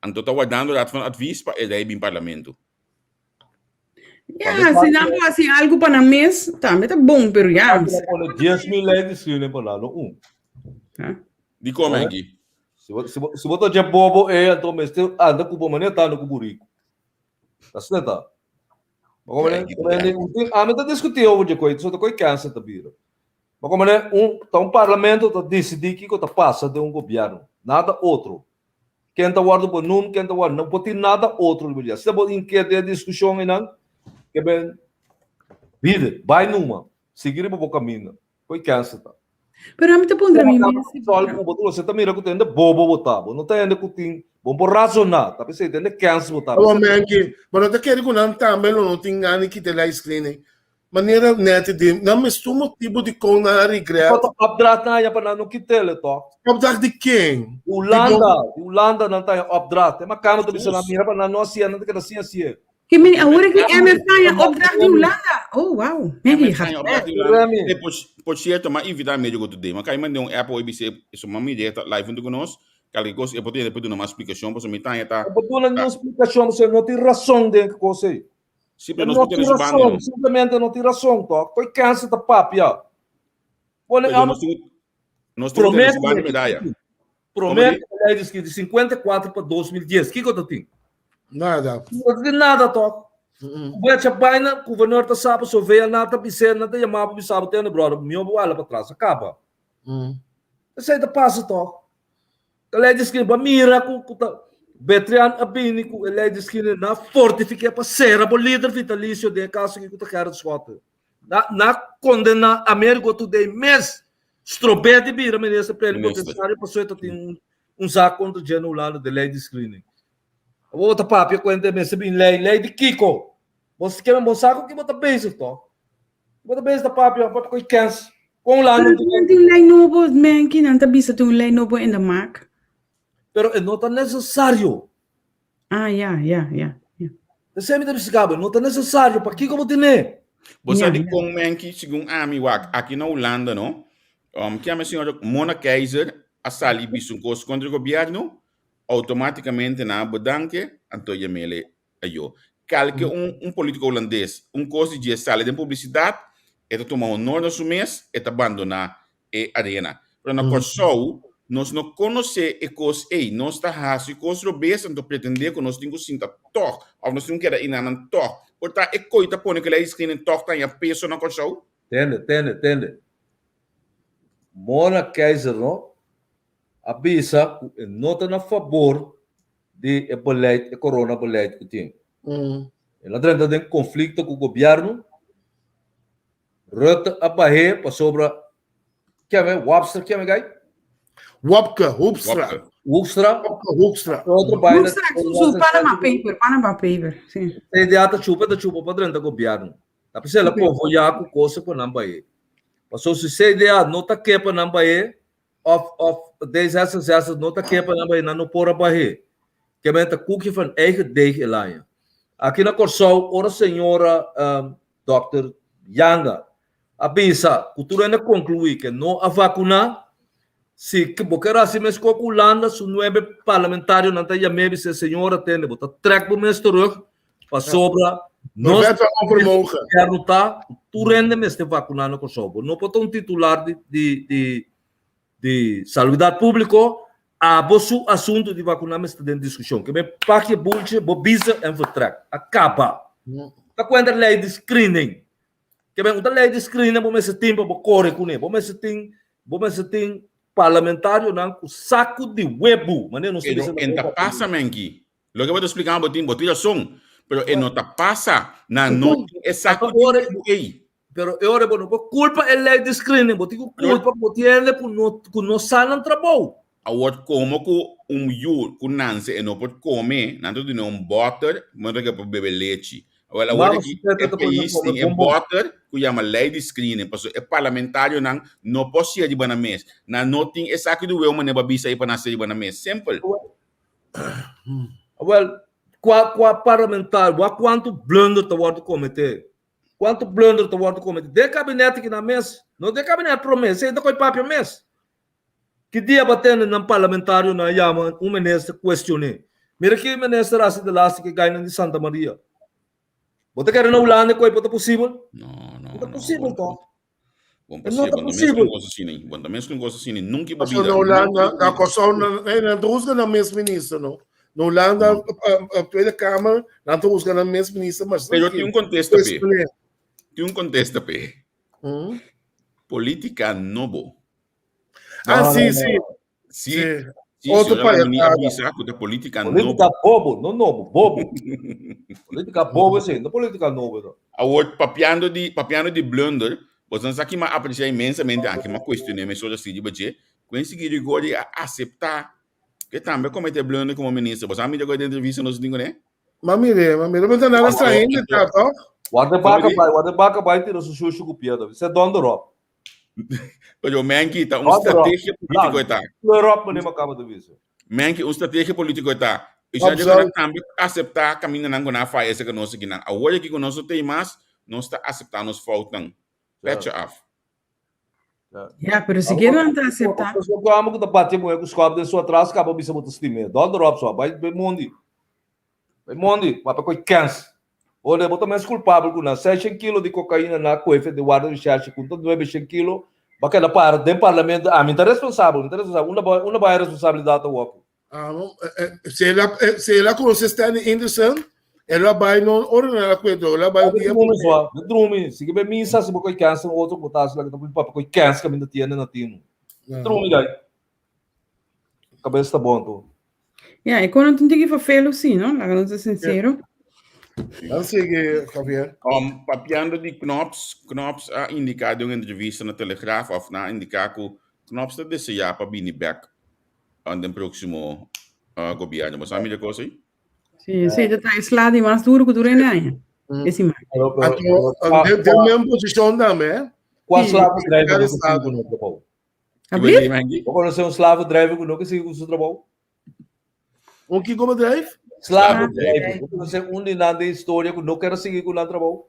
Anto ta wardando Raad van Advies pa e ley bin Parlamento. Ja, si nan por hasi algo pa nan mes, tambe ta bon, pero ja. Pone 10.000 lei di screening pa nan, no un. Di kon, Menki? Si bo, si bo, si bo ta dje bobo e, anto mester anda ku bo manera ta anda ku buriku. Asina ta. Ma komo ne, ami ta diskutí over dje koi, so ta koi cancer ta bira. Ma komo ne, un, ta un parlamento ta disidí kiko ta pasa den un gobièrnu, nada otro. Ken ta wòrdu benoemd, ken ta wòrdu, no por tin nada otro riba dje. Si ta bo inkiet den e diskushon einan, ke ben bida, bai numa, sigui riba bo kaminda, koe kènsa ta. Pero ami ta puntra mi mes si Sol ku bo ta mira ku ta hende bobo bo ta, bo no ta hende ku tin, bo no por razoná, ta p'esei ta hende kèns bo ta. Awa Menki, bo no ta kere ku nan tambe lo no tin gana di kita e light screen ei? Manera nete di nan mes tur motibu di kon nan a regret. Foto opdracht nan haña pa nan no kitele toch? Opdracht di ken? Di Hulanda, di Hulanda nan ta haña opdracht. E makano ta bisa nan mira pa nan no hasié, nan ta keda sin hasié. Ke mini awor ki MF ta haña opdracht di Hulanda? Oh wow, Maggie MF ta gaat haña ver. opdracht di Hulanda. Eh, por, por cierto, m'a invita Amerigo today. M'a kai mand'é un app hoy bis'é, so m'a mir'é ta live hunto ku nos. Kalke kos e por tende por duna mas splikashon, pasobra mi ta haña ta No por duna niun splikashon, pasobra no tin rason den e kos ei. Sí, pero nos No por tene tin su banda, rason, no. simplemente no tin rason, toch? Koe kense ta papia. Pone Pero am nos tin, nos tin ku tene promé su banda medaya. Como promé di? ku lei di skirbi 54 pa 2010, kiko ta tin? Nada. No ta tin nada, toch? Bo echa baina, guvernor ta sa pasobra vea nan ta bis'é, nan ta yama bo bisa bo tene brother, mihó bo hala pa tras, a kaba. Esei ta pasa, toch? E lei di skina, bo a mira ku ku ta Betrian a bini ku e lei di skina na fortifiké pa sera bo lider vitalisio den e kaso aki ku ta Gerrit Schotte. Na na kondená Amerigo Today mes strobé di bira minister plenipotensiario pasobra e ta tin un un zak kontra dje na Hulanda den lei di screening. Awor bo ta papia kuenta e mester bin lei, lei di kiko? Bo ke bo sa ku ki bo ta bezig to? Bo ta bezig ta papia, papia ku e kens. Kon Pero nan tin lei nobo, Menki, nan ta bisa tin un lei nobo in de maak. Pero e no ta necesario. Ah, ya, ya, ya, ya. Esei mi ta bisa caba, no ta necesario, pakiko bo tene? Bo sa Ya, di ya. kon, Menki, segun ami, wak, aki na Hulanda, no? Um, kiami señora Mona Keizer a sali bisa un kos kontra gobierno, automaticamente nan a bedanke, anto yamele Ayo. Kalke un un politico hulandes un cos di dje sali den publicidad, e ta tuma honor na su mes, e ta bandona e arena. Pero na Kòrsou nos no konosé e kos ei. Nos ta hasi kos robes anto pretendé ku nos tin ku sinta tòg òf nos tin ku keda inanan tòg. Por ta e koi ta pone ku e lei di screening tòg ta haña peso na Kòrsou? Tende, tende, tende. Mona Keizer no a bisa ku e no ta na fabor di e beleid, e corona beleid ku tin. El a drenta den konflikto ku gobièrnu. Rutte a bah'é pasobra keme Wapster keme gai? Wopke Hoekstra. Wopke. Hoekstra. Wopke Hoekstra. Otro baina. Hoekstra, su su Panama Paper, Panama Paper, sí. CDA ta chupa ta chupa pa drenta gobièrnu. Ta p'esei el a konvoyá ku kosa pa nan bah'é. Pasobra si CDA no ta ke pa nan bah'é òf òf D66 no ta ke pa nan bah'é nan no por a bah'é. Ke men ta koekje van eigen deeg el haña. Aki na Kòrsou ora señora Dòkter Janga a bisa ku tur hende a konkluí ke no a vakuná. Si bo ker hasi meskos ku Hulanda, su nuebe parlamentarionan ta yam'é bisa e señora tende bo ta trèk bo mes terug pasobra nos gobièrnu ta ku tur hende mester vakuná na Kòrsou. Bo no por ta un titular di di di di salubridat públiko, abo su asuntu di vakuná mester den diskushon. Ke men pak je boeltje, bo bisa en vertrek. A kaba. Ta kuenta lei di screening. Ke men un ta lei di screening bo mester tin pa bo kore kuné. Bo mester tin, bo mester tin parlamentarionan ku saku di webu, manera nos ta Pero bisa na en ta boka. pasa, Menki. Loke bo ta spliká bo tin, bo tin rason. Pero e no ta pasa. Nan no tin e saku di webu ei. Pero e ora bo no por culpa e ley di screening, bo tin cu culpa bo tin hende cu no cu no sa nan trabou. Awor como cu un yu cu nanse e no por come, nan ta duna un boter, manera cu e por bebe lechi. Awel awor Mama aki su teta e ta pone pais come tin e bonbon. boter cu yama ley di screening, pasobra e parlamentarionan no por sia riba nan mes. Nan no tin e saki di weu manera bo a bisa ei pa nan sia riba nan mes. Simpel. Awel, cua cua parlamentario, wak cuanto blunder ta wordo comete? Cuanto blunder ta wordo cometi den kabinet aki nan mes, no den kabinet prome, esey ta koy papia mes. Ki dia ba tende nan parlamentarionan yama un minister cuestione? Mira ki minister hasi de laatste ke gainan di Santa Maria. Bo ta kere na Hulanda koy por ta posibel? No, no, No ta no. posibel Bon, toch? bon No posibel. ta Bon ta mes posibel. un cosa asina. Bon ta mes un cosa asina. Nunca pa Pasobra bida. na Hulanda, Nunca na Kòrsou, nan nan ta husga nan mes minister, no? Na Hulanda, Tweede Kamer, nan ta husga nan mes minister mas Pero tin un contesta p'e. Cuestion'é. Tin un contesta p'e. Politica nobo. Ah, No, sí, no, sí. no. Sí, Sí. sí, Otro señora Lamini a payasada. bisa ku ta politica Politica nobo. bobo, no nobo, bobo. Politica bobo esei, no politica nobo no. Awor, papiando di, papiando di blunder, boso sa ki m'a aprecia inmensamente, anke m'a cuestion'é mesora si riba dje, ku enseguida Gregori a acepta ke tambe a comete blunder como minister. Boso a mira ku den entrevista nos tin kuné? M'a mir'é, m'a mir'é. Bo ta nada Anto, straño anto, ta, toch? Warda como baka di? bai, warda baka bai tira su shushu ku piedra. Bis'é donder op. Pero Menki ta un Donder op. strategia político Plan. ta. Kleur op, meneer Makaba de Wiese. Menki un strategia político ta. Y Op ya zo. tambe acepta camina nan gona falla ese que nos aquí nan. Awor aquí con nos tem mas, nos ta acepta nos foutnan. Petje af. Ja, pero si quieren nan ta acepta. Pessoa ku amo ku ta bate mujer ku skop den su atras kaba bisa bo ta stim'é. Donder op so. Bai bai mondi. Bai mondi. Wapa koi kens. Ora bo ta mes kulpabel ku nan. 600 kilo di kokaina na koefe di warda recherche ku ta 900 kilo ba keda para den parlamento. Ami ta responsabel, mi ta responsabel. Unda bai unda bai e responsabilidat awor ku? Ah, no, si el a, si el a conoce Stanley Anderson, el a bai no ora na la cuento, el a bai un Bai dia drumi so, bai drumi. Si ke bai misa, si bo koi kens otro ku ta la ki ta papia koi kens kaminda tiende na tinu. Drumi gai. Kabes ta bon tu. Ja, e kono tin tiki vervelo sí, no? Laga nos ser sincero. Dan sigue, Javier. Papiando di Knops, Knops a indica den un entrevista na Telegraaf of na indica ku Knops ta desea pa bini bek den próximo gobierno. Bo sa mira kos ei? Sí, sí, ta trae sla di mas duro ku tur hende aña. Esi man. Anto, den men posishon tambe, eh? Kua Sí. slaven driver Cada no estado. ku no trabou? Abrir? Bo konosé un slaven driver ku no ke sigui ku su trabou? Un kiko bedrijf? Slaven Slaven driver. Bo konosé un di nan den historia ku no kere sigui ku nan trabou?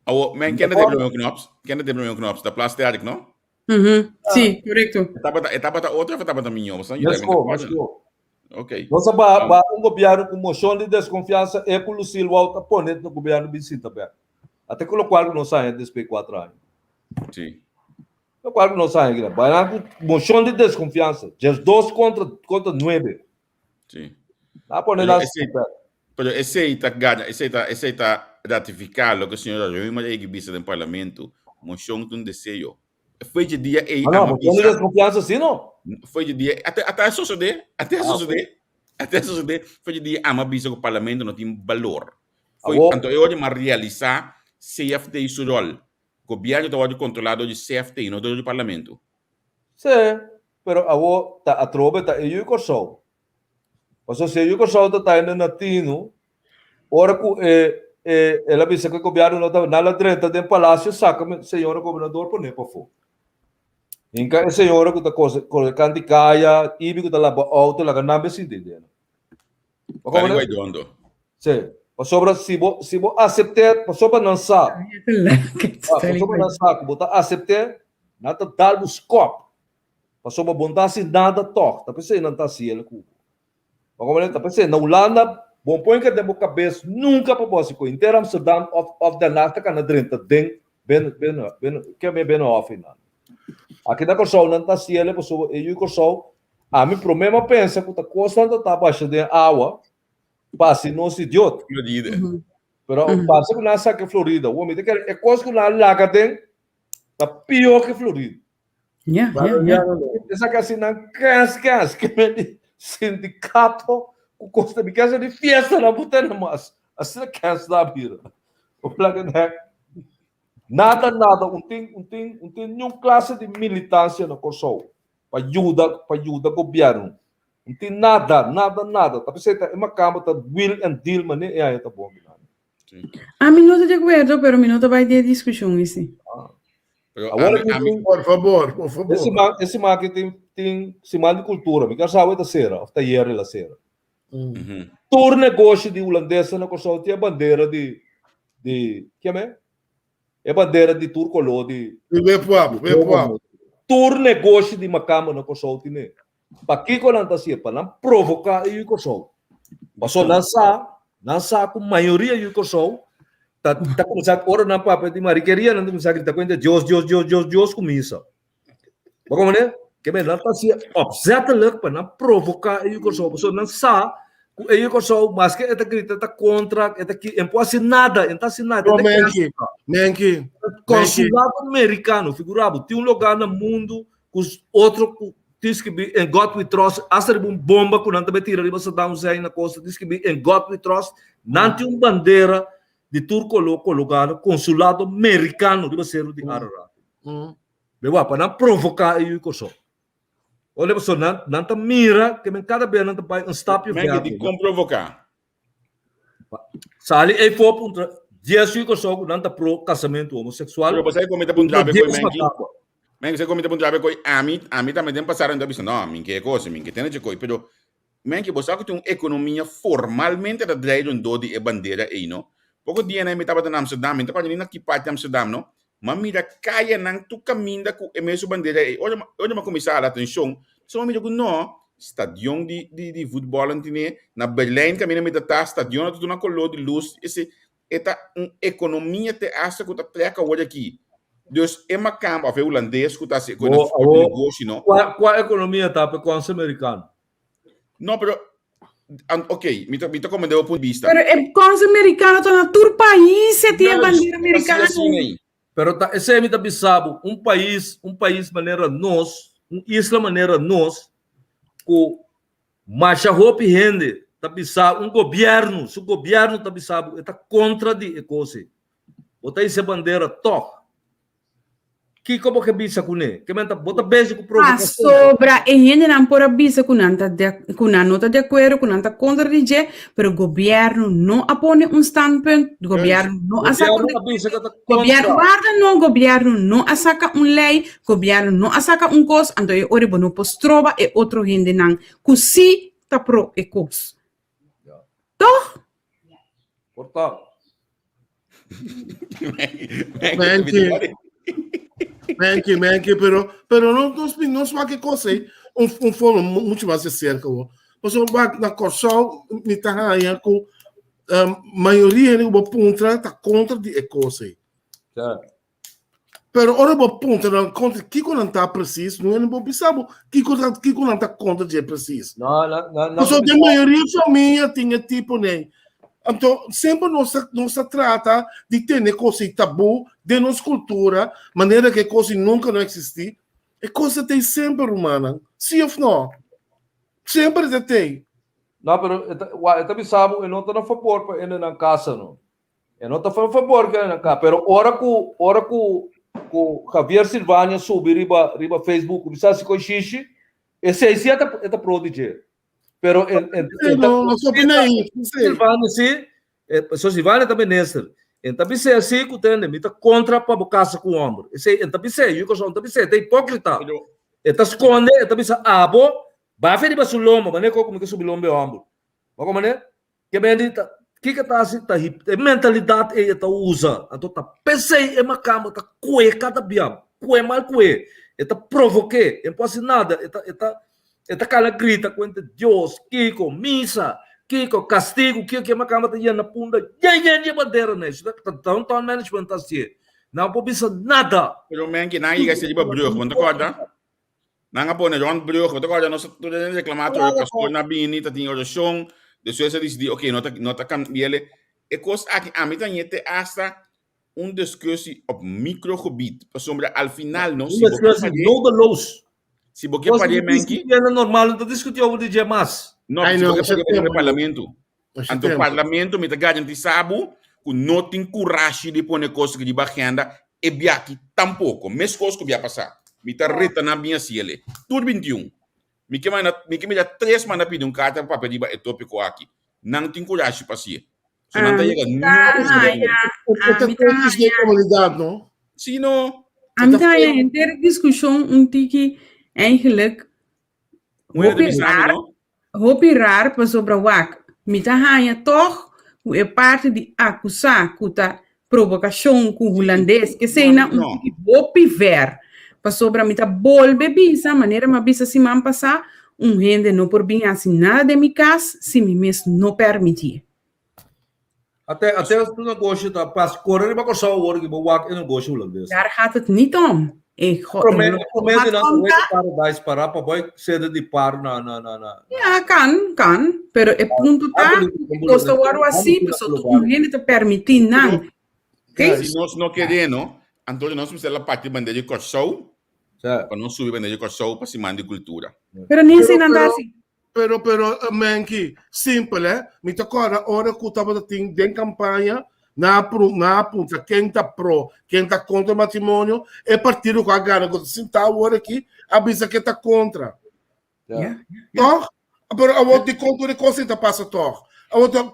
Awo, men kende te prome Knops? Kende te prome Knops? Ta Plasterk, no? Mhm. Sí, correcto. E tabata, e tabata otro of e tabata miñó? Bo sa yuda mi Mesko, ta mesko. Ok. Nos a ba, ba un gobièrnu ku moshon di deskonfiansa e ku Lucille Wout a pone na gobièrnu bin sinta bèk. Ate ku lokual ku nos haña despues di kuater aña. Sí. Lokual ku nos haña kila. Bai nan ku moshon di deskonfiansa. 12 kontra kontra nuebe. Sí. Na pone Pero nan esei, sinta bèk. pero esei ta gana, esei ta, esei ta ratifiká loke señora Römer a yega bisa den parlamento. Moshon ta un deseo. Foi dje dia ei Ah, no, ama moshon di bisa. deskonfiansa sí no. Foi dje dia, ate, ate a sosodé, ate a Ah, sosodé, ate a sosodé. Foi dje dia ama bisa ku parlamento no tin balor. Foi, Awor- anto e ora m'a realisá CFT su ròl. Gobièrnu ta wòrdu kontrolá dor di CFT, no dor di parlamento. Sí, pero awor ta atrobe ta e yu Kòrsou. Pasobra si e yu Kòrsou ta taende na tinu, ora ku e e el a bisa ku e gobièrnu no ta, nan la drenta den palasio saka señora gobernador pone pafó. Hinka e señora ku ta kose kore kanti kaya, ibi ku ta laba outo laga nan be sinti den. Bo Tani comprende? Guaidondo. Sí. Pasobra si bo si bo asept'é, pasobra nan sa, ah, pasobra nan sa ku bo ta asept'é, nan ta dal bo skòp. Pasobra bo no ta hasi nada tòg, ta p'esei nan ta hasi el ku bo. Bo comprende? Ta p'esei na Hulanda bo no por hinka den bo kabes nunka pa bo hasi ku henter Amsterdam òf òf Den Haag ta kana drenta den ben ben ben ke men Binnenhof einan. Aki na Kòrsou nan ta hasi el pasobra e yu Kòrsou Ami promé m'a pensa ku ta kosnan ta ta basha den awa pa hasi nos idiot. Florida. Pero parse ku nan a saka Florida. Wou mi ta kere e kos ku nan a laga den ta pió ke Florida. Ja, ja, ja. Esaki hasi nan kens kens ke men di sindikato ku kos ta mi kens di fiesta nan por tene mas. Asina kens nan a bira. Bo laga nek nada nada un tin un tin un tin niun klase di militansia na Kòrsou. Pa yuda, pa yuda gobierno. No tin nada, nada, nada. Ta pesey ta e macamba ta will and deal mane e aña ta bon binani. Ami no ta di acuerdo, pero mi no ta bay den e discusion esi. Pero Awor ami, aki ami, tin, Por favor, por e favor. siman, e siman aki tin, tin siman di cultura. Mi kier sa awe ta cera of ta ayer el a cera. Tur negoshi di Hulandesa na Kòrsou tin e bandera di, di, kieme? E bandera di tur koló di. Di wepwap, wepwap. Tur negoshi di makamba na Kòrsou tine. Pakiko nan ta hasié? Pa nan provoká e yu Kòrsou. Pasobra nan sa, nan sa ku mayoria yu Kòrsou ta ta kuminsá ora nan papia di marikeria nan ta kuminsá grita kuenta Dios, Dios, Dios, Dios, Dios kuminsa. Bo komprende? Ke men nan ta hasié opzettelijk pa nan provoká e yu Kòrsou, pasobra nan sa ku e yu Kòrsou maske e ta grita e ta kontra, e ta ki, e no por hasi nada, e no ta hasi nada, e No, ta Menki, Menki, Menki. Konsulado Merikano, figura bo, tin un lugá na mundu ku otro ku tin skibí In God We Trust, asta riba un bomba ku nan ta bai tira riba Saddam Hussein na kosta tin skibí In God We Trust, nan tin un bandera di tur koló kologá na konsulado Merikano riba seru di Ararat. Be wak pa nan provoká e yu Kòrsou. Ora pasobra nan nan ta mira ke men kada bes nan ta bai un stapje Menke verder. di kon provoká? Sali ei for puntra dies yu Kòrsou ku nan ta pro kasamentu homoseksual. Pero bo sabe kon mi ta puntra be koi Dies Menke? mataba. Menke sabe kon mi ta puntra be koi? Ami ami tambe den pasado mi ta bisa no mi ke e kos mi ke tene dje koi pero Menke bo sa ku tin un ekonomia formalmente ta drei rondó di e bandera ei no. Poko dianan mi tabata na Amsterdam mi no ta kòrda ni na ki parti Amsterdam no M'a mira kayanan tur kaminda ku e mesun bandera ei. Ora ora m'a kuminsá hala atenshon, so m'a mira ku no, stadion di di di futbòl nan tene, na Berlijn kaminda mi ta ta, stadionnan ta duna koló di lus, ese e ta un ekonomia te asta ku ta trèk awor aki. Dus e makamba òf e hulandes ku ta hasi ku Bo, awor, negoshi no. kua kua ekonomia ta pa e kònse merikano? No, pero ok, mi ta mi ta komprende bo punto di bista. Pero e kònse merikano ta na tur pais e tin e Juist, bandera ta merikano. asina ei. Pero ta esei mi ta bisa bo, un pais, un pais manera nos, un isla manera nos, ku masha hopi hende ta bisa, un gobièrnu, su gobièrnu ta bisa bo, e ta kontra di e kos ei. Bo ta hisa e bandera tòg. Kiko bo ke bisa kuné? Ke men ta bo ta bezig ku provokashon. Pasobra e hendenan por a bisa ku nan ta de ku nan no ta di akuerdo, ku nan ta kontra di dje, pero gobièrnu no a pone un standpunt, gobièrnu no a saka un Gobièrnu a bisa ku ta gobièrnu kontra. warda no, gobièrnu no a saka un lei, gobièrnu no a saka un kos, anto e ora bo no por stroba e otro hendenan ku si ta pro e kos. Toch? Por ta. Menki, menki, menki, pero, pero no, no, no swa que cosa, eh? Un, un forma mucho más de cerca, wo. Paso, wak, na Kòrsou, mi ta haña ku um, mayoria hende ku bo puntra ta kontra di e kos ei. Ja. Pero ora bo puntra nan kontra kiko nan ta precies, no hende bo bisa bo kiko ta kiko nan ta kontra dje precies. No, no, no, no. Pasobra den mayoria famia tin e tipo nei. Anto semper nos ta nos ta trata di tene kos ei tabú den nos kultura, manera ku e kos ei nunka no eksistí. E kos ta tei semper rumannan, sí òf no? Semper e ta tei. No, pero e ta, wa, e ta bisa bo e no ta na fabor pa hende nan kasa no. E no ta fa favor ke na ka, pero ora ku ora ku ku Javier Silvania subi riba riba Facebook kuminsá hasi koi shishi, esei si e ta e ta pro di dje. Pero en en Sí, en ta no, no opina ahí. Sí. Silvania si, eh, so Silvania ta minister. En ta bisé así ku tende, mi ta kontra pa bo kasa ku un hòmber. Esei en ta bisé, yu Kòrsou ta bisé, ta hipókrita. Pero E ta skonde, e ta bisa abo, bafe riba su lomba, manera ku mi ke subi lomba e hòmber. Bo komprendé? Ke men ta kiko ta hasi ta e mentalidat ei e ta usa anto ta pesei e makamba ta kue kada bia kue mal kue e ta provoke e no por hasi nada e ta e ta e ta kala grita kuente Dios kiko misa kiko kastigu kiko ke makamba ta yena punda yen yen di e bandera nei su ta downtown management ta hasié nan por bisa nada. Pero men ki nan yega si riba brug bo no ta korda? Nan a pone rond brug, bo ta korda nos tur den reclama tur pastor na bini ta tin oracion, despues a dicidi ok no ta no ta cambiele. E cos aki ami ta ñete hasta un discussie op microgebied, pasobra al final no si bo ke Discussie nodeloos. Si bo ke parie menki. Normal no ta discuti over di dje mas. No, si bo ke parie den parlamento. Anto parlamento mi ta garantisa bo ku no tin kurashi di pone kos riba agenda e biaki tampoko. Meskos ku bia pasá. Mi ta reta nan bin hasi el'e. Tur 21. Mi ke manda, mi ke mira tres manda pidi un karta pa papia riba e topiko aki. Nan tin kurashi pa hasié. So nan ta yega niun komunidat, no? Si no. Ami ta haña henter diskushon un tiki eigenlijk hopi raar, hopi raar pasobra wak, mi ta haña tòg ku e parti di akusá ku ta provokashon ku hulandes, esei na un tiki hopi ver, pasobra mi ta bolbe bisa, manera mi a bisa siman pasá, un hende no por bin hasi nada den mi kas si mi mes no pèrmitié. Ate ate su negoshi ta pas kore riba Kòrsou awor ki bo wak e negoshi hulandes. Daar gaat het niet om. E go- Prome e prome gaat di nan om ta ta- paradise para pa boy sede di par na na na na. Ja, kan, kan. Pero e punto ta, kos ta wòrdu hasi, pasobra tur un hende ta permití nan. Oké? Si nos no kere no, anto nos mester la parti bandera di Kòrsou pa nos subi bandera di Kòrsou pa siman di kultura. Pero ni esei nan ta hasi. Pero, pero, Menki, simpel, eh? Mi ta kòrda ora ku tabata tin den kampaña, nan a pru, nan a puntra ken ta pro, ken ta kontra matrimonio, e partido ku a gana, ku ta sintá awor aki, a bisa ke ta kontra. Ja. Tòg? Pero awor dikon tur e kos ei ta pasa tòg? Awor ta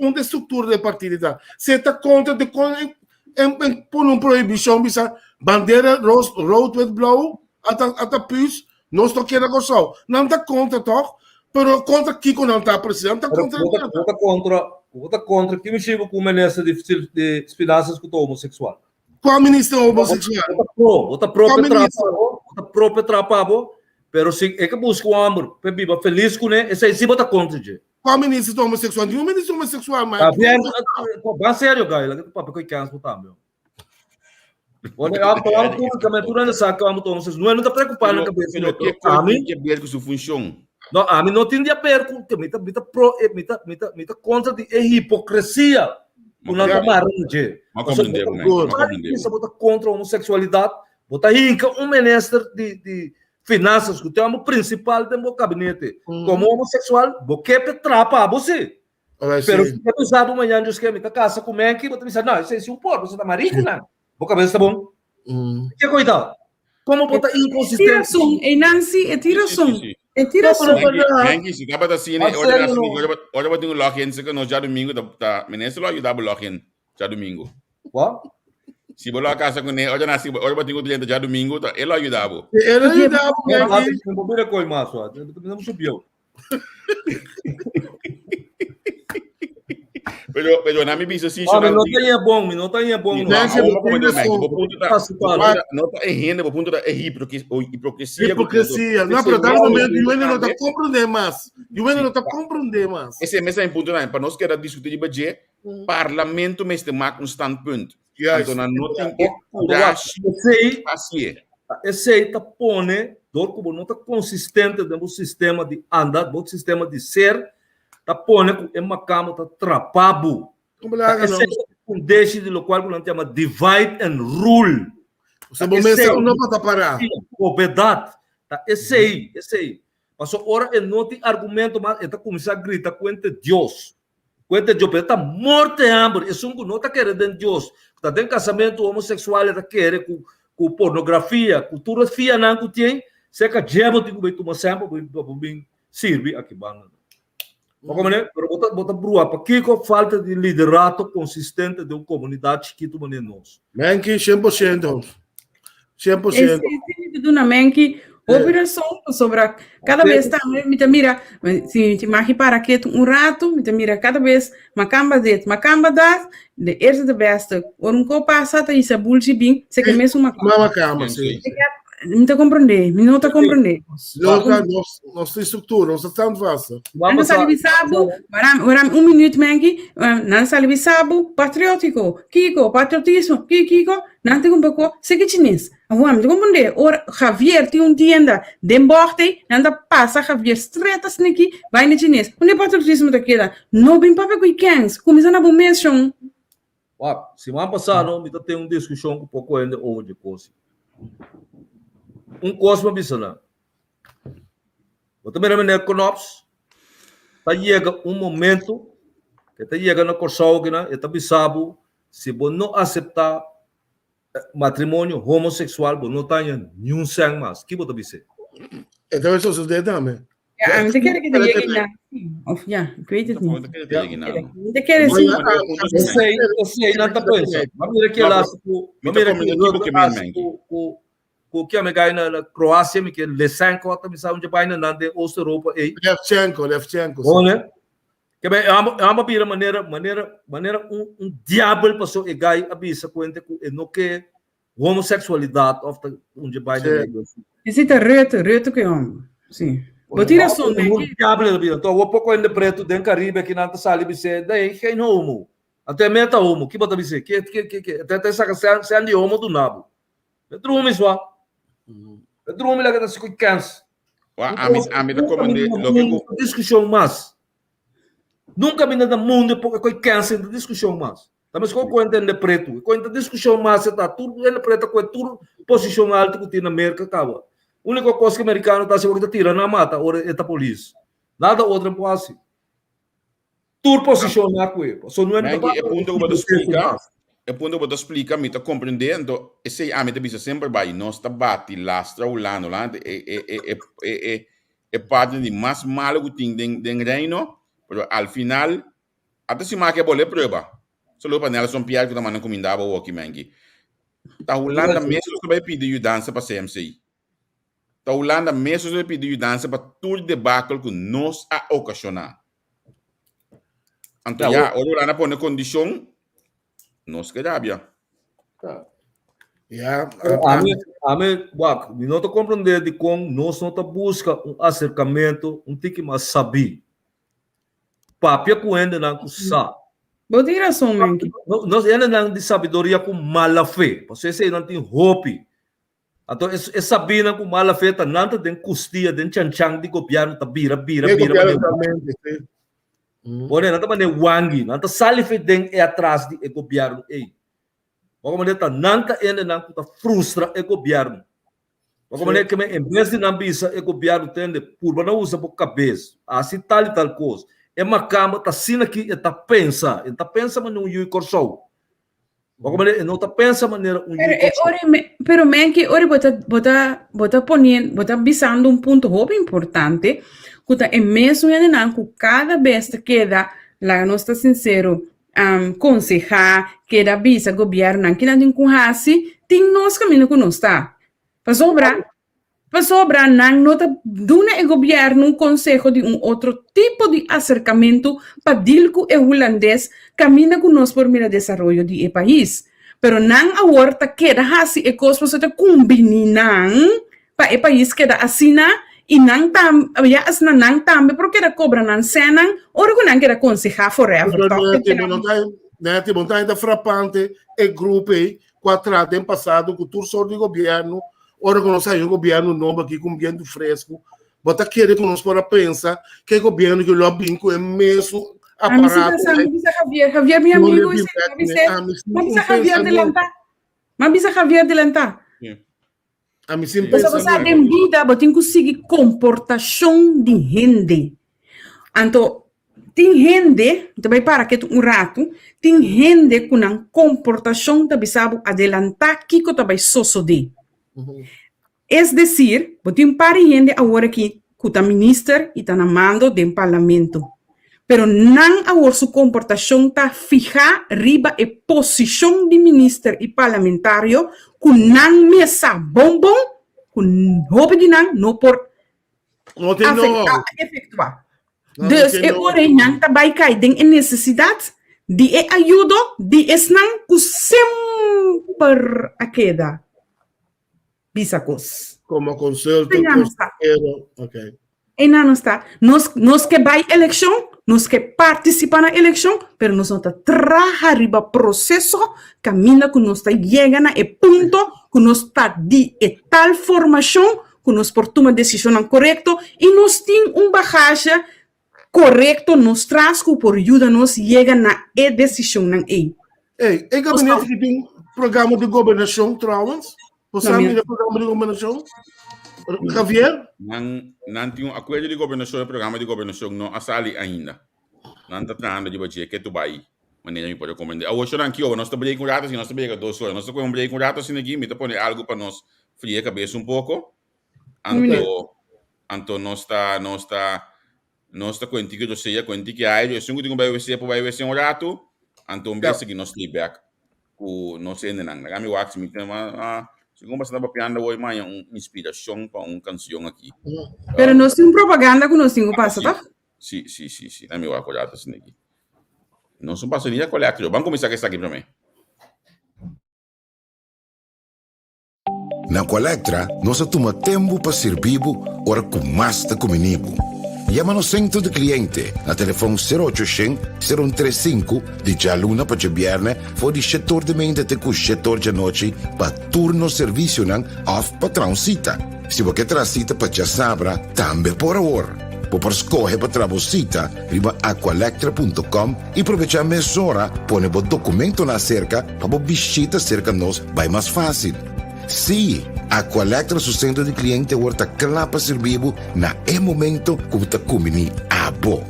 unda e struktura di e partido ta? Si e ta kontra, dikon e e pone un prohibishon bisa bandera roos, rood, wit, blauw, ata ata pus, nos no keda Kòrsou. Nan ta kontra tòg? Pero kontra kiko nan ta presis? Nan ta Pero kontra bo ta nada. bo ta kontra bo ta kontra ki mishiba ku minister di di finansias ku ta homoseksual? Kua minister homoseksual? Bo ta pro, bo ta pro Kua pe trapa minister? bo, bo ta pro pe trapa bo, pero si e ke buska un hòmber pe biba felis kuné, esei si bo ta kontra dje. Kua minister ta homoseksual? Ningun minister homoseksual, man. Tá bien, ba serio, Guy, laga tu papia ku e kens bo tambe. Bueno, eu amo públicamente, tu não sabe que eu amo homossexual. Não, não tá preocupado na cabeça. Pero Pero, ke a mim, tem que ver com sua função? não, a mim não tem de ver com que me tá, me tá pro, me tá, me tá, me tá contra de é hipocrisia. Mas Não tá compreendeu. marrando de. Mas compreendeu, man. Mas compreendeu. Bota contra a homossexualidade, bota hinca um ministro de, de finanças, que tem o principal do gabinete. Como homossexual, você trapa você. Alright, Pero sim. se você sabe amanhã, Deus quer me tá casa com que você pensa, não, isso é um porco, você tá marico, não. Boa cabeça tá bom. Que coitado. Como botar E tira inconsistente? som, e Nancy, e tira som. Sim, sim. E tira som. Menki, si tabata asina, Ah, ora sério, assim, não? ora ora tin un login, se que nos djadumingu ta ta minister lo yuda bo login djadumingu. Wat? Si bo lo kasa kuné, ora nasi ora bo tin ku drenta djadumingu ta e lo yuda bo. E lo yuda bo, Menki. Não vou ver a coisa mais, ó. Não subiu. Pero pero na mi bisa si Ah, mi no ta é bom, mi no ta é bom. No, não. Nancy, awor bo bo tin Menki, razon. bo punto ta Fácil, bo fácil. punto ta no ta e hende, bo punto ta e hipocresia. Hipocresia. No, pero dado momento, yu hende no ta comprende mas. Yu hende no ta comprende mas. Ese mes ta punto na pa nos keda diskutí riba dje, parlamento mester maak un standpunt. Juist. Anto nan no tin e kurashi Esei, pa hasié. esei ta pone, dor ku bo no ta konsistente den bo sistema di anda, bo sistema di ser, ta pone ku e makamo ta trapa bo. Como la haga, no? Esei ta fundeshi di lokual ku nan ta yama divide and rule. Você bo mester no pa ta para. Gobedat. Ta esei, esei. Paso ora e no tin argumento mas, e ta kuminsá grita kuente Dios. Kuente Dios, pero ta morte hamber. Esun ku no ta kere den Dios, ku ta den kasamentu homoseksual, e ta kere ku ku pornografia, ku tur e fianan ku tin, serka dje bo tin ku bai tuma sèn pa bo bin sirbi aki banda. Bo komprende? Pero bo ta bo ta brua pakiko falta di liderato konsistente den un komunidat chikitu manera nos. Menki, 100%. 100%. Esei mi ta duna Menki hopi rason pasobra kada bes tambe mi ta mira si mi tin maki para ketu un ratu mi ta mira kada bes makamba dit makamba dat de eerste de beste ora un ko pasa ta hisa bulchi bin seke mesun makamba. Makamba si. Mi ta komprende mi no ta komprende. Loka nos nos tin struktura nos ta standvast. Nan ta sali bisa bo, waram, waram un minuut Menki, nan ta sali bisa bo patriotiko, kiko, patriotismo, ki kiko, nan ta kumpra ko seki chines. Awor mi ta komprende, ora Javier tin un tienda den bògt ei, nan ta pasa Javier stret asina aki, bai na chines. Unda e patriotismo ta keda? No bin papia ku e kens, kuminsá na bo mes shon. Wak, siman pasá no mi ta ten un diskushon ku poko hende over di kos. Un kos mi a bisa nan, Bo ta mira meneer Knops ta yega un momento ke ta yega na Kòrsou akinan e ta bisa bo si bo no aseptá matrimonio homoseksual bo no ta haña niun sèn mas. Ki bo ta bis'é? E ta bai sosodé tambe. Ja, mi ta kere ke ta yega na of ja, ik weet het niet. Mi ta kere si. Esei, esei nan ta pensa. Ma mira ke las ku, ma mira ke las ku ku Ku ke mi gai na Kroasia mi ke Lesenko ta mi sa un bai na nan den Oost Europa ei. Levchenko, Levchenko. Si. Bone. Ke be amba amba bira manera manera manera un un diabel paso e gai a bisa kuente ku e no ke homosexualidad of ta un bai na nan. Esi ta Rutte, Rutte ku e homber. Si. Bo tin rason, Un diabel a bira. Anto awor poko hende pretu den Caribe aki nan ta sali bis'é, nee, geen homo. Anto e meta homo, ki bo ta bis'é? Ke ke ke ke? Te te saka sèn sèn di homo duna bo. E drumi swa. E drumi laga ta siku kens. Wa ami ami ta komende loke ku Diskushon mas. Nunka mi na mundo e koi kens den diskushon mas. Ta mes ko kuenta hende pretu. E kuenta diskushon mas e ta tur hende pretu kue tur posishon altu ku tin na Merka kaba. Uniko kos ku merikano ta hasi ora ta tira nan mata ora e ta polis. Nada otro por hasi. Tur posishon na kue. So no Menki, e punto ku bo ta splika, e punto ku bo ta splika mi ta komprendé, anto esei ami ta bisa semper bai, nos ta bati lastra Hulanda, Hulanda e e e e e e e partner di mas malo ku tin den den Reino, pero al final ata si make bo le prueba. Saludo pa Nelson Pierre ku ta manda kuminda bo awoki Menki. Ta Hulanda mes nos ta bai pidi yudansa pa CMC. Ta Hulanda mes nos ta bai pidi yudansa pa tur debakel ku nos a okashoná. Anto ya, ora Hulanda pone kondishon, nos ke rabia. Ya, Ami, ami, wak, mi no ta komprendé dikon nos no ta buska un aserkamentu un tiki mas sabí. Papia ku hendenan ku sa. Bo tin rason, Menki. Nos hendenan di sabiduria ku mala fe, pasobra eseinan tin hopi. Anto e e sabinan ku mala fe ta nan ta den kustia, den chanchan di gobièrnu ta bira bira E bira gobièrnu manera tambe, sí. Bone, nan ta manera wangi, nan ta sali fe den e atras di e gobièrnu ei. Wak manera ta nan ta hendenan ku ta frustra e gobièrnu. Wak manera ke men en bes di nan bisa e gobièrnu tende purba nan usa bo kabes, hasi tal i tal kos. E makamba ta asina ki e ta pensa, e ta pensa manera un yu di Kòrsou. Wak manera e no ta pensa manera un Pero e ora me, pero Menki, ora bo ta bo ta bo ta ponien, bo ta bisando un punto hopi importante, ku ta e mesun hendenan ku kada bes ta keda, laga nos ta sinsero, um, konsehá, keda bisa gobièrnunan kinan tin ku hasi, tin nos kaminda ku nos ta. Pasobra Pasobra nan no ta duna e gobièrnu konseho di un otro tipo di aserkamentu pa dil ku e hulandes kaminda ku nos por mira desaroyo di e pais. Pero nan awor ta keda hasi e kos pasobra ta kumbiní nan pa e pais keda asina i nan tam ya asina nan tambe por keda kobra nan sènnan ora ku nan keda konsehá forever tòg. Neti, bo ta frapante e grupo ei ku a traha den pasado ku tur sort di gobièrnu, ora ku nos haña un gobièrnu nobo aki ku un bientu fresku, bo ta kere ku nos por a pensa ku e gobièrnu ki lo a bin ku e mesun Ami si aparato pensa, mi bisa Javier, Javier mi amigo ese, mi bisa, mi bisa Javier delantá, mi bisa Javier delantá. Ami sin Pasobra bo sa pensamento. den bida bo tin ku sigui komportashon di hende. Anto. Tin hende, mi ta bai para ketu un ratu, tin hende ku nan komportashon ta bisa bo adelantá kiko ta bai sosodé. Es desir, bo tin un par di hende awor aki ku ta minister i ta na mando den parlamento. Pero nan awor su komportashon ta fihá riba e posishon di minister i parlamentario ku nan mes sa bon bon ku hopi di nan no por No tin no. efektuá. Dus e ora ei nan ta bai kai den e nesesidat di e ayudo di esnan ku semper a keda bisa kos. Como consultor, Einan nos ta. consejero, ok. Einan nos ta. Nos, nos ke bai elekshon, nos ke partisipá na elekshon, pero nos no ta traha riba proseso kaminda ku nos ta yega na e punto ku nos ta di e tal formashon ku nos por tuma desishonnan korekto i nos tin un bagage korekto nos tras ku por yuda nos yega na e desishonnan ei. Ey, e gabinete ki tin programa di gobernashon trouwens? Bo sa mira programa di gobernashon? Javier? Nan, nan tin un akuerdo di gobernashon, e programa di gobernashon no a sali ainda. Nan ta trahando riba dje ke tu bai manera mi por rekomend'é. Awor shonan kioba nos ta break un rato si nos ta breka dos ora. Nos ta kohe un break un rato asina aki mi ta pone algu pa nos fria kabes un poko. Anto anto nos ta nos ta nos ta kohe un tiki rosea kohe un tiki aire. Esun ku tin ku bai wc por bai wc un ratu. Anto un bes aki nos stay back ku nos hendenan. Laga mi wak si mi tin segun bo ta papiando awor mi haña un inspirashon pa un kanshon aki. Pero nos tin un propaganda ku nos tin ku pasa toch? Sí, sí, sí, sí. Dame wak un rato asina aki. Nos no pasa ni a colecta. Ban kuminsá ku esaki promé. Na Colectra nos a tuma tempu pa sirbi bo ora ku mas ta kumini bo. Yama nos sentro di kliente na telefon sero ocho shen, sero un tres sinku di djaluna pa djabièrnè for di shet or di meinta te ku shet or djanochi pa tur nos servisionan òf pa traha un sita. Si bo ke traha sita pa djasabra, tambe por awor. Bo por skohe pa traha bo sita riba aqualectra punto com i probechá mesora pone bo dokumentonan aserka pa bo bishita serka nos bai mas fásil. Sí, Aqualectra su sentro di kliente awor ta kla pa sirbi bo na e momento ku bo ta kumbiní abo.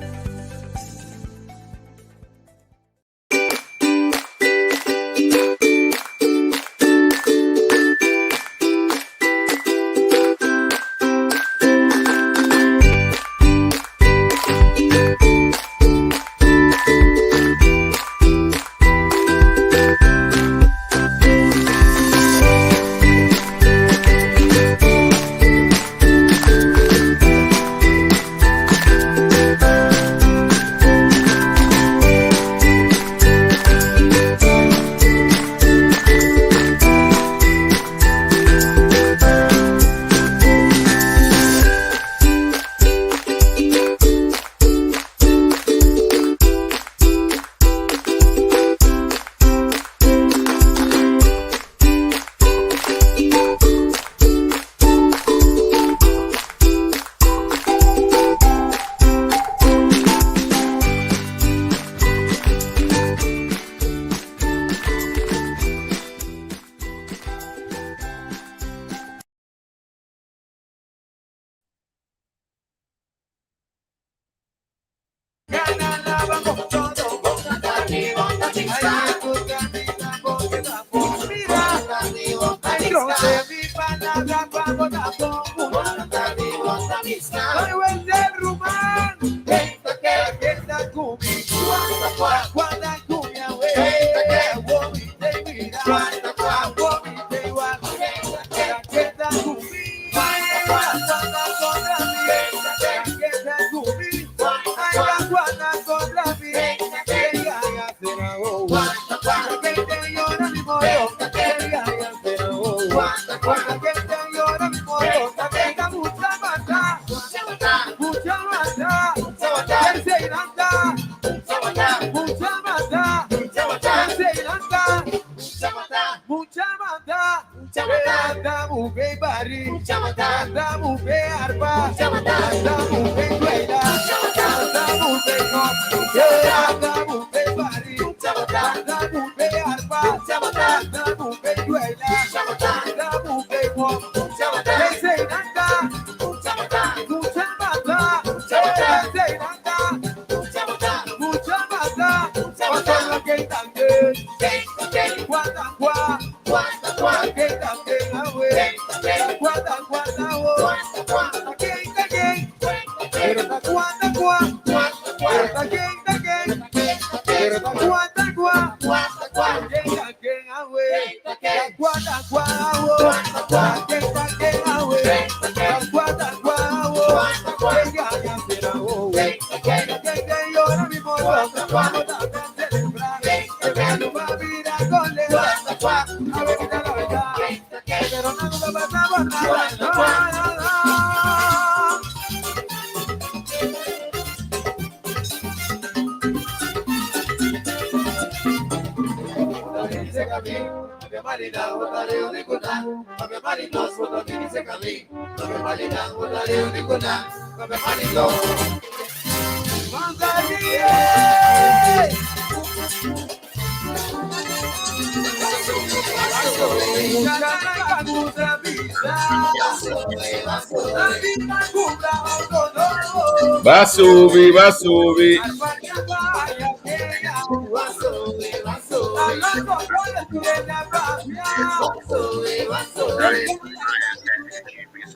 Ba subi, ba subi.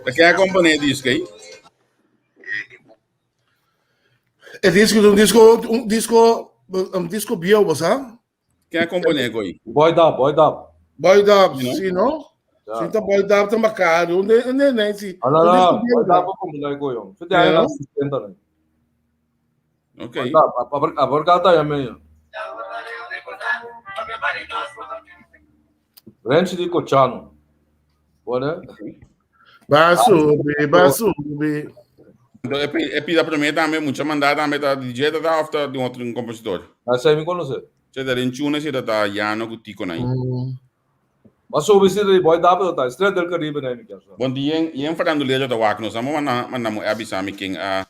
Ta ken a komponé e disko ei? E disco un disco un disco un disco bieu, bo sa? Ken a komponé e koi? Boy Dub, Boy Dub. Boy Dub, No? si no? Ja. Si ta Boy Dub ta Macario, un de, nee, nee, si. Ah, no, Un no, disco Boy bieu, Dub da. a komponé e koi, jong. Fete Ja. aña 60, ne. Ok. Boy Dub, a, a, a, a, a, a, Ranch di Cochano. Bone? Ba subi, ba subi. Anto e pi- e pida promé tambe, mucha mandá tambe ta DJ ta of ta di un otro compositor? Asa mi conoce. Che ta den chune si ta ta Jano ku Tico nai. Ma subi si di Boy Dub ta Estrella del Caribe nai mi chiaso. Bon di yen yen farandulero ta wak nos amo manda manda mo e abisa mi ken a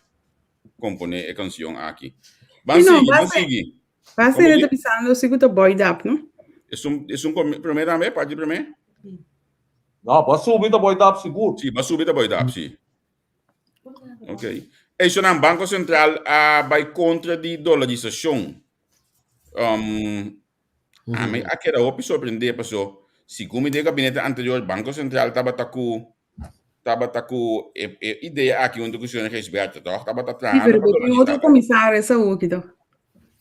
compone e cancion aki. Ban Sí, no, sigui, va ban ser- sigui. Va Como ser di? ta pisando si ku ta Boy Dub, no? Esun esun come- promé tambe, parti promé? No, ba subi ta Boy Dub sigur. Sí, ba subi ta Boy Dub, sí. Ok. Eishonan, Banco Central a bai kontra di dolarisashon. Um, Ami a keda hopi sorprendé paso segun mi den gabinete anterior Banco Central tabata ku tabata ku e, e idea aki hunto ku señor Gijsbertha, toch? Tabata Sí, trahando pero pa bo tin otro dolarisá. komisario sa hoki toch?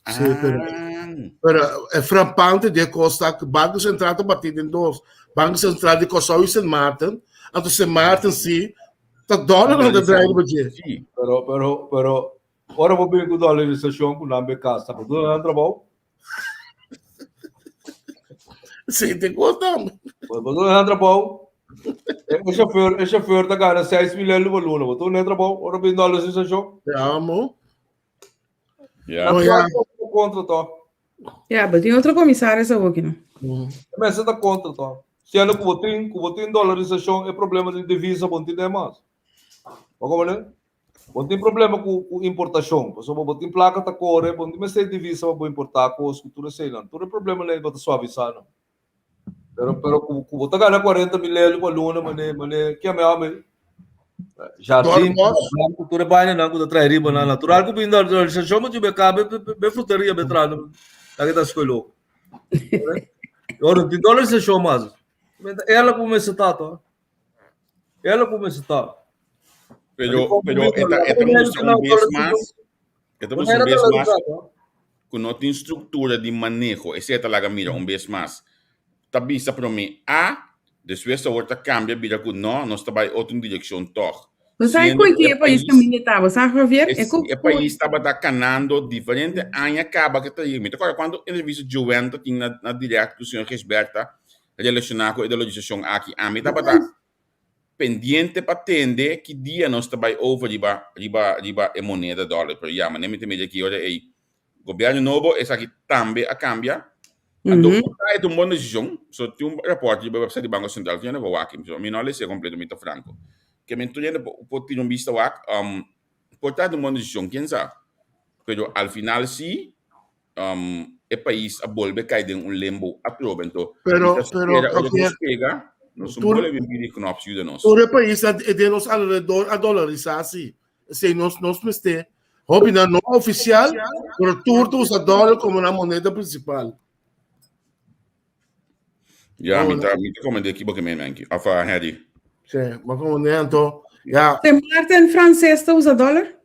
Sí, pero, Ah, pero é frappante de costa que Banco Central tá batido em dois. Banco Central de Kòrsou e Sint Maarten. Anto Sint Maarten sí, ta dólar não tá draai budget. sí. Pero pero pero ora bo bin ku dolarisashon ku nan be kas, ta por nan trabou. Sí, te gusta. Bo bo nan trabou. E chauffeur, e chauffeur ta gana 6 mil euro por luna. Bo tu nan trabou, ora bin dolarisashon. Te amo. Ja. Oh, ja. Kontra to. Ja, bo tin otro komisario sa hoki no. Mensen ta kontra to. Siendo ku bo tin, ku bo tin dolarisashon, e problema di divisa bo tin mas. Bo komprende? Bo tin problema ku ku importashon, pasobra bo tin plaka ta kore, bo no tin mester divisa pa bo importá kos ku tur eseinan. Tur e problemanan ei bo ta suavisá nan. Pero pero ku ku bo ta gana kuarenta mil euro pa luna mané mané ke ami ame Jardim, ku tur e bainanan ku ta trae riba nan natural ku bin dolarisashon bo tin be kabe be fruteria be traha nan ta ke ta skohe loko. Ora tin dolarisashon mas. Ela ku mester ta to. Ela kumesa ta. Pero, pero e ta, e ta mustra un bes mas, e ta mustra un bes mas ku no tin struktura di maneho. Esei ta laga mira un bes mas. Ta bisa promé A, despues awor ta kambia bira ku no, nos ta bai otro direkshon tòg. Bo sa Siendo ku ku e e pais pais, kaminda ta, bo sa Javier? e, E ku e pais tabata kanando diferente aña kaba ke ta yega. Mi ta kòrda kuantu entrevista Joen ta tin na, na direct ku señor Gisberta Relashoná ku e dolarisashon aki, ami tabata pendiente pa tende ki dia nos ta bai over riba riba riba e moneda dòler. Pero ya, manera mi ta mira aki ora ei gobièrnu nobo esaki tambe a kambia. Anto por ta e ta un bon desishon. So tin un rapòrt riba e wèpsait di Banko Sentral, tin hende por wak. Mi no a lesa e kompleto, mi ta franko. Ke men tur hende por tira un bista wak. Por ta e ta un bon desishon, ken sa. Pero al final si um, e pais a bolbe kai den un limbo atrobe. Anto, Pero, mi ta pero, spera ora Javier, nos pega, nos un tur, bolbe bin pidi knops yuda nos. tur e pais a- de nos alrededor a dolarisá sí. Esei nos, nos mester. Hopi nan no oficial, pero tur ta usa dólar como una moneda principal. Ja, Oh, mi no. ta, mi ta komende ki boke men menki. Of uh, Harry. Sí, maar como ne, anto, ja, Sint Maarten Frances ta usa dòler?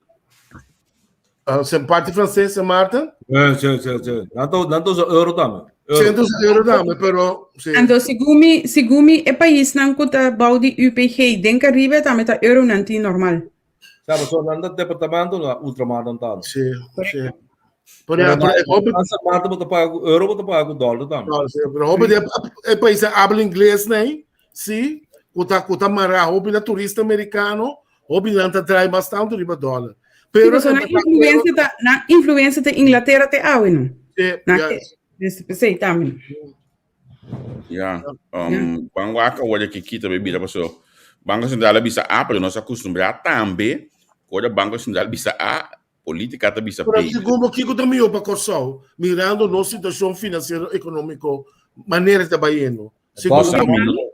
Uh, Sint parti franses, Sint Maarten? Eh, si, si, si. Nan ta, nan ta usa euro tambe. Euro. Sint usa euro tambe, pero si. Anto segun mi, segun mi e paisnan ku ta bou di UPG den Caribe tambe ta euronan tin normal. Sa, pasobra nan ta departamento na ultramar nan ta. Si, si. Pero, Pero, pero, pero, na Sint Maarten bo ta paga ku euro, bo ta paga ku dòler tambe. No, sí, pero hopi de e países habla inglés nee, sí, ku ta ku ta mará hopi na turista americano, Hopi nan ta trae mas tantu riba dòler. Pero so nan influencia ta, nan influencia ta Inglaterra te awe no. Sí, Na yes. Des pesei tambe. Ja, um, ban wak awor ki kita be bira paso Banco Central a bisa A, pero nos acostumbrá tambe ora Banco Central bisa A, política ta bisa Pero B. segun bo kiko ta mihó pa Kòrsou, mirando nos situashon finansiero ekonómiko manera ta bayendo. Segun Dòler bo, mi-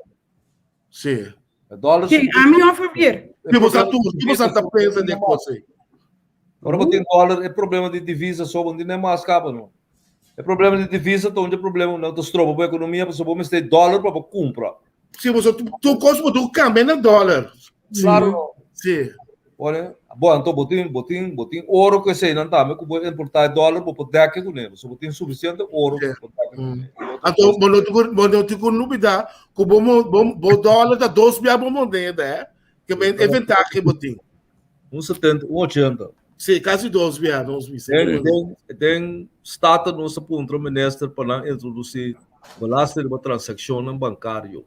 sí. E dòler Ken, ami of Javier? Ki bo sa tur, ki bo sa ta pensa di e kos ei? Ora bo tin dòler, e problema di divisa so bo no tin nen mas kaba no. E problema di divisa ta un di e problema ku nan ta stroba bo ekonomia pasobra bo mester dòler pa bo kumpra. Si bo sa tur kos bo tur kambia na dòler. Klaro no. Si. Ora, bo anto bo tin bo tin bo tin oro ku eseinan tambe ku bo importá e dòler bo por dèk'e kuné pasobra bo tin sufisiente oro ku bo por dèk'e kuné. Anto bo no tin ku bo no tin ku lubidá ku bo bo bo dòler ta dos bia bo moneda eh. Ke men e ventaha ke bo tin. Un setenta, un ochenta. Sí, kasi dos bia nos bisa. Den den den Staten nos a puntra minister pa nan introdusí belasting riba transakshonnan bankario.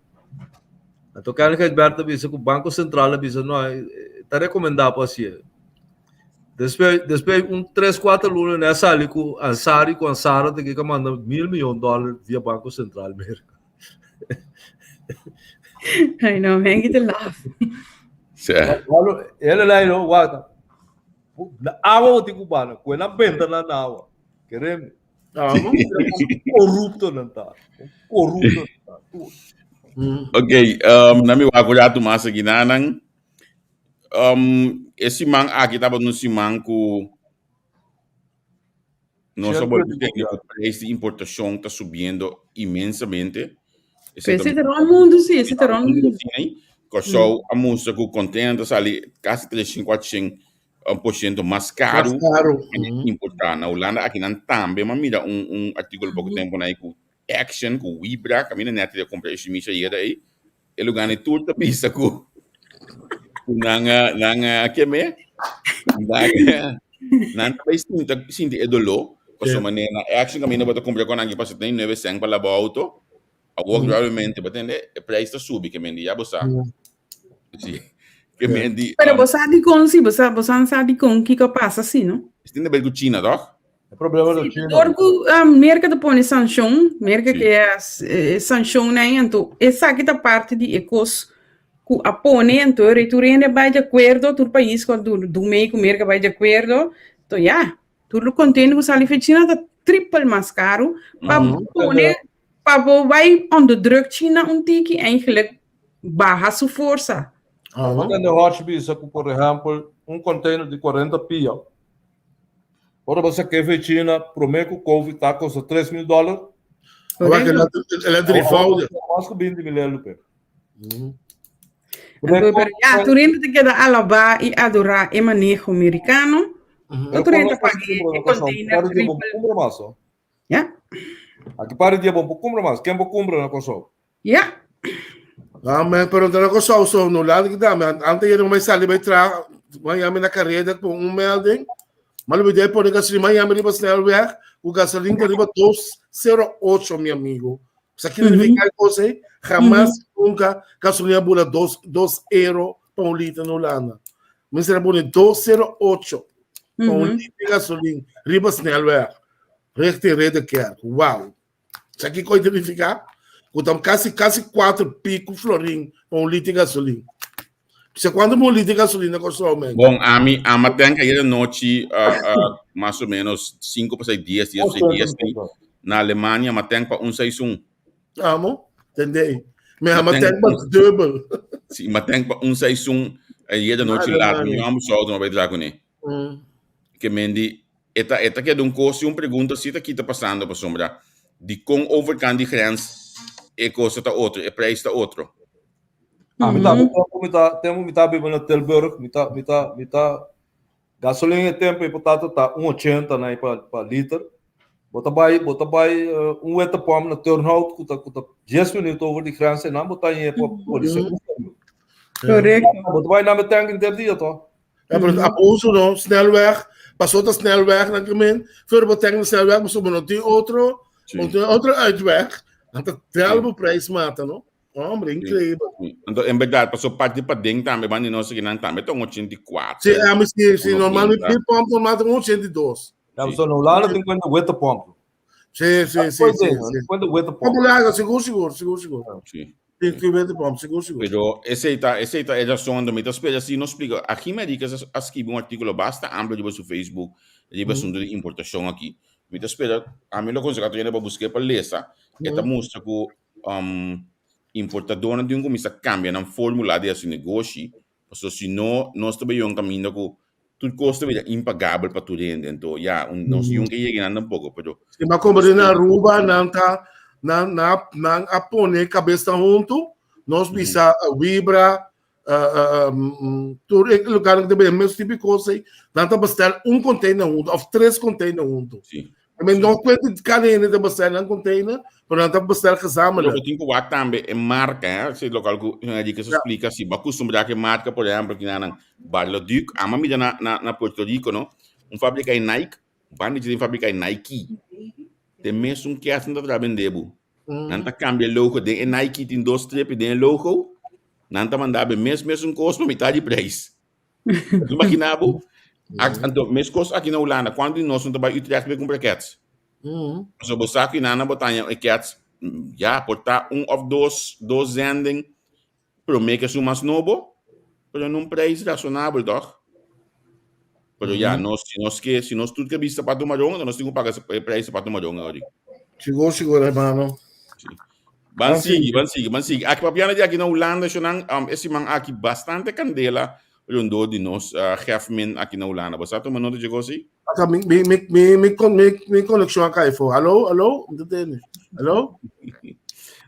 Anto Kenneth Gijsbert a bisa ku Banko Sentral a bisa no, ta rekomendá pa hasié. Despues, despues un tres kuater luna nan a sali ku Ansari ku Ansara ta ke manda mil miyon dòler via Banko Sentral Merka. I know, man, get the laugh. Sí. Ele lá, no, guarda. Na awa o tin cubano, ku na benta na awa. Queremos. Corrupto nan ta. Corrupto nan ta. Ok, um, na mi wak rato mas aki nanan. Um, e siman aki tabata un siman ku nos a bolbe tende ku prijs di importacion ta subiendo inmensamente. Pero ese ta rond mundo, sí, ese ta rond mundo. Kòrsou a mustra ku container ta sali kasi 300, 400 por ciento mas karu Mas karu. importá. Na Hulanda akinan tambe m'a mira un un artíkulo poko tempu na ei ku Action, ku Wibra, kaminda nèt a kumpra e shimisha ayera ei, e lugá nei tur ta bisa ku ku nan a nan a keme nan nan ta bai sinta sinti e doló pasobra manera na Action kaminda bo ta kumpra kon aki pa 79 sèn pa laba outo awor probablemente bo tende e preis ta subi ke men di ya bo sa. Sí. Ke men di, Pero bo sa dikon si, bo sa, bo san sa dikon kiko a pasa si, no? Es tin de ber ku China, toch? E problema Sí, di China. Dor ku um, Merka ta pone sanshon, Merka Sí. ke eh, sanshonnan, anto esaki ta parti di e kos ku a pone, anto e tur hende bai di akuerdo, tur pais ku a du, du mee ku Merka bai di akuerdo, anto ya, tur lo container ku sali for China ta triple mas karu, pa pone, pa bo bai onderdruk China un tiki, eigenlijk baha su forsa. Bo tende Hodge bisa ku por ehèmpel un container di 40 pia ora bo sak'é for China promé ku Covid ta kosta 3 mil dòler. Awor el a el a drievoudig. Mas ku 20 mil euro pe. Anto, pero ya, tur hende ta keda alabá i adorá e maneho merikano. Otro hende ta paga e container Pare dia bo triple. kumpra mas. oh. Ya, Aki pare dia bo kumpra mas. Ken bo kumpra na Kòrsou? ya. Ah, men, pero no ko so so no laat ik daar. Men, antes je nog mij sali bij tra, Miami na carrera com um melding. Maar we dei pone gasolina Miami riba snelweg, o gasolina riba 208, mi amigo. Sa que significa cosa, eh? Jamás, nunca, gasolina bula 2, 2 euro pa un litro na Holanda. Men será pone 208 pa un litro de gasolina riba snelweg. Richting Ridderkerk. Wow. Sa kiko e significa? Ku tam kasi kasi 4 pico florin pa un litro de gasolina. Sa kuantu un litro de gasolina kosta men? Bon, ami, ama ten ayer anochi, uh, uh, mas o menos 5 pa 6 dies, 10 pa 6 dies, na Alemania, ma ten pa un 6 un. Amo? Tendei. Me ama ten pa dubbel. Si, ma ten pa un 6 un ayer anochi laat, mi amo so auto ma bai dra kuné. Ke men di, e ta, e ta keda un kos i un pregunta si ta kita pasando pasobra di kon overkant di grens e cosa ta otro, e prijs ta otro. Ah, mi ta, tempu mi ta, tempu mi ta biba na Tilburg, mi ta, mi ta, mi ta. Gasolin e tempo ei por tata ta un ochenta na pa pa liter. Bo ta bai bo ta bai un wete pòmp na Turnhout ku ta ku ta dies minuut over di grens einan bo ta hañ'é pa polis e Korekto. Bo ta bai nan be tank henter dia to. Ja, pero abuso no, snelweg, pasó ta snelweg nan kemen, voor bo tank na snelweg, pasobra bo no tin otro, bo no tin otro uitweg, nan ta tel bo prijs mata no. Hombre, increíble. Anto, en berdad, paso parti paden tambe, bandi nos aki nan tambe ta un 84. Sí, a mi sí, sí, normal, mi, mi pomp normal ta un 82. Ja, so na Hulanda tin cuenta witte pomp. Sí, sí, sí, sí, sí. Cuenta witte pomp. Pomp largo, sigur, sigur, sigur, sigur. Sí. Tin tin witte pomp, sigur, sigur. Pero esey ta, esey ta e razon, anto mi ta spera si nos splica. Aki Mericas a skibi un artículo basta amplio riba su Facebook riba asunto di importacion aki. Mi ta spera, ami lo aconseha tur hende pa busca e pa lesa. E ta mustra cu importadornan tin ku kuminsá kambia nan fórmula di hasi negoshi, pasobra si no nos ta bai un kaminda ku tur kos ta bira impagabel pa tur hende. Anto ya, nos yun ke yega nan tampoko, pero Si mi a komprende na Aruba nan ta nan nan nan a pone kabesnan huntu, nos bisa Wibra, tur e lugarnan ku ta bini e mes tipo di kos ei, nan ta bestel un container huntu òf tres container huntu. Sí. I mean, no kuenta di kada hende ta bestel nan container, pero nan ta bestel gezamenlijk. Lo tin ku wak tambe e marka, eh? Si lokal ku Enrique sa splika, si bo a kustumbrá ku e marka, por ehèmpel, ki nan Barlo Duke, amo a mira na na na Puerto Rico, no? Un fabrika di Nike, banda di dje tin fabrika di Nike. Te mesun kèts nan ta traha bende bo. Nan ta kambia e logo, den e Nike tin dos strepi den e logo, nan ta manda bo e mes mesun kos pa mitad di preis. Bo imagina bo? Anto mes kos aki na Hulanda, kuantu di nos no ta bai Utrecht bai kumpra kèts? Pasobra bo sa ku nan bo ta haña e kèts, ya, por ta un òf dos, dos zending promé ku esun mas nobo, pero na un preis rasonabel tòg? Pero ya, nos, si nos ke, si nos tur ke bisti sapato maron, nos tin ku paga e preis sapato maron awor. Sigur, sigur, hermano. Sí. Ban sigui, ban sigui, ban sigui. Aki papiando di aki na Hulanda, shonan, um, e siman aki bastante candela rondó di nos uh, Gefmin aki na Hulanda. Bo sa tuma nota dje kosi? Aka mi mi mi mi mi con mi mi conexion a kai fo. Hallo, hallo, mi ta tende. Hallo?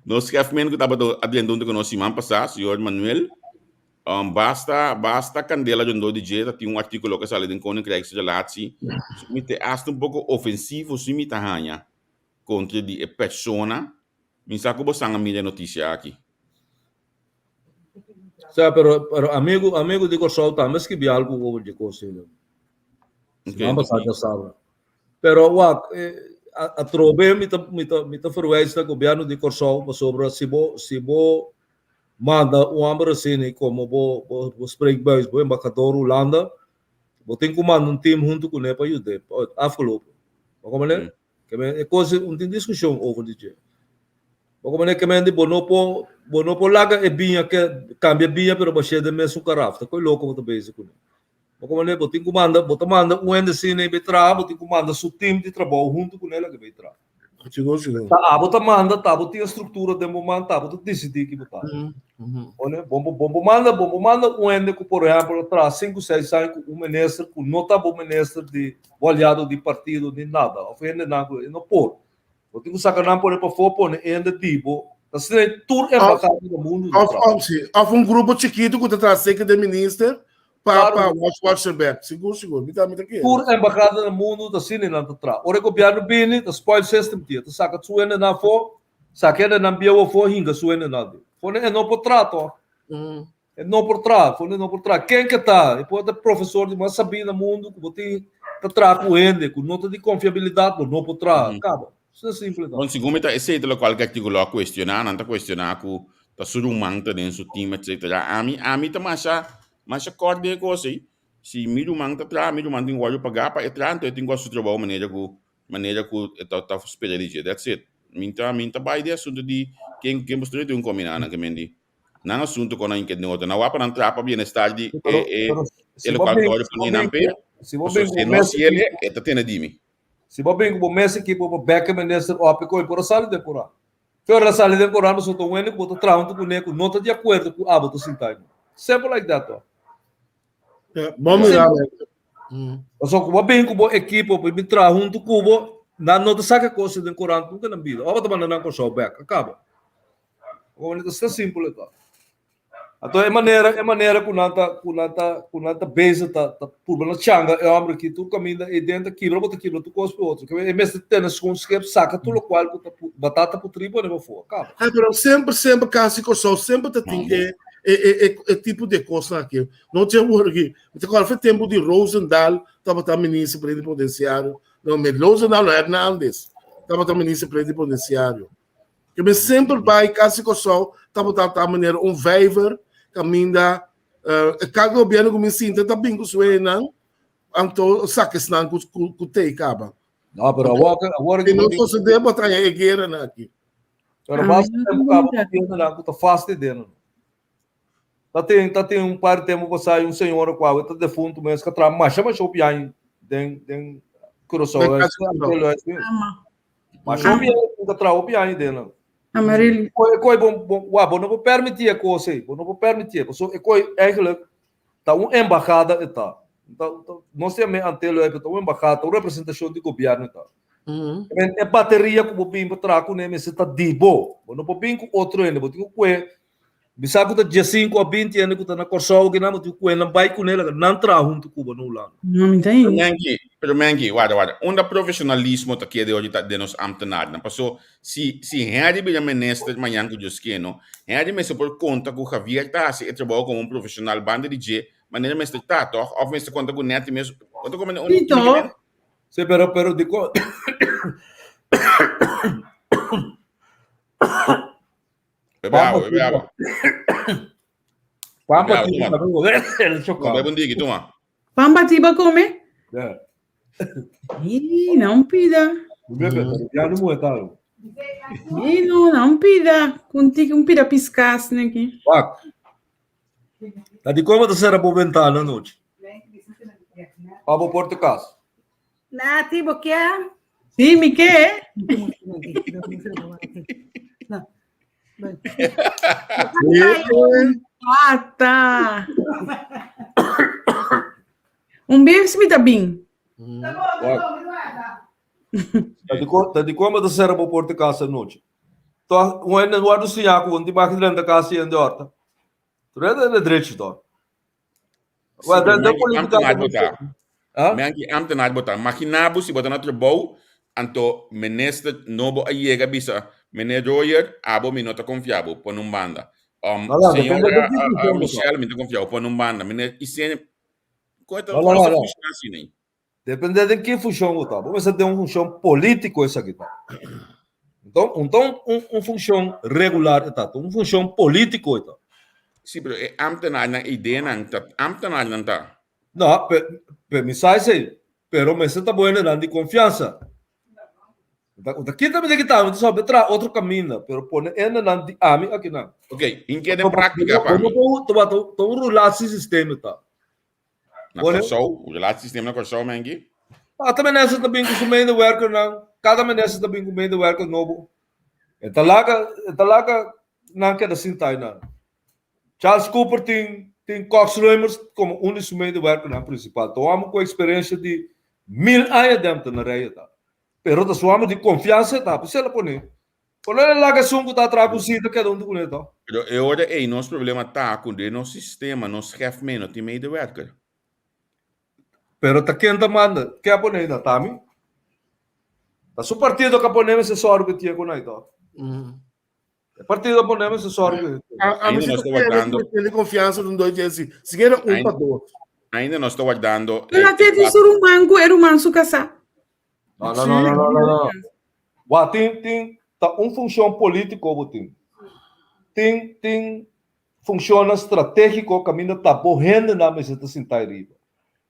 Nos Gefmin ku tabata adrenta huntu ku nos siman pasá, señor Manuel, um, basta, basta candela rondó di dje, ta tin un artíkulo ku a sali den Koninkrijkse Relatie. Mi te hasta un poko ofensivo si mi ta haña kontra di e persona. Mi sa ku bo san a mira e notisia aki. Sa, pero, pero amigo, amigo di Kòrsou tambe skibi algu over di kos ei. Siman pasá djasabra. Pero wak, atrobe mi ta, mi ta, mi ta verwijs na gobièrnu di Kòrsou pasobra si bo, si bo manda un hòmber asina komo bo, bo, bo spreekbuis, bo embahador Hulanda, bo tin ku manda un team huntu kuné pa yud'é. Afgelopen. Bo komprendé? Ke men e kos un tin diskushon over di dje. Bo komprendé ke men di bo no por bo no por laga e biña ke kambia biña pero bash'é den mesun karaf. Ta koe loko bo ta bezig kuné. Bo komprendé bo tin ku manda bo ta manda un hende asina ei bai traha bo tin ku manda su tim di trabou huntu kuné laga bai traha. Sigur sigur. Ta abo ta manda ta abo tin e struktura den bo man ta abo ta disidí ki bo ta. Bo bo bo bo manda bo bo manda un hende ku por ehèmpel a traha sinku seis aña ku un minister ku no ta bo minister di bo aliado di partido ni nada of hendenan ku e no por. Bo tin ku saka nan pone pafó pone e hende di bo. Ta asina tur embahada na mundu ta Of traha. of si of un grupo chikitu ku ta traha serka den minister pa pa watch watch their back. Sigur sigur mi ta mi ta kere. Tur embahada na mundu ta asina nan ta traha. Ora e gobièrnu bini ta spoil system tie ta saka su hendenan afó Sa kende nan bieu afó hinka su hende nan di. Fone e no por traha tòg. E no por traha, fone e no por traha. Ken ke ta? E por ta profesor di mas sabí na mundu ku bo tin ta traha ku hende ku no ta di konfiabilidat, bo no por traha. Kaba. Asina simpel ta. Bon, segun mi ta esei ta lokual ku artíkulo a kuestioná. Nan ta kuestioná ku ta su ruman ta den su tim, etsetera. Ami, ami ta masha, masha kòrt den e kos ei. Si mi ruman ta traha, mi ruman tin ku wòrdu pagá pa e traha, anto e tin ku hasi su trabou manera ku manera ku e ta ta spera di dje. That's it. Mi ta mi ta bai di asuntu di ken ken bo tin un kombiná nan ke men di nan asuntu kon nan ke den otro. Nan wak pa nan traha pa bienestar di e e e lokual ku ta wòrdu pone nan pe. Pasobra si e no hasi el e ta tene di mi. Si bo bin ku bo mes ekipo bo bek e minister op e koe por a sali den koran. Ki ora el a sali den koran pasobra ta un hende ku bo ta traha huntu kuné ku no ta di akuerdo ku abo ta sinta ei. Simple like that to. Bon mira. Pasobra ku bo a bin ku bo ekipo pa bin traha huntu ku bo, nan no ta saka kos den korant nunka nan bida. Ora bo ta manda nan Kòrsou bèk, a kaba. Bo ta simpel e ta. Anto e manera, e manera ku nan ta, ku nan ta, ku nan ta bezig ta, ta purba na changa e hombre aki tur kaminda ei den ta kibra bo ta kibra tur kos pe otro. Ke e mester tene su schep saka tur lokual ku ta batata putri pone pafó. Kaba. Ha, pero semper, semper kasi Kòrsou semper ta tin e, e, e, e, e tipo di kosnan aki. No te awor aki. Mi ta kòrda fe tempu di Rozendal tabata minister plenipotenciario. No, met Rozendal no Hernandez tabata minister plenipotenciario. Ke men semper bai kasi Kòrsou tabata ta manera un vijver kaminda uh, kada gobierno ku mi sinta ta bin ku su hendenan anto saka esnan ku ku ku tei kaba. No, pero awor awor E no sosodé bo traña e gueranan aki. Pero Ah, basta no tempo kaba bonita. gobiernonan ku ta fásil den. Ta tin ta tin un par di tempo pasá un señora ku awe ta defuntu mes ka traha masha masha hopi aña den den Curaçao. Den Cas Curaçao. Ama. Masha hopi aña ka traha hopi aña den nan. Amaril. E koi bon bon wa bo no por permití e kos ei, bo no por permití e pasobra e koi eigenlijk ta un embahada e ta. Ta ta nos ta yam'é Antelo ei pero ta un embahada, ta un representashon di gobièrnu e ta. E bateria ku bo bin pa traha kuné mester ta di bo. Bo no por bin ku otro hende, bo tin ku kue Mi sa ku ta diesinku a binti hende ku ta na Kòrsou aki nan, bo tin ku nan bai kuné laga nan traha huntu ku bo na Hulanda. No, mi ta Pero in. Menki, pero Menki, warda, warda. Unda profesionalismo ta keda ahorita den nos ambtenaarnan? Paso, si, si Henry bira minister mañan ku Dios ke, no? Henry mester por konta ku Javier ta hasi e trabou komo un profesional banda di dje, manera mester ta, tòg? Òf mester konta ku Netty mes? Bo ta komprende Sí, un mi ke tòg. men? Sí, pero, pero dikon. Bebe awa, bebe awa. Pan Bebe awa, batido tuma. también, el Tuma, chocado. bebe un diki, tuma. Pan batí ba come? Ja. Ih, não pida. Bebe, ya no mueve tal. Ih, no, não pida. Contigo um pida piscas, né aqui. Wak. Ta di como ta cera bo ventana noche? Pa bo porta casa. Nati, bo ke? Sí, mi ke. Pata. Un bes mi ta bin. Ta di como ta cera bo porta casa noche? To, un hende guarda siña ku un ti baki drenta casa y hende horta. Tur hende drechi to. Sí, Well, pero de, de mi política ambtenaar bota. Ah? Mi anki ambtenaar bota. Imagina bo si bota na trabou, anto minister nobo a yega bisa, meneer Royer, abo mi no ta confia bo, pon un banda. Um, No, no, depende señora de ki uh, uh, función bota. Michelle, mi ta confia bo, pon un banda. Meneer Isene, kon No, no, kon no, ta no. funciona asina? Depende de ki función bo ta. Bo mester den un función político esaki ta. Enton, un ta un, un función regular e ta, un función político e ta. Sí, pero e ambtenaarnan ideanan ta ambtenaarnan ta. No, pe, pe mi sa esei, pero mester ta bo hendenan di confiansa. Ta, ta kita mi ta kita, mi ta sabe traha otro caminda, pero pone hendenan di ami akinan. Ok, in keda en práctica pa mi. Bo no por, ta un relatiesysteem e ta. Na Pone- Kòrsou, un relatiesysteem na Kòrsou, Mengi? Ata minister ta bin ku su medewerkernan, kada minister ta bin ku medewerker nobo. E ta laga, e ta laga nan keda sinta einan. Charles Cooper tin tin Cox Reumers komo un di su medewerkernan prinsipal. Ta un hòmber ku eksperensia di mil aña denter na rei ta. Pero ta su hòmber di konfiansa ta, p'esei el a pone. Por lo el a laga esun ku ta traha ku sita keda huntu kuné to. Pero e ora ei nos problema ta ku den nos sistema nos chef mee no tin medewerker. Pero ta ken ta manda? Ken a pone na ta mi? Ta su partido ka pone mester sòru ku e tie ku nai to. E partido a pone mester sòru ku e tie. A mi Ainda si nos ta ta kere wardando. ku mi tene konfiansa den doi dje si. Sikiera un pa Ainda, dos. ainda nos ta wardando Pero e, a e te di su ruman ku e ruman su kasá. No, no, no, no, no, no, no. Wa tin tin ta un funshon polítiko bo tin. Tin tin funshonnan stratégiko kaminda ta bo hendenan mester ta sintá riba.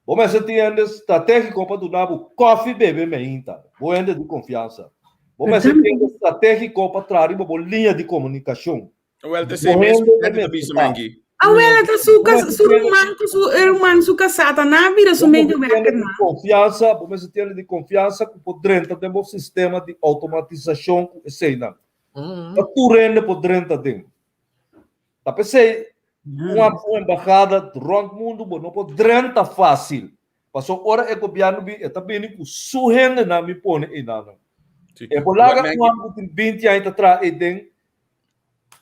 Bo mester tin hende stratégiko pa duna bo kòfi bebe meinta, bo hende di konfiansa. Bo mester tin hende stratégiko pa traha riba bo liña di komunikashon. Wel, te sei mes, net ta bisa menki. Awela ta su kas su ruman ku su ruman su kasá ta na bira su medewerker na. Konfiansa, bo mester tin di konfiansa ku por drenta den bo sistema di outomatisashon ku eseinan. Ta tur hende por drenta den. Ta p'esei un un embahada rònt mundu bo no por drenta fásil. Pasobra ora e gobièrnu bin e ta bini ku su hendenan mi pone einanan. E por laga un hòmber ku tin binti aña ta traha ei den.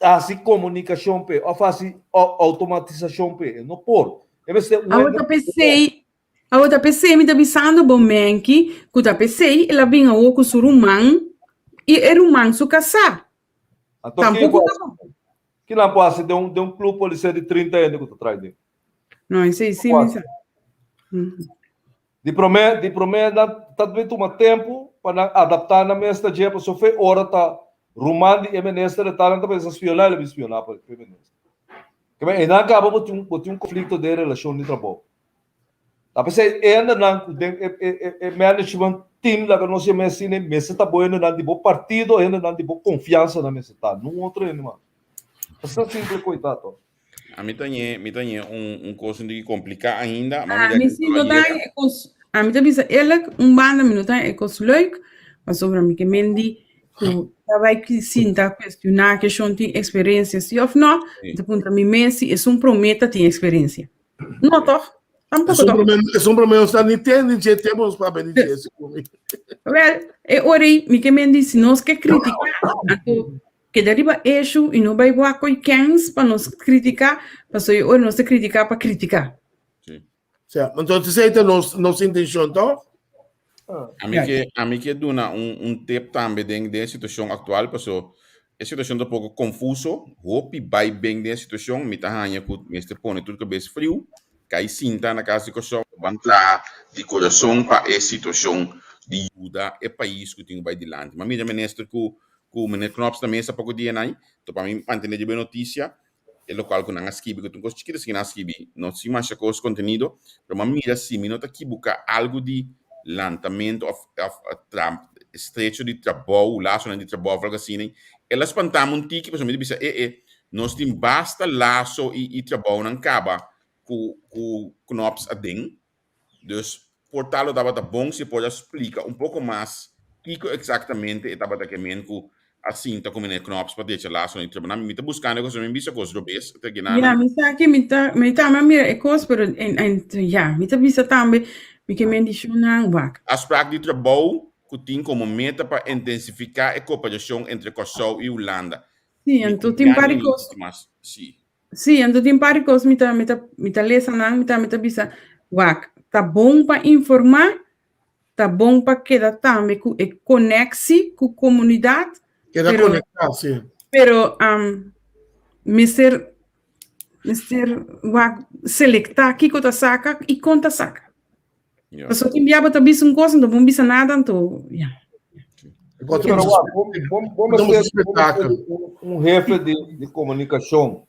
hasi komunikashon p'e òf hasi outomatisashon p'e. E no por. E mester un Awor ta p'esei, awor ta p'esei mi ta bisando bo Menki ku ta p'esei el a bin awor ku su ruman i e ruman su kasá. Anto ki Tampoko bo ta hasi? bon. Kinan por hasi den un den un klup polisé di 30 hende ku ta trai den? No, esei sí mi sa. Di promé, di promé nan ta debe tuma tempu pa nan adaptá nan mes ta dje, pasobra fe ora ta ruman di e minister e tal nan ta pensa spioná, el a bin spioná pa e minister. Keme einan kaba bo tin bo tin un konflikto den e relashon di trabou. Ta p'esei hendenan ku den e e e management team laga nos yama asina mester ta bo hendenan di bo partido, hendenan di bo konfiansa nan mester ta, no otro hende mas. Asina simple ku e ta to. Ami ta ñe, mi ta ñe un, un kos un tiki kompliká ainda, ma A mira mi ku si no ta ayera. e kos, a mi ta bisa eerlijk, un banda mi no ta e kos leuk, pasobra mi ke men di ku ta bai ki sinta kuestioná ke shon tin eksperensia si òf no, Sí. mi ta puntra mi mes si esun promé ta tin eksperensia. No tòg? Tampoko Esun tòg? promé, esun promé no sa ni ten ni dje tempu nos papia di dje, segun mi. Wèl, e ora ei mi ke men di si nos ke kritiká, anto Keda riba eshu i no bai wak koi kens pa nos kritiká, pasobra e ora nos ta kritiká pa kritiká. Sí. Sea, entonces esei ta nos, nos intenshon, toch? Ami ke, ami ke duna un, un tip tambe den, den e situashon aktual, paso e situashon ta poko konfuso, hopi bai ben den e situashon, mi ta haña ku mester pone tur kabes friu, kai sinta na kas di Kòrsou, ban traha di kurason pa e situashon di yuda e pais ku tin ku bai dilanti. Ma mira minister ku ku meneer Knops na mesa poko dia nai, to pa mi mantene dje be notisia, e lokual ku nan a skibi, ku ta un kos chikito si nan a skibi, no sin masha kos kontenido, pero mi a mira si mi no ta kibuká algu di lantamentu òf òf tra estrecho di trabou, lasonan di trabou òf algu asina, el a spantami un tiki pasobra mi ta bisa e e nos tin basta laso i i trabounan kaba ku ku Knops aden, Dus por tal lo tabata bon si por a splika un poko mas kiko eksaktamente e tabata ke men ku a sinta ku meneer Knops pa decha laso na e tribunal. Mi ta buskando e kos, mi bisa kos robes te Ya, kinan. mi sa ke mi ta, mi tambe a mira e kos, pero en, en, ya, mi ta bisa tambe, mi ke men di shownan, wak. Afspraak di trabou ku tin komo meta pa intensifiká e koperashon entre Kòrsou i Hulanda. Sí, Mi anto tin tin par gana di di kos. mas, sí. Sí, anto tin par di kos mi ta, mi ta, mi ta lesa nan, mi ta, mi ta bisa, wak, ta bon pa informá, ta bon pa keda tambe ku e koneksi ku komunidat, Keda pero, konektá, sí. pero um, mester, mester wak, selektá kiko ta saka i kon ta saka. Ja. Pasobra tin bia bo ta bisa un kos, anto bo no bisa nada, anto, ja. Pero wak, bo, bo, bo mester, bo mester di un, un hefe di, di komunikashon.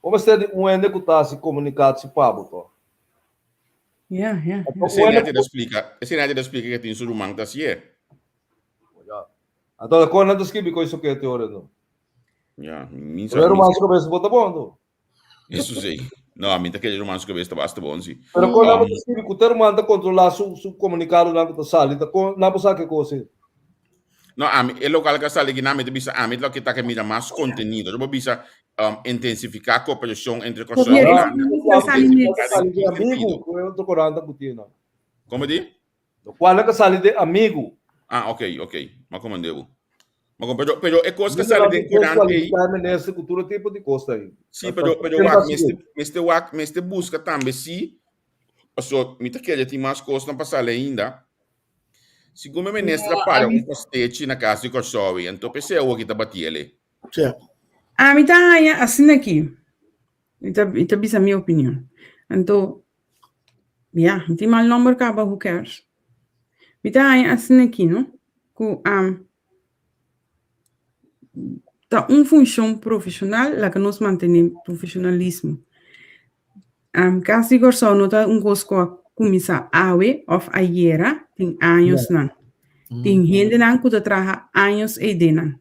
Bo mester di un hende ku ta hasi komunikatsi pa bo, to. Ja, ja. Anto, Esei un hende nete ta splika, esei nete ta splika ke tin su ruman ta hasié. Ja. Anto, kon nan ta skibi ku esaki te ora, no? Ja, mi sa, Pero mi ruman sa. su kabes bo ta bon, no? Eso sí. No, a mi ta kere ruman su kabes ta basta bon, sí. Pero kon nan bo ta skibi ku te ruman ta kontrolá su, su komunikadonan ku ta sali, ta kon nan bo sa ke kos ei? No, ami, e lokal ka sali kinan, mi ta bisa ami loke ta ke mira mas kontenido. Yo por bisa um, intensifiká kooperashon entre Kòrsou i Javier, Hulanda. esa sali mes. Intensifiká Sali den di ki amigu sentido? ku e otro korant ta ku nan. Komo di? Lokual ka sali de amigu. Ah, ok, ok. Ma komandé bo. Ma kom, pero, pero e kos ka Mi sali no den tin korant ei. deskualifiká e minister ku tur tipo di kos ta ei. Sí, pero, pero wak, mester, mester wak, mester buska tambe si, paso mi ta kere tin mas kosnan pa sali ainda. Segun e minister a No, para ami, un pastechi na kas di Kòrsou ei, anto p'esei awor ki ta bati el'e. Sí. ami ta haña asina aki. Mi ta, mi ta bisa mi opinion. Anto, Ya, mi tin mal nomber kaba, who cares? Mi ta haña asina aki, no? Ku um, ta un funshon profeshonal laga nos mantené profeshonalismo. Um, Kas di Kòrsou no ta un kos ku a kuminsá awe òf ayera, tin añosnan. Tin hendenan ku ta traha años eidenan.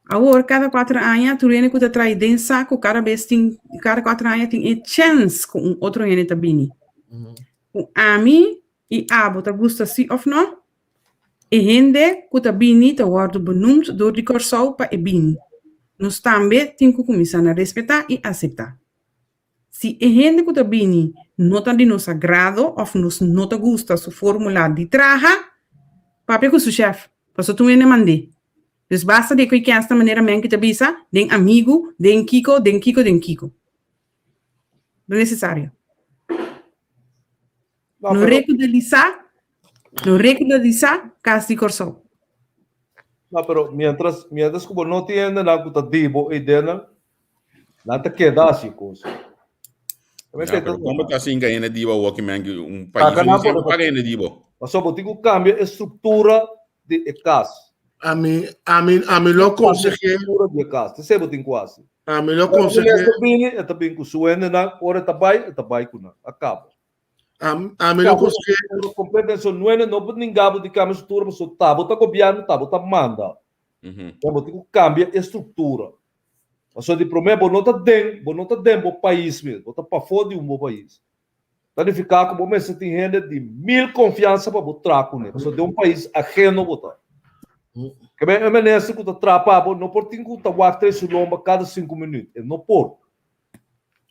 Awor, kada kuater aña, tur hende ku ta trae den sa ku kada bes tin, kada kuater aña tin e chèns ku un otro hende ta bini. Ku ami i abo ta gusta si òf no, e hende ku ta bini ta wòrdu benoemd dor di Kòrsou pa e bini. Nos tambe tin ku kuminsá na respetá i aseptá. Si e hende ku ta bini no ta di nos agrado òf nos no ta gusta su fórmula di traha, papia ku su shèf, pasobra tur hende mand'é. Dus basta di koe kens ta manera men ki ta bisa, den amigu, den kiko, den kiko, den kiko. No necesario. No, No pero, regularisa, no regularisa Kas di Kòrsou. no, pero mientras, mientras ku bo no tin hendenan ku ta di bo ideanan, nan ta keda hasi kos. Ja, pero kon ta sin ka hende di bo awor ki men ki un pais Saka nan un por- paga hende di bo. Pasobra bo tin ku kambia e struktura di e kas. Ami, ami, ami lo konseh'é. Struktura di e kas. Esei bo tin ku hasi. Ami lo Ora ku konseh'é. minister bini, e ta bin ku su hendenan. Ora e ta bai, e ta bai ku nan. A kaba. Ami, ami lo konseh'é. Kompletamente. So nuene no por ninga bo di kambia struktura pasobra ta bo ta gobièrnu, ta bo ta manda. Ya bo tin ku kambia e struktura. Pasobra di promé bo no ta den, bo no ta den bo pais mes, bo ta pafó di un bo pais. Ta nifiká ku bo mester tin hende di mil konfiansa pa bo traha kuné, pasobra den un pais ageno bo ta. Ke men e minister ku ta traha pa bo no por tin ku ta wak trei su lomba kada sinku minüt, e no por.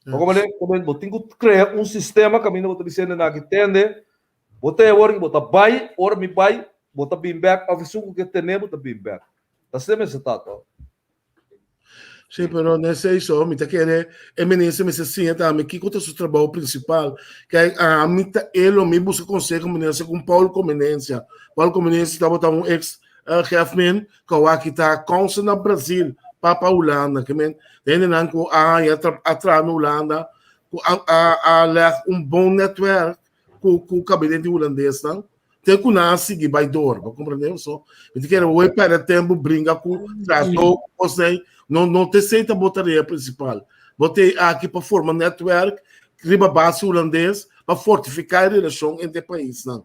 Bo komprendé? Ke men bo tin ku krea un sistema kaminda bo ta bisa hendenan aki, tende, bo ta e ora ku bo ta bai, ora mi bai, bo ta bin bèk, òf esun ku ke tene bo ta bin bèk. Ta asina mester ta to. Sí, pero nesse so, mi ta kere e minister mester siña tambe kiko ta su trabou principal. Kijk, a mi ta elo mi busca conseho minister con Paul Comenencia. Paul Comenencia tabata un ex uh, chefman ku awaki ta consul na Brasil, papa Hulanda. Ke men, hendenan ku a haña tra, a traha na Hulanda, ku a, a, a leg un bon netwerk ku ku kabinete hulandesnan. Te ku nan a sigui bai door, bo komprendé? So, mi ta kere woi pèrdè tempu bringa ku trato ku kosnan, no no ta esei ta bo tarea prinsipal. Bo ta aki pa forma netwerk riba base hulandes pa fortifiká e relashon entre e paisnan.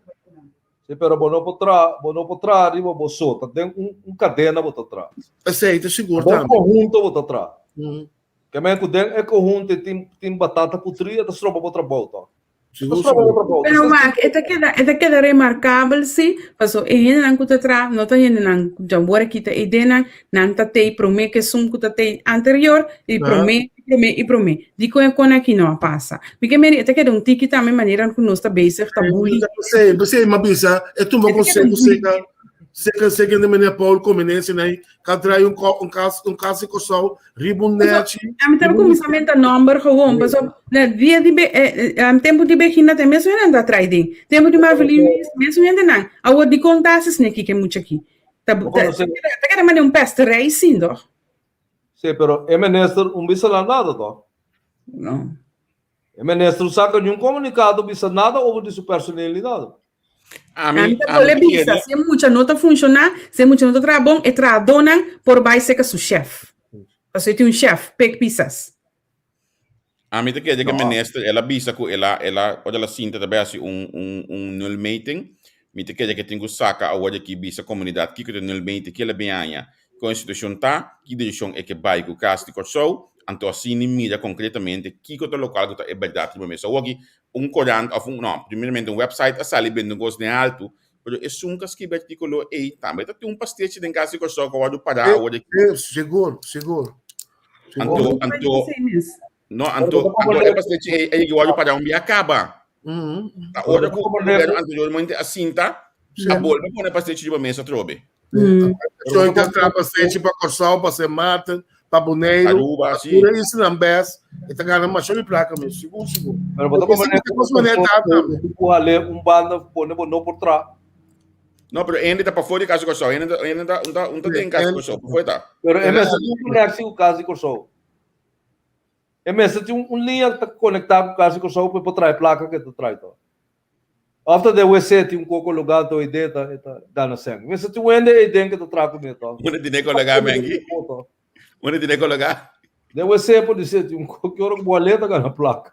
Sí, pero bo no por traha, bo no por traha riba bo so, ta den un un kadena bo ta traha. Esei ta sigur Den tambe. konhunto bo ta traha. Ke men ku den e konhunto tin tin batata putrí e ta stroba bo trabou tòg. Sigur, sigur. Pero wak, e ta keda, e ta keda remarkabel si, paso e hendenan ku ta traha no ta hendenan ku dja wor a kita e ideanan, nan ta tei promé ku esun ku ta tei anterior, i promé, i promé, i promé. Dikon e kon aki no a pasa? Mi ke meri e ta keda un tiki tambe manera ku nos ta bezig ta bully. P'esei, p'esei mi a bisa, e tumba E ta keda konseho un bully. seka, seka, seka di meneer Paul Comenencia nei, ka draai un ko, un kas, un kas di Kòrsou Riba un Paso, nechi. ami taba kuminsá menta nòmber gewoon, paso na dia di be eh, eh, tempu di Begina te mesun hendenan ta trai den. Tempu di Marvelin Luis, mesun hendenan. Awor dikon ta hasi esne kiko e mucha aki? Ta, Bo ta, konosé. ta keda manera un pesterij sin toch? Sí, pero e minister un bisa nan nada toch? No. E minister un saka niun komunikado bisa nada over di su personeel ni nada. Ami, Ami ta ami pole ta bisa, kere, si e mucha no ta funshoná, si e mucha no ta traha bon, e trahadónan por bai seka su shèf. Pasobra e tin un shèf, Pek Pisas. ami ta kere ku No. minister el a bisa ku el a el a ora el a sinta ta bai hasi un un un nulmeting. Mi ta kere ku e tin ku saka awor aki bisa komunidat kiko ta nulmeting, ke el a bin haña, kon e situashon ta, ki direkshon e ke bai ku Kas di Kòrsou, anto asina mira konkretamente kiko ta lokual ku ta e bèrdat riba mesa. Awor aki un korant of un, no, primeramente un website a sali bende un kos den altu, pero esun ku a skibi artíkulo ei tambe ta tin un pastechi den Kas di Kòrsou ku a wòrdu pará awor aki. Eh, sigur, sigur. Anto, anto, no, anto, anto e pastechi ei a yega wòrdu pará un bia kaba. Ta ora ku gobièrnu anteriormente a sinta, a bolbe pone pastechi riba mesa atrobe. So e ta traha pastechi pa Kòrsou, pa Sint Maarten, pa Boneiru, Aruba, pa sí. tur e islanan bes, e ta gana masha di plaka mes, sigur, sigur. Pero bo ta Porque comprende si kos manera ta tambe. ku hale un banda pone bo no por traha. No, pero hende ta pafó di Kas di Kòrsou, hende ta, hende ta, un ta, un ta den Kas di Kòrsou, pafó e ta. Pero e mester tin un koneksie ku Kas di Kòrsou. E mester tin un liña ku ta konektá ku Kas di Kòrsou pa e por traha e plaka ku e ta traha to. Òf ta den wc tin un koko lugá anto ei den e ta gana sèn. Mester tin un hende ei den ku ta traha kuné to. Unda tin e kologá, Mengi? Unda tin e kologá? Den wc por di ser tin un koko ki ora ku bo alé ta gana plaka.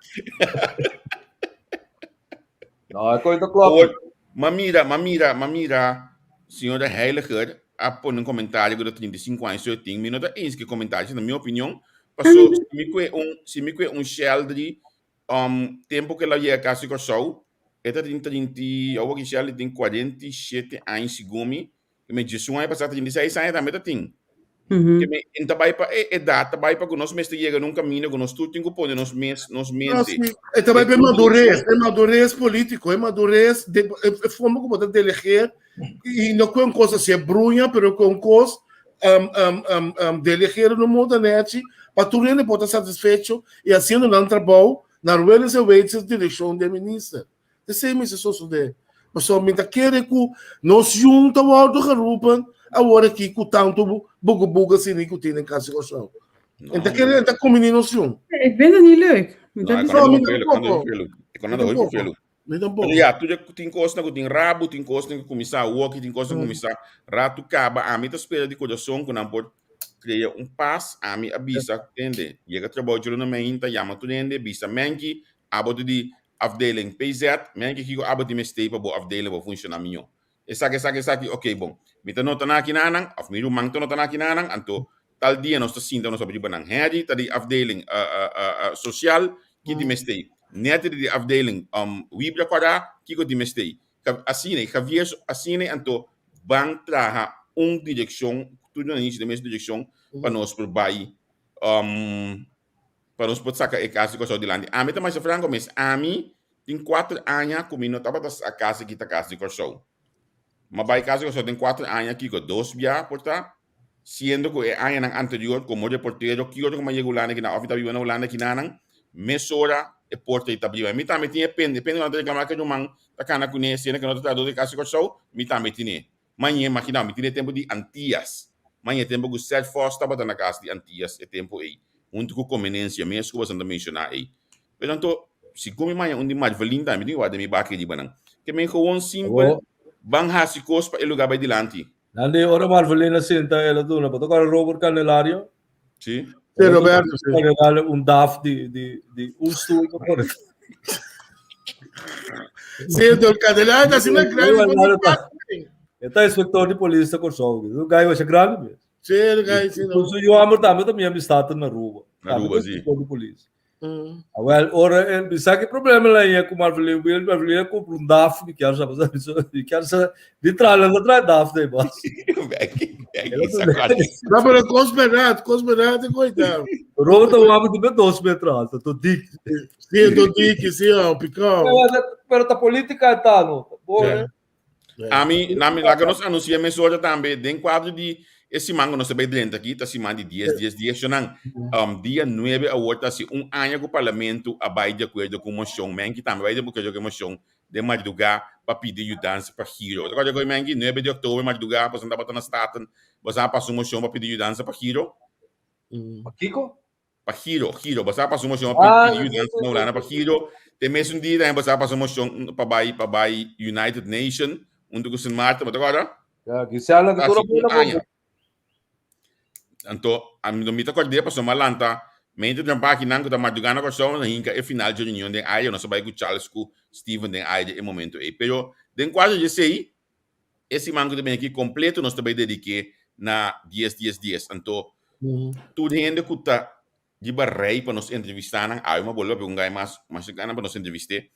No, e koi ta klòp. Awor, m'a mira, m'a mira, m'a mira, señora Heiliger a pone un komentario ku ta 35 aña su e tin. Mi no ta eens ku e komentario, esei ta mi opinion. Paso, si mi kue un, si mi kue un sheldry, um, tempu ku el a yega kas di Kòrsou, e ta tin trinta, awor ki sheldry tin 47 aña segun mi, Ke men djesun aña pasá 36 aña tambe ta tin. Ke men en ta bai pa e edat ta bai pa ku nos mester yega na un kaminda ku nos tur tin ku pone nos mes nos No, mente. sí. E ta bai pa e madurez, e madurez polítiko, e madurez de e forma ku bo ta delegeer i no ku un kos así e bruña, pero ku un kos. um, um, um, um, delegeren no moda nèchi pa tur hende por ta satisfecho i hasiendo nan trabou na willens en wetens direkshon di e minister. Esei mester sosodé. Pasobra mi ta kere ku nos yun ta wòrdu geroepen awor aki ku tantu bugu bugu asina ku tin den Kas di Kòrsou. En ta kere, en ta kumbiní nos yun. Ik vind het niet leuk. Mi ta No, bisa. e Mi kono tampoco. E kono hopi Tampoco. vervelu. Mi tampoco. Pero ya, tu tin kosnan ku tin rabu, tin kosnan ku kuminsá awoki, tin kosnan ku kuminsá ratu kaba. Ami ta spera di kurason ku nan por krea un pas. Ami a bisa, tende, yega trabou djuru na mainta, yama tur hende, bisa menki, abo ta di afdeling PZ, menki kiko abo tin mester pa bo afdeling por funshoná mihó. Esaki, esaki, esaki, ok, bon. Mi ta nota nan aki nanan, òf mi ruman ta nota nan aki nanan, anto tal dia nos ta sinta nos a riba nan. Henry ta di afdeling sosial, ki tin mester? Netty ta di afdeling Wibra Kòrá, kiko tin mester? Asina, Javier, asina, anto ban traha un direkshon, tur nan inicio den mes direkshon pa nos por bai pa nos por saka e kas di Kòrsou dilanti. Ami ta masha franko mes, ami tin kuater aña ku mi no tabata sa kas aki ta kas di Kòrsou. Mi a bai kas di Kòrsou den kuater aña kiko dos bia por ta, siendo ku e añanan anterior komo reportero ki ora ku mi a yega Hulanda kinan òf mi ta biba na Hulanda kinanan, mesora e porta ei ta bri. Mi tambe tin e pende, e pende ku nan ta reklamá ku e ruman ta kana kuné siendo ku no ta trahadó di kas di Kòrsou, mi tambe tin'é. Mañe, imagina, mi tin e tempu di Antias. Mañe, e tempu ku Seth Foss tabata na kas di Antias e tempu ei, huntu ku Comenencia mes ku boso ta menshoná ei. Pero anto, segun mi maña un di Marvelin tambe tin wak den mi baki riba nan. Ke men gewon simpel ban hasi kos pa e lugá bai dilanti. Nan di ora Marvelin a sinta el a duna, bo ta kòrda Robert Candelario? Sí. Sí, Roberto, sí. Candelario un daf di, di, di un stoel pa pone. Sí, don Candelario ta asina grandi. E ta inspector di polis na Kòrsou. Un gai masha grandi mes. Sí, el gai, sí, no. Su yu hòmber tambe ta mi amistad na Aruba. Na Aruba, sí. Inspector di polis. Awel, ora el bisa ki problema la ia ku Marvelin, Will Marvelin a kumpra un daf, mi kier sa, mi kier sa, di traha, nan ta traha daf de bas. No, pero kos berdad, kos berdad e koita. Robert ta wami di be dos metro alto, to dik. Sí, to dik, sí, oh, pikao. Pero ta politica ta, no. Bo, Yeah. Ami, nami, laga nos anuncia mesora tambe den cuadro di e siman ku nos ta bai drenta aki, ta siman di 10, 10, 10, shonan. Um, dia 9 awor ta si un aña ku parlamento a bai di akuerdo ku mocion. Menki tambe bai di akuerdo ku mocion den madrugá pa pidi yudansa pa Giro. Ta kòrda ku Menki? 9 di oktober madrugá, boso tabata na Staten, boso a pasa un mocion pa pidi yudansa pa Giro. Pa kiko? Pa Giro, Giro. Bo sa pasa un mocion pa pidi yudansa na Hulanda pa Giro. Te mesun dia tambe bo sa pasa un mocion pa bai pa bai United Nation huntu ku Sint Maarten, bo ta kòrda? Ya, Gisela ku tur a un aña. Anto, ami no mi ta kòrd'é pasobra mi a lanta mente trampa akinan ku ta madrugá na Kòrsou nos a hinka e final dje reunion den aire, nos a bai ku Charles ku Steven den aire e momento ei. Pero den kuadro dje esei, E siman ku ta bini aki kompleto nos ta bai dedik'é na dies dies dies. Anto tur hende ku ta riba rei pa nos entrevistá nan, awe mi a bolbe papia ku un gai mas mas gana pa nos entrevist'é.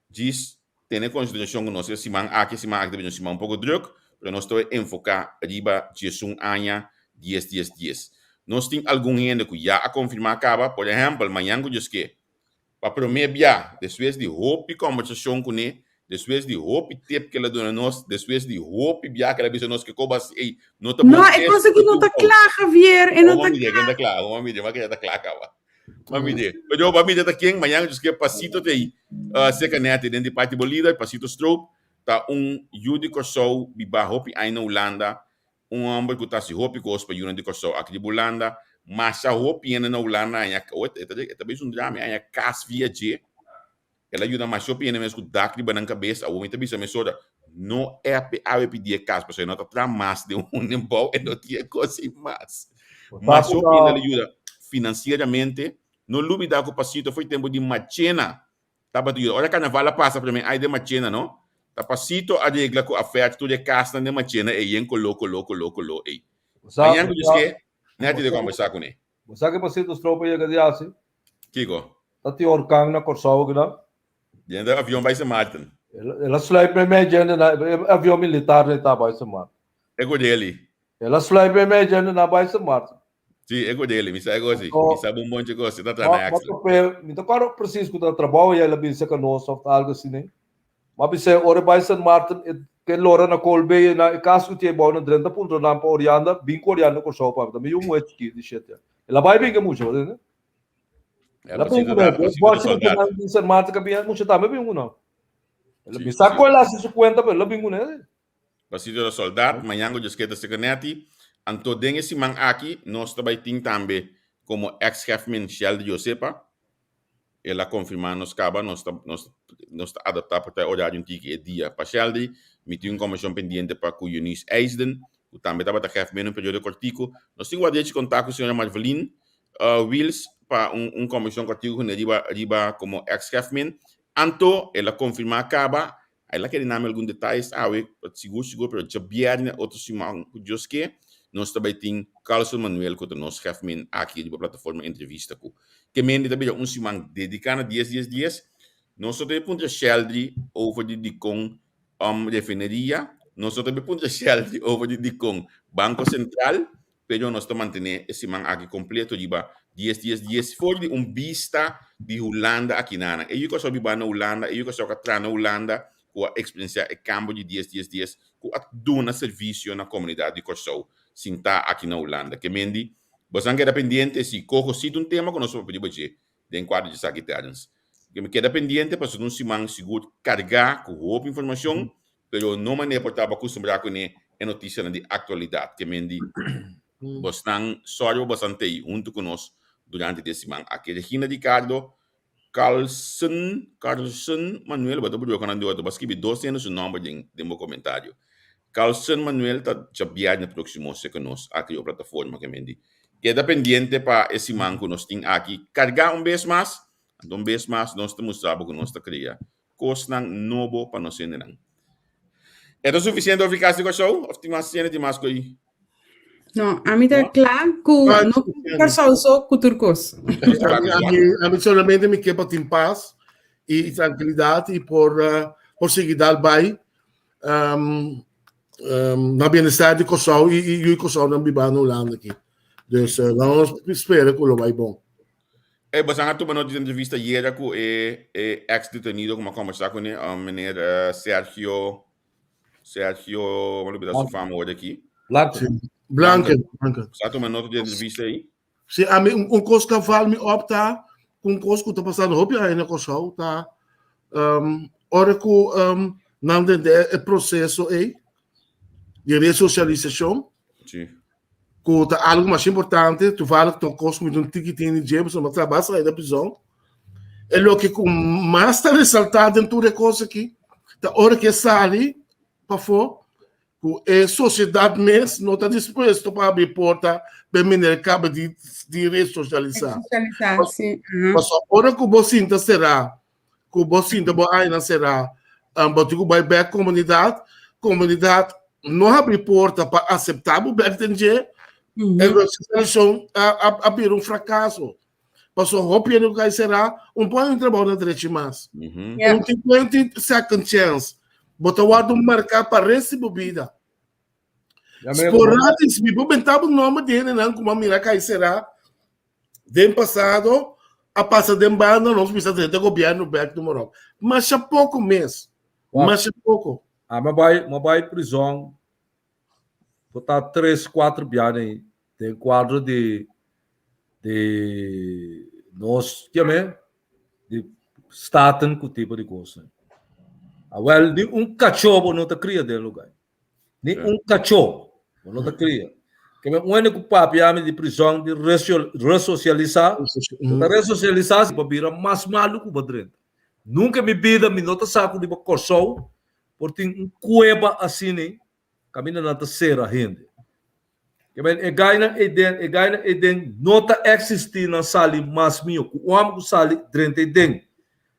Djis tene konsiderashon ku nos e siman aki, e siman aki ta bini un siman un poko drùk, pero nos ta bai enfoká riba diesun aña dies dies dies. Nos tin algun hende ku ya a konfirmá kaba, por ehèmpel mañan ku Dios ke Pa promé bia, despues di hopi kòmbersashon kuné, despues di hopi tep ku el a duna nos, despues di hopi bia ku el a bisa nos ke koba hasi ei no ta No, bon e cosa ki no ta kla, Javier, e no ta kla. Ken ta kla? Bo mira, bo ta kla kaba. Bo mira. Pero bo mira ta ken mañana nos ke Pasito te ei seka nèt den di parti bo lider, Pasito Stroop ta un yu di Kòrsou bibá hopi aña na Hulanda, Un homber ku ta hasi hopi kos pa yunan di Kòrsou aki riba Hulanda, masha hopi hende na Hulanda haña, e ta e ta bisa un drama, e haña kas via dje. El a yuda masha hopi hende mes ku dak riba nan kabes. Awor mi ta bisa mesora, no app e awe pidi e kas pasobra e no ta traha mas den un embou, e no tin e kos ei mas. Masha hopi hende el a yuda finansieramente. No lubida ku Pasito foi tempu di Machena Tabata yuda. Ora karnaval a pasa prome ai den Machena no. Ta Pasito a regla ku Afert tur e kasnan den Machena ei yen koló koló koló koló ei. Mañan ku Dios ke, Netty ta kombersá kuné. Bo sa ke Pasito Stroop a yega di hasi? Kiko? Ta tin orkan na Kòrsou akinan. Den ta avion bai Sint Maarten. El a sluip meimei djende na e avion militar na e ta bai Sint Maarten. E ku deli. El a sluip meimei djende na bai Sint Maarten. Sí, e ku deli, mi sa e gosi. Mi sa bon bonchi gosi, ta traha na Axel. Mi ta kòrda presis ku ta trabou i el a bin serka nos òf algu asina. M'a bis'é ora e bai Sint Maarten e ke lora na Colbey na e kas ku tin ebou na drenta puntra nan pa Orianda bin ku Orianda Kòrsou pa mi ta mi yu muhé chikí di shete aña. El a bai bin ku e mucha bo tende. El a bin ku nan. E bòchi ku nan di Sint Maarten ka bin e mucha tambe bin ku nan. El a bisa ku el a hasi su kuenta pero el a bin ku nan. Pasito ta soldat, mañan ku Dios ke ta seka nèti. Anto den e siman aki nos ta bai tin tambe komo ex hefmin Sheldry Josepa. El a konfirmá nos kaba, nos ta nos nos ta adaptá pa ta e orario un tiki e dia pa Sheldry. Mi tin un kombershon pendiente pa ku Eunice Eisden, ku tambe tabata hefmin un periodo kòrtiku. Nos tin wak derechi kontak ku señora Marveline Wiels pa un un kombershon kòrtiku kuné riba riba komo ex hefmin. Anto el a konfirmá kaba El a kere nami algun detayes awe, sigur sigur, pero djabièrnè otro siman ku Dios ke, nos ta bai tin Carlson Manuel ku ta nos hefmin aki riba plataforma entrevista ku ke mende ta bira un siman dediká na dies dies dies. Nos no ta bai puntra Sheldry over di dikon refineria, nos no ta bai puntra Sheldry over di dikon Banko Sentral, Pero nos ta mantené e siman aki kompleto riba dies dies dies for di un bista di Hulanda akinanan. E yu ku a sobi ba na Hulanda, e yu ku a soka tra na Hulanda ku a eksperensiá e kambio di dies dies dies ku a duna servisio na komunidat di Kòrsou sintá aki na Hulanda. Ke mendi bosan keda pendiente si koho si ta un tema ku nos por papia riba dje den kuadro di esaki Terrence. Keda pendiente pasobra un siman sigur kargá ku hopi informashon Pero no manera por taba acostumbrá kuné e noticianan di actualidad ke men di bosnan sorry pa bosan tei hunto ku nos durante di e siman aki. Regina Ricardo Carlson Carlson Manuel bo ta burió kanan di otro bo a skibi dos hende su nomber den den bo comentario. Carlson Manuel ta djabièrnè proximo seka nos aki riba plataforma ke men di keda pendiente pa e siman ku nos tin aki kargá un bes mas anto un bes mas nos ta mustra bo ku nos ta krea Kosnan nobo pa nos hendenan. E ta sufisiente of Ricardo Kòrsou of tin mas hende tin mas ku ei? No, ami ta kla ku no Kòrsou so ku tur kos. Ami solamente mi ke pa tin pas i trankilidat i por por sigui dal bai na bienestar di Kòrsou i yu Kòrsounan biba na Hulanda aki. Dus nos spera ku lo bai bon. Ey, bosan a tuma nota di entrevista ayera ku e e ex detenido ku mi a kombersá kuné, meneer Sergio, Sergio, mi a lubidá su fama ora aki. Blanken. Sí, Blanken, Blanken. Bosan a tuma nota di entrevista ei? Sí, ami un un kos ku a val mi op ta ku un kos ku ta pasando hopi aña na Kòrsou ta ora ku nan tende e proseso ei di resosialisashon. Sí. Ku ta algu mas importante, toevallig ta un kos ku mi ta un tiki tin di dje, pasobra mi a trabaha sa na prizòn. E loke ku mas ta resaltá den tur e kos aki ta ora ku e sali pafó ku e sosiedat mes no ta dispuesto pa habri porta pa e meneer kaba di di resosialisá. Resosialisá, si. Pasobra ora ku bo sinta será ku bo sinta bo añanan será, bo tin ku bai bèk komunidat, komunidat no habri porta pa aseptá bo bèk den dje, e resosialisashon a bira un frakaso. Pasobra hopi hende ku kai será, un por haña un trabou na drechi mas. Un tin 20 second chance. Bo ta wòrdu marká pa rest di bo bida. Sporadis, mi por benta bo nòmber di hendenan ku bo a mira kai será Den pasado a pasa den banda nos bisa drenta gobierno bek noem maar op. Masha poko mes. Masha poko. Ah, ma bai, ma bai prison por ta tres, cuatro biaha den cuadro di di nos, kiame, di staten cu tipo di cosnan. Awel, ni un cacho bo no ta cria den lugar. Ni un kachó bo no ta kria. Ke men un hende ku papia mi di prizòn di resosialisá, bo ta resosialisá si bo bira mas malu ku bo drenta. Nunka mi bida mi no ta sa ku riba Kòrsou por tin un kueba asina kaminda nan ta sera hende. Ke men e gainan eiden, e gainan eiden no ta eksistí nan sali mas mihó. Ku un hòmber ku sali drenta eiden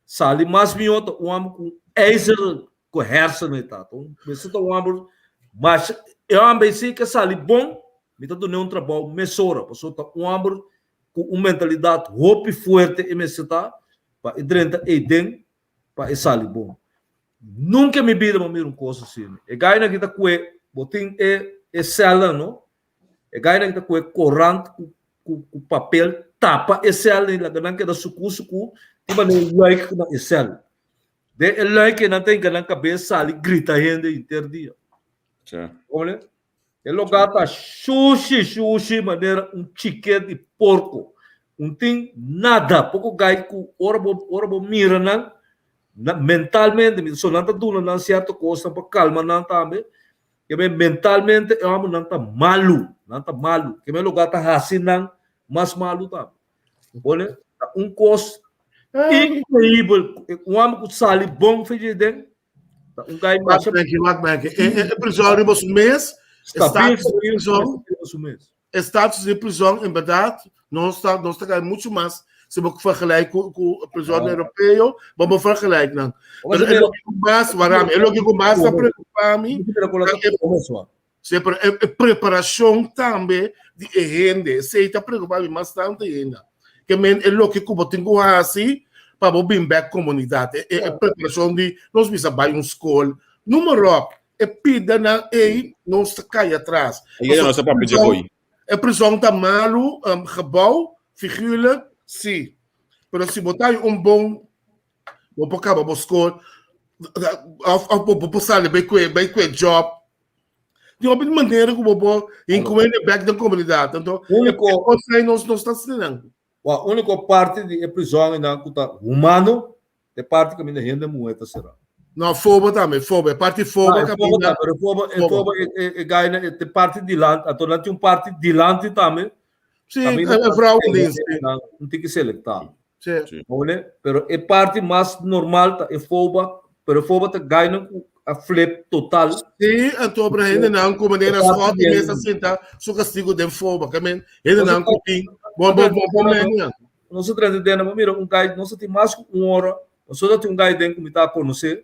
sali mas mihó ta un hòmber ku ijzeren ku hersenen e ta. Mester ta un hòmber masha, e hòmber esei ke sali bon, mi ta dun'é un trabou mesora, pasobra ta un hòmber ku un mentalidat hopi fuerte e mester ta pa e drenta eiden pa e sali bon. Nunka en mi bida bo mira un kos asina. E gainan ki ta kue, bo tin e e sèlnan no, e gainan ki ta kue korant ku ku ku papel tapa e sèlnan i laga nan keda suku suku, tin manera wijk na e sèl. Den e luike nan ta hinka nan kabes sali grita hende henter dia. Komprende? E loka ta shushi shushi manera un chiket di porko. Un tin nada. Poko gai ku ora bo ora bo mira nan mentalmente so nan ta duna nan sierto kosnan pa kalma nan tambe. Ke men mentalmente e hòmbernan ta malu. Nan ta malu. Ke men loka ta hasi nan mas malu tambe. Bone, ta un kos increíbel. Un hòmber ku sali bon fe dje den, ta un gai masha. Wak Benke, wak Benke. E, e, e prison riba su mes, Stabiel status di prison, riba su mes. e status di prison, en berdad, nos ta, nos ta kai mucho mas si bo vergelijk ku, ku prison Ah. europeo, bo bo vergelijk nan. Mas Pero e loke ku mas, warami, e loke ku mas ta preocupa mi, Mira con la ta e come sua. Sí, pero e, e preparacion tambe di e hende, esei ta preocupa mi mas tanto ainda. Ke men e loke ku bo tin ku hasi pa bo bin bek komunidat. E, e, e preparacion di nos bisa bai un skol. Noem op, e pidanan ei nos ta kai atras. E ya nos a papia dje koi. E prison ta malu, um, gebouw, figuurlijk, sí. Pero si bo ta un bon bo por kaba bo skol, of, of bo, bo por sali bai kue, bai kue job. Di hopi manera ku bo por hinkuende bek den komunidat. Anto, Úniko- e kos ei nos nos ta asina. Wa úniko parti di e prizòn einan ku ta humano, e parti kaminda hende muhé ta será. No, fobo tambe, fobo. E parti fobo Ah, e fobo kaminda. ta, pero e fobo, e Fobo. fobo e, e, e gaina, e te parti dilanti, anto nan tin un parti dilanti tambe. Sí, Kaminda e, e vrouwendienst. nan un tiki selektá. Sí. Sí. Mone, pero e parti mas normal ta e foba, pero e foba ta gaina ku a flip total. Sí, anto obra hende nan ku manera E parti schot di mesa sinta su castigo den foba. Ke men hende nan ku tin bon bon bon bon men. Nos a trenta den, ma mira un gai, nos a tin mas ku un ora, nos a tin un gai den ku mi ta konosé.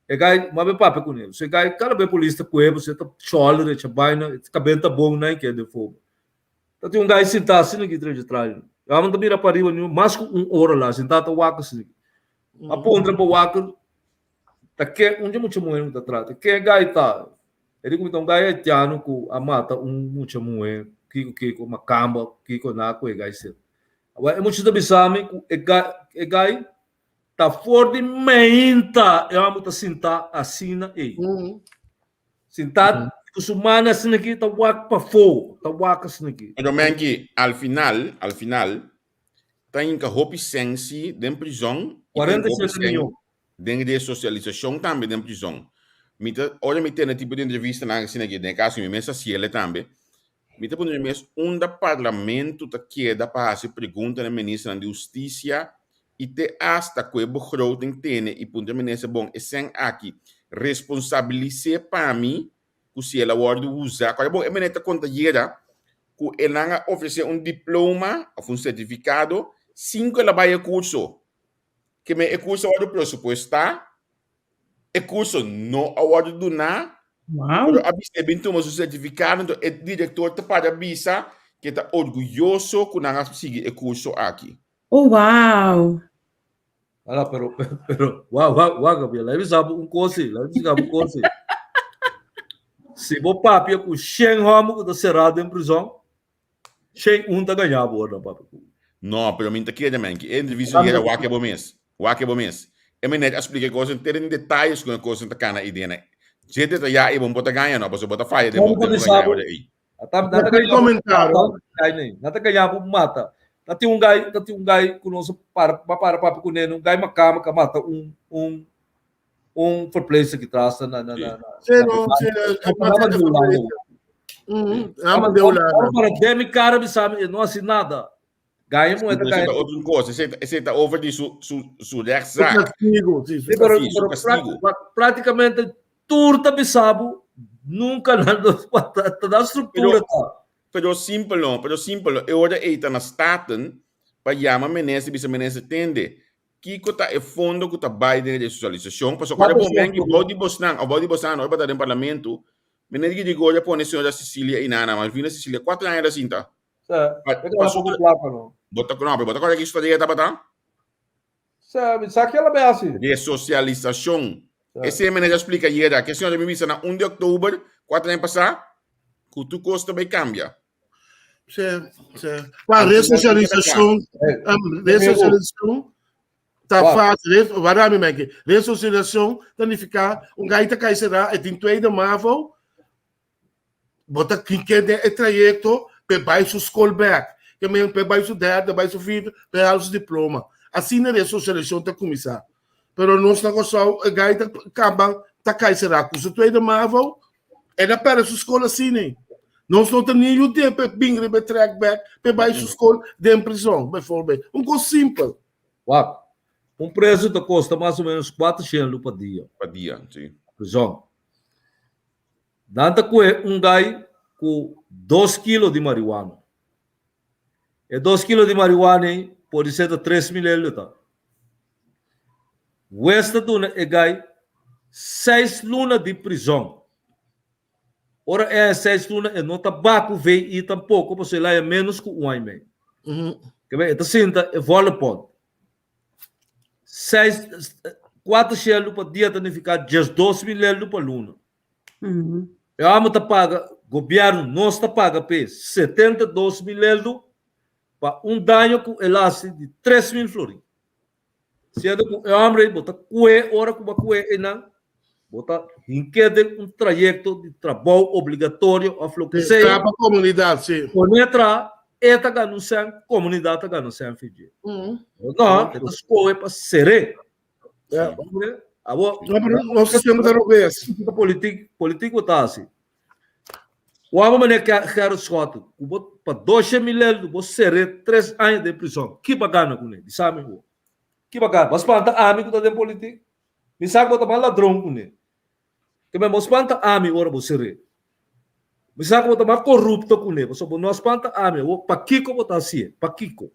E gai, ma be papia kuné. So e gai, kada be polis ta kué, bo ta chòler, e chabaina, e kabenta bon nan ke den foba. Ta tin un gai sintá asina aki drecha tras mi. Amo ta mira pariba ni mas ku un ora la sintá ta wak asina aki. A puntra pa wak ta ke un dje mucha muhé ku ta trata. Ke gai ta? E di ku mi ta un gai haitiano ku a mata un mucha muhé kiko kiko makamba kiko na ku e gai ser. Awor e mucha ta bisa mi ku e gai e gai ta for di meinta e amo ta sintá asina ei. Sintá ku su man asina aki ta wak pafó, ta wak asina aki. Pero Menki, al final, al final, ta hinka hopi sensi den prizon i ta hinka hopi 47 sen miyon. den resosialisashon tambe den prizon. Mi ta, ora mi tene tipo di entrevistanan asina aki, den e kaso mi mes a hasiele tambe, mi ta puntra mi mes unda parlamento ta keda pa hasi pregunta na ministernan di hustisia i te asta ku e begroting tene i puntra minister bon e sèn aki responsabilis'é pa mi ku si el a wòrdu usa kòrda bon e meneer ta konta yera ku e nan a ofresé un diploma òf un sertifikado sin ku el a bai e kurso ke men e kurso a wòrdu presupuestá E kurso no a wòrdu duná, Wow. pero a bisa e bin tuma su sertifikado, enton e direktor ta para bisa ke ta orguyoso ku nan a sigui e kurso aki. Oh, wow. Ala, pero, pero, wa, wa, wa, Gabriel, laat me sabi un kosi, laat me sabi un kosi. Si bo papia ku shen hòmber ku ta será den prizòn, Shen un ta gaña bo ora papia ku. No, pero mi ta kere men ki e entrevista yera wak e bo mes. Wak e bo mes. E meneer a splika e kos enter den detayes kon e kos ta kana i dena. Dje detaya ei bo no por ta gaña no, pasobra bo ta faya den bo den bo gaña ora ei. Na ta gaña bo mata, na ta gaña bo mata. Ta tin un gai, ta tin un gai ku nos a para a para papia kuné, un gai makamba ku a mata un un un verpleegster ki tras na na na na. Sí, no, sí, Ama de Hulanda. Para den mi cara bisa mi no hasi nada. Gaña mujer ta gaña. Otro cosa, ese ta over di su su su rechtszaak. Su castigo, sí, su pero, sí, su castigo. Prácticamente tur ta bisa bo nunca nan ta da structura ta. Pero simpel no, pero simpel no. E ora ei ta na Staten pa yama minister bisa minister tende. Kiko ta e fondo ku ta bai den resosialisashon? Pasobra ora bo men ki bou di bosnan òf bou di bosnan ora bo ta den parlamento, meneer Girigoria pone señora Cecilia i Nana, Malvina Cecilia, kuater aña ta sinta. Pasobra bo ta no, pero bo ta kòrda ki historia tabata? Sa ke la bai hasi? Resosialisashon. Esei meneer a splika ayera, ke señora mi bisa na un di òktober, kuater aña pasá, ku tur kos ta bai kambia. Sí, sí. Pa resocialisacion, um, resocialisacion. Ta fácil, wara mi menke. Resocialisacion ta nifica un gai ta kai será, e tin tweede mavo, bo ta kinke den e trayecto pe bai su school back. Ke men pe bai su derde, bai su vierde, pe haal su diploma. Asina resocialisacion ta cuminsa. Pero nos na Kòrsou e gai ta kaba ta kai será ku su tweede mavo, e ta perde su skol asina. Nos no ta ni yud'é pa e bin riba e trek bek pa e bai su skol den prizon, bijvoorbeeld. Un kos simpel. Wak, un preso ta kosta mas o menos 400 pa dia. Pa dia, si. Prizon. Nan ta kohe un gai ku dos kilo di marihuana. E dos kilo di marihuana ei podi ser ta 3000 euro ta. Hues ta duna e gai seis luna di prizon. Ora e haña seis luna e no ta baku VI tampoko pasobra el haña menos ku un aña i mei. Kebe e ta sinta e volle pot. Seis, kuater shelu pa dia ta nifiká 12.000 euro pa luna. E amo ta paga, gobièrnu, nos ta paga p'e 72.000 euro pa un daño ku el hasi di 3.000 florin. Siendo ku e hòmber ei bo ta kue ora ku bo a kue einan, bo ta hink'é den un trayekto di trabou obligatorio òf loke Sí, sea. traha pa komunidat, sí. Pone traha, e ta gana un sèn, komunidat ta gana un sèn fi dje. No, e ta skohe pa ser'é. Ja. Abo, No, pero nos sistema ta robes. Politiek, politiek bo ta hasi. Wou meneer Gerrit Schotten, ku bo pa doshe mil euro bo ser'é tres aña den prison. Ki bo gana kuné? Bisa mi bo. Ki bo gana? Bo spanta ami ku ta den politiek? Mi sa ku bo ta mas ladron kuné. Ke men bo spanta ami ora bo ser'é. Mi sa ku bo ta mas korupto kuné, pasobra bo no a spanta ami. Awor, pakiko bo ta hasié? Pakiko?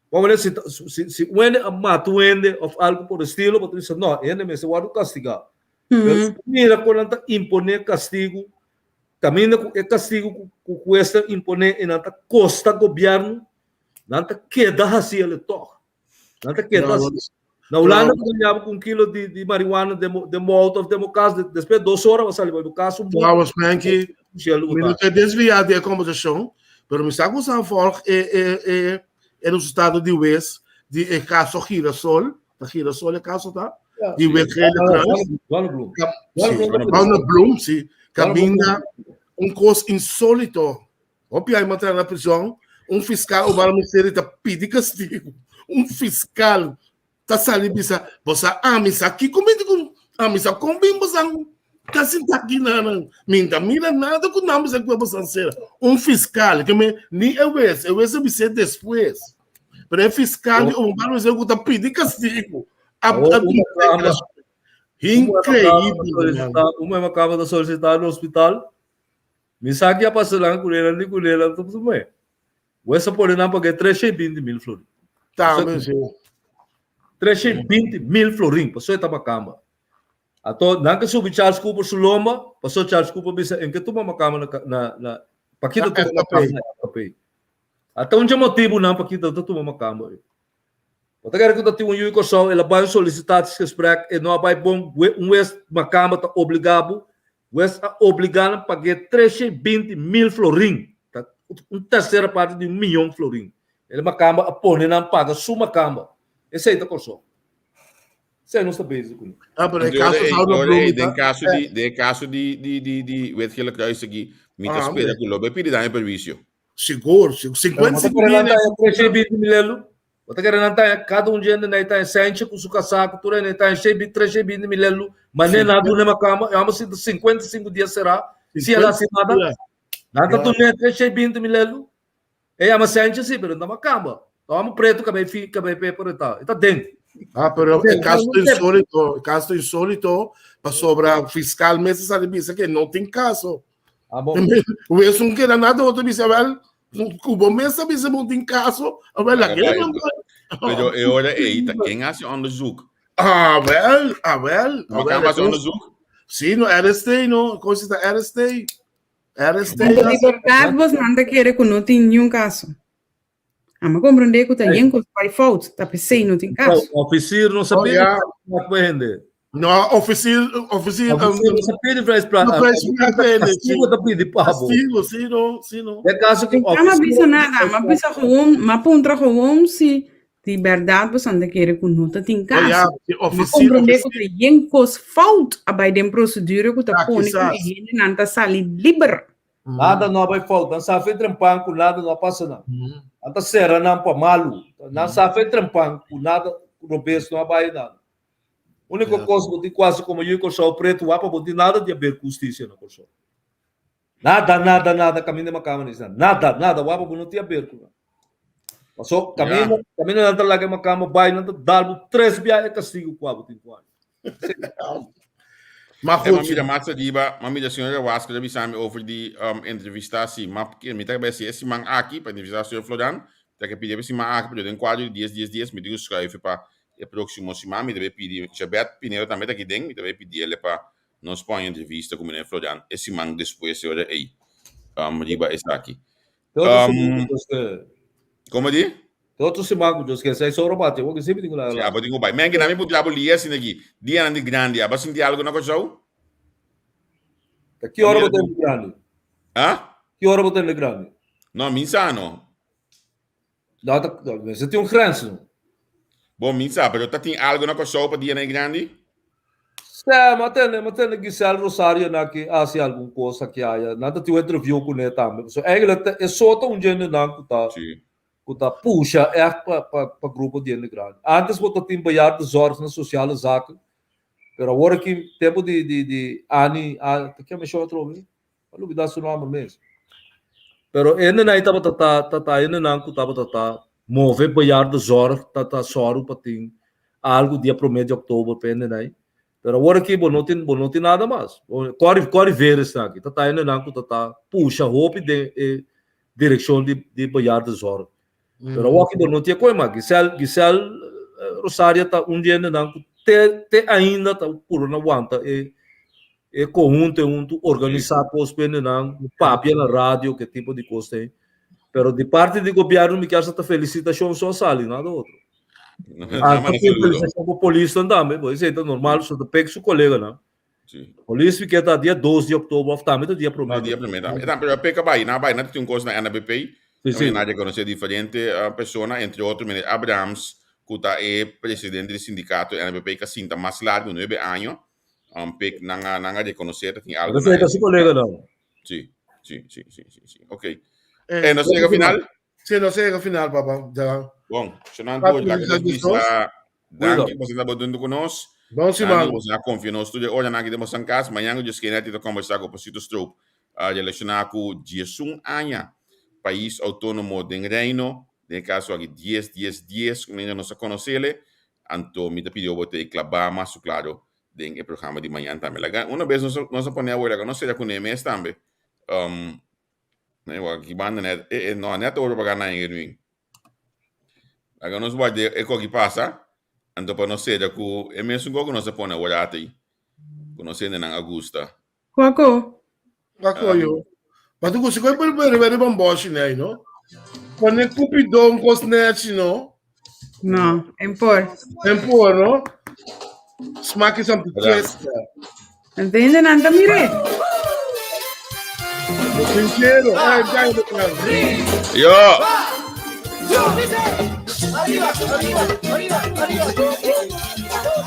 Bo a si si si un hende a mata un hende of algo por estilo, bo ta bisa no, e hende mester wòrdu kastigá. Pero si bo mira kon nan ta imponé kastigu, kaminda ku e kastigu ku ku hues ta imponé i nan ta kosta gobièrnu, nan ta keda hasi el tòg. Nan ta keda hasi. Na Hulanda bo ta yaba ku un kilo di di marihuana den bo den bo outo of den bo kas, despues dos ora bo a sali bai bo kas un Trouwens, Frankie, mi no ta desviá di e kombersashon, pero mi sa ku sa volg e e e e resultado di wes di e kaso Girasol, ta Girasol e kaso ta? Di wes Gele Kruis. Zonnebloem. Zonnebloem, si. Kaminda un kos insólito. Hopi ai matra na prison, un fiscal openbaar ministerio ta pidi castigo. Un fiscal ta sali bisa, bosa ami sa kiko mi ku ami sa kon bin bosa ta sinta aki na nan. Mi ta mira nada ku nan bisa ku bosa sera. Un fiscal ke me ni e wes, e wes a bisa despues. Pero e fiscal di openbaar ministerio ku ta pidi castigo. A, a, Increíble. Un acaba de solicitar no hospital. Mi sa ki a pasa lan ku lela ni ku lela ta pasa moe. Wes a pone nan paga 320 mil florin. Tambe si. 320 mil florin, paso e taba kamba. Ato nan ke subi Charles Cooper su lomba, paso Charles Cooper bisa en ke tuma makamba na na na pakita tuma makamba na FKP. Ata un motibu nan pakita ta tuma makamba. Bo ta kere ku ta tin un yu di Kòrsou, el a bai un solicitatiegesprek, e no a bai bon, un wes makamba ta obligá bo, wes a obligá nan pag'é 320 mil florin, ta un tersera parti di un miyon florin. El makamba a pone nan paga su makamba. Esei ta Kòrsou. Esei nos ta bezig kuné. Ah, pero e Anto, kaso ora, Saulo ora, Bloem ei, den ta- kaso di, den kaso di, di, di, di Wet Gele Kruis aki, mi ta Ah, spera hombre. ku lo bai pidi daño perwisio. Sigur, sigur. Pero bo ta 55 kere nan mil. taña 320 mil elu? Bo ta kere nan taña kada un djende na e taña sèntje ku su kasá ku tur hende taña 320 mil elu mané nan a duna e makamba e amo sinta 55 dia será si el hasi nada nan ta dun'é 320 mil elu e yama sèntje si pero no ta makamba ta amo pretu kabei fi kabei peper e ta e ta den. Ah, pero e caso ta insólito, e caso ta insólito pasobra fiscal mes a sali bisa que no tin caso. Ah, bom. Wees un keda nada otro bisa wel, ku bo mes a bisa bo tin caso, wel la Pero, no pero e ora ei, ta ken hace onderzoek? Ah, wel, ah, wel. Maar kan hace onderzoek? Sí, no, RST, no, cosa ta RST. RST. Di berdad bos nan ta kere ku no tin niun kaso. Ama komprendé ku ta yen kos bai fout, ta p'esei no tin kaso. Officier no sa Oh, pidi ja. vrijspraak pa hende. No, officier, officier, Officier no sa pidi vrijspraak. No, vrijspraak pa hende, sí. Castigo ta pidi pa bo. Castigo, sí, no, sí, no. Den caso ku Ama officier bisa nada, ma bisa gewoon, ma puntra gewoon si. Di bèrdat boso ta kere ku no ta tin Oh ja, kaso. di Ma ofisier, komprondé ku ofisier. ta yen kos fout a bai den prosedura ku ta Ja, pone ku e kisas. hendenan ta sali liber. Nada no a bai fout. Nan sa fe trempan ku nada no a pasa nan. Nan ta sera nan pa malu. Nan sa fe trempan ku nada robes no a bai nan. Úniko kos bo tin ku hasi komo yu Kòrsou pretu wak pa bo tin nada di haber ku hustisia na Kòrsou. Nada, nada, nada kaminda makamba ni sa. Nada, nada wak pa bo no tin haber ku nan. Paso kaminda, kaminda nan ta laga e makamba bai nan ta dal bo tres bia e kastigu ku abo tin ku haña. Maar Eh, goed, ma mira, mas ariba, ma mira, señora Wasker a bisa mi over di entrevista si, ma mi ta bij si e siman aki pa entrevista señor Floran, ta ke pidi e siman aki, pero den kuadro di dies, dies, dies, mi tin ku schuiven pa e próximo siman, mi ta bay pidi, Jabet Pinero tambe ta aki den, mi ta bay pidi ele pa nos pon entrevista ku meneer Floran e siman despues e ora ei, riba esaki. Te otro siman ku Dios ke. Komo di? Te otro siman ku Dios ke. Seis ora bati, awor ke siempre tin ku laga Si, laga. abo tin ku bai. Men kina mi puntra abo lia asina aki. Dianan di grandi, abo a sinti algo na Kòrsou? Ta ki ora bo ta di grandi? Ha? Ki ora bo ta di grandi? No, mi sa no. No, ta, mester tin un grens no. Bon, mi sa, pero ta tin algo na Kòrsou pa dianan di grandi? Sè, m'a tende, m'a tende Giselle Rosario na ki hasi algun kos aki aya. Nan ta tin un interview kuné tambe. Pasobra eigenlijk ta e so ta un djendenan ku ta ku ta pusha ègt pa pa pa grupo di hende grandi. Antes bo ta tin bejaardenzorg na sociale zaken, pero awor aki tempu di di di Annie, a ta keme shon atrobe? A lubida su nomber mes. Pero hendenan ei tabata ta ta ta hendenan ku tabata ta move bejaardenzorg ta ta sòru pa tin algu dia promé di òktober pa hendenan ei. Pero awor aki bo no tin bo no tin nada mas. Kòri kòri Veres ta aki ta ta hendenan ku ta ta pusha hopi den e direkshon di di bejaardenzorg. Pero awor aki bo no tin e koi mas. Giselle Giselle Rosaria ta un di hendenan ku te te ainda ta puru na wanta e E conhunto e hunto organisa cos pa hendenan, papia na radio, ke tipo di cos ta ei. Pero di parti di gobierno mi kier sa ta felicitacion so a sali, nada otro. Ah, Anto tin felicitacion pa polisnan tambe, bo esei ta normal, so ta pek su coleganan. Polis mi kier ta dia dos di october of tambe ta dia prome. No, dia prome tambe. E tambe, pero pek a bai, nan a bai, nan ta tin un cos na NABP, Sí, sí. Nan a reconoce diferente persona, entre otro meneer Abrahams, cu ta e presidente di sindicato NABP, cu a sinta mas largo, nuebe año, Pek nan a nan a rekonosé ta tin algo na su kolega nan. Sí, sí, sí, sí, sí, sí. Ok. Eh, nos llega final? Sí, nos llega final, papá. Ya. Bon, Shonan Tur, laga nos bisa danki por estar junto con nos. Bon siman. Danki por confia nos tur ora nan ki den cas. Mañana Dios quiere ti ta conversa cu Pasito Stroop relaciona cu 11 aña pais autonomo den Reino. Den e caso aki 10, 10, 10, cu nos a conocele. Anto mi ta pidi bo ta e klabá mas su klaro den e programa di mañan tambe. Laga una bes nos nos a pone awor laga nos sera kuné mes tambe. Um, nee, wak aki banda net, eh, eh, no, net ora pa gana en Erwin. Laga nos warda e koki pasa, anto pa nos sera ku e mesun koko nos a pone awor ati, ku nos hendenan a gusta. Kwako? Kwako yo? Ma tu gusta koi per per per bamboshi nei, no? Pone cupidon kos nechi, no? No, empor. Empor, no? Smaak is am fiesta. Entende nanta mire. Sincero, ay, ay, ay. Yo! Arriba, arriba, arriba, arriba.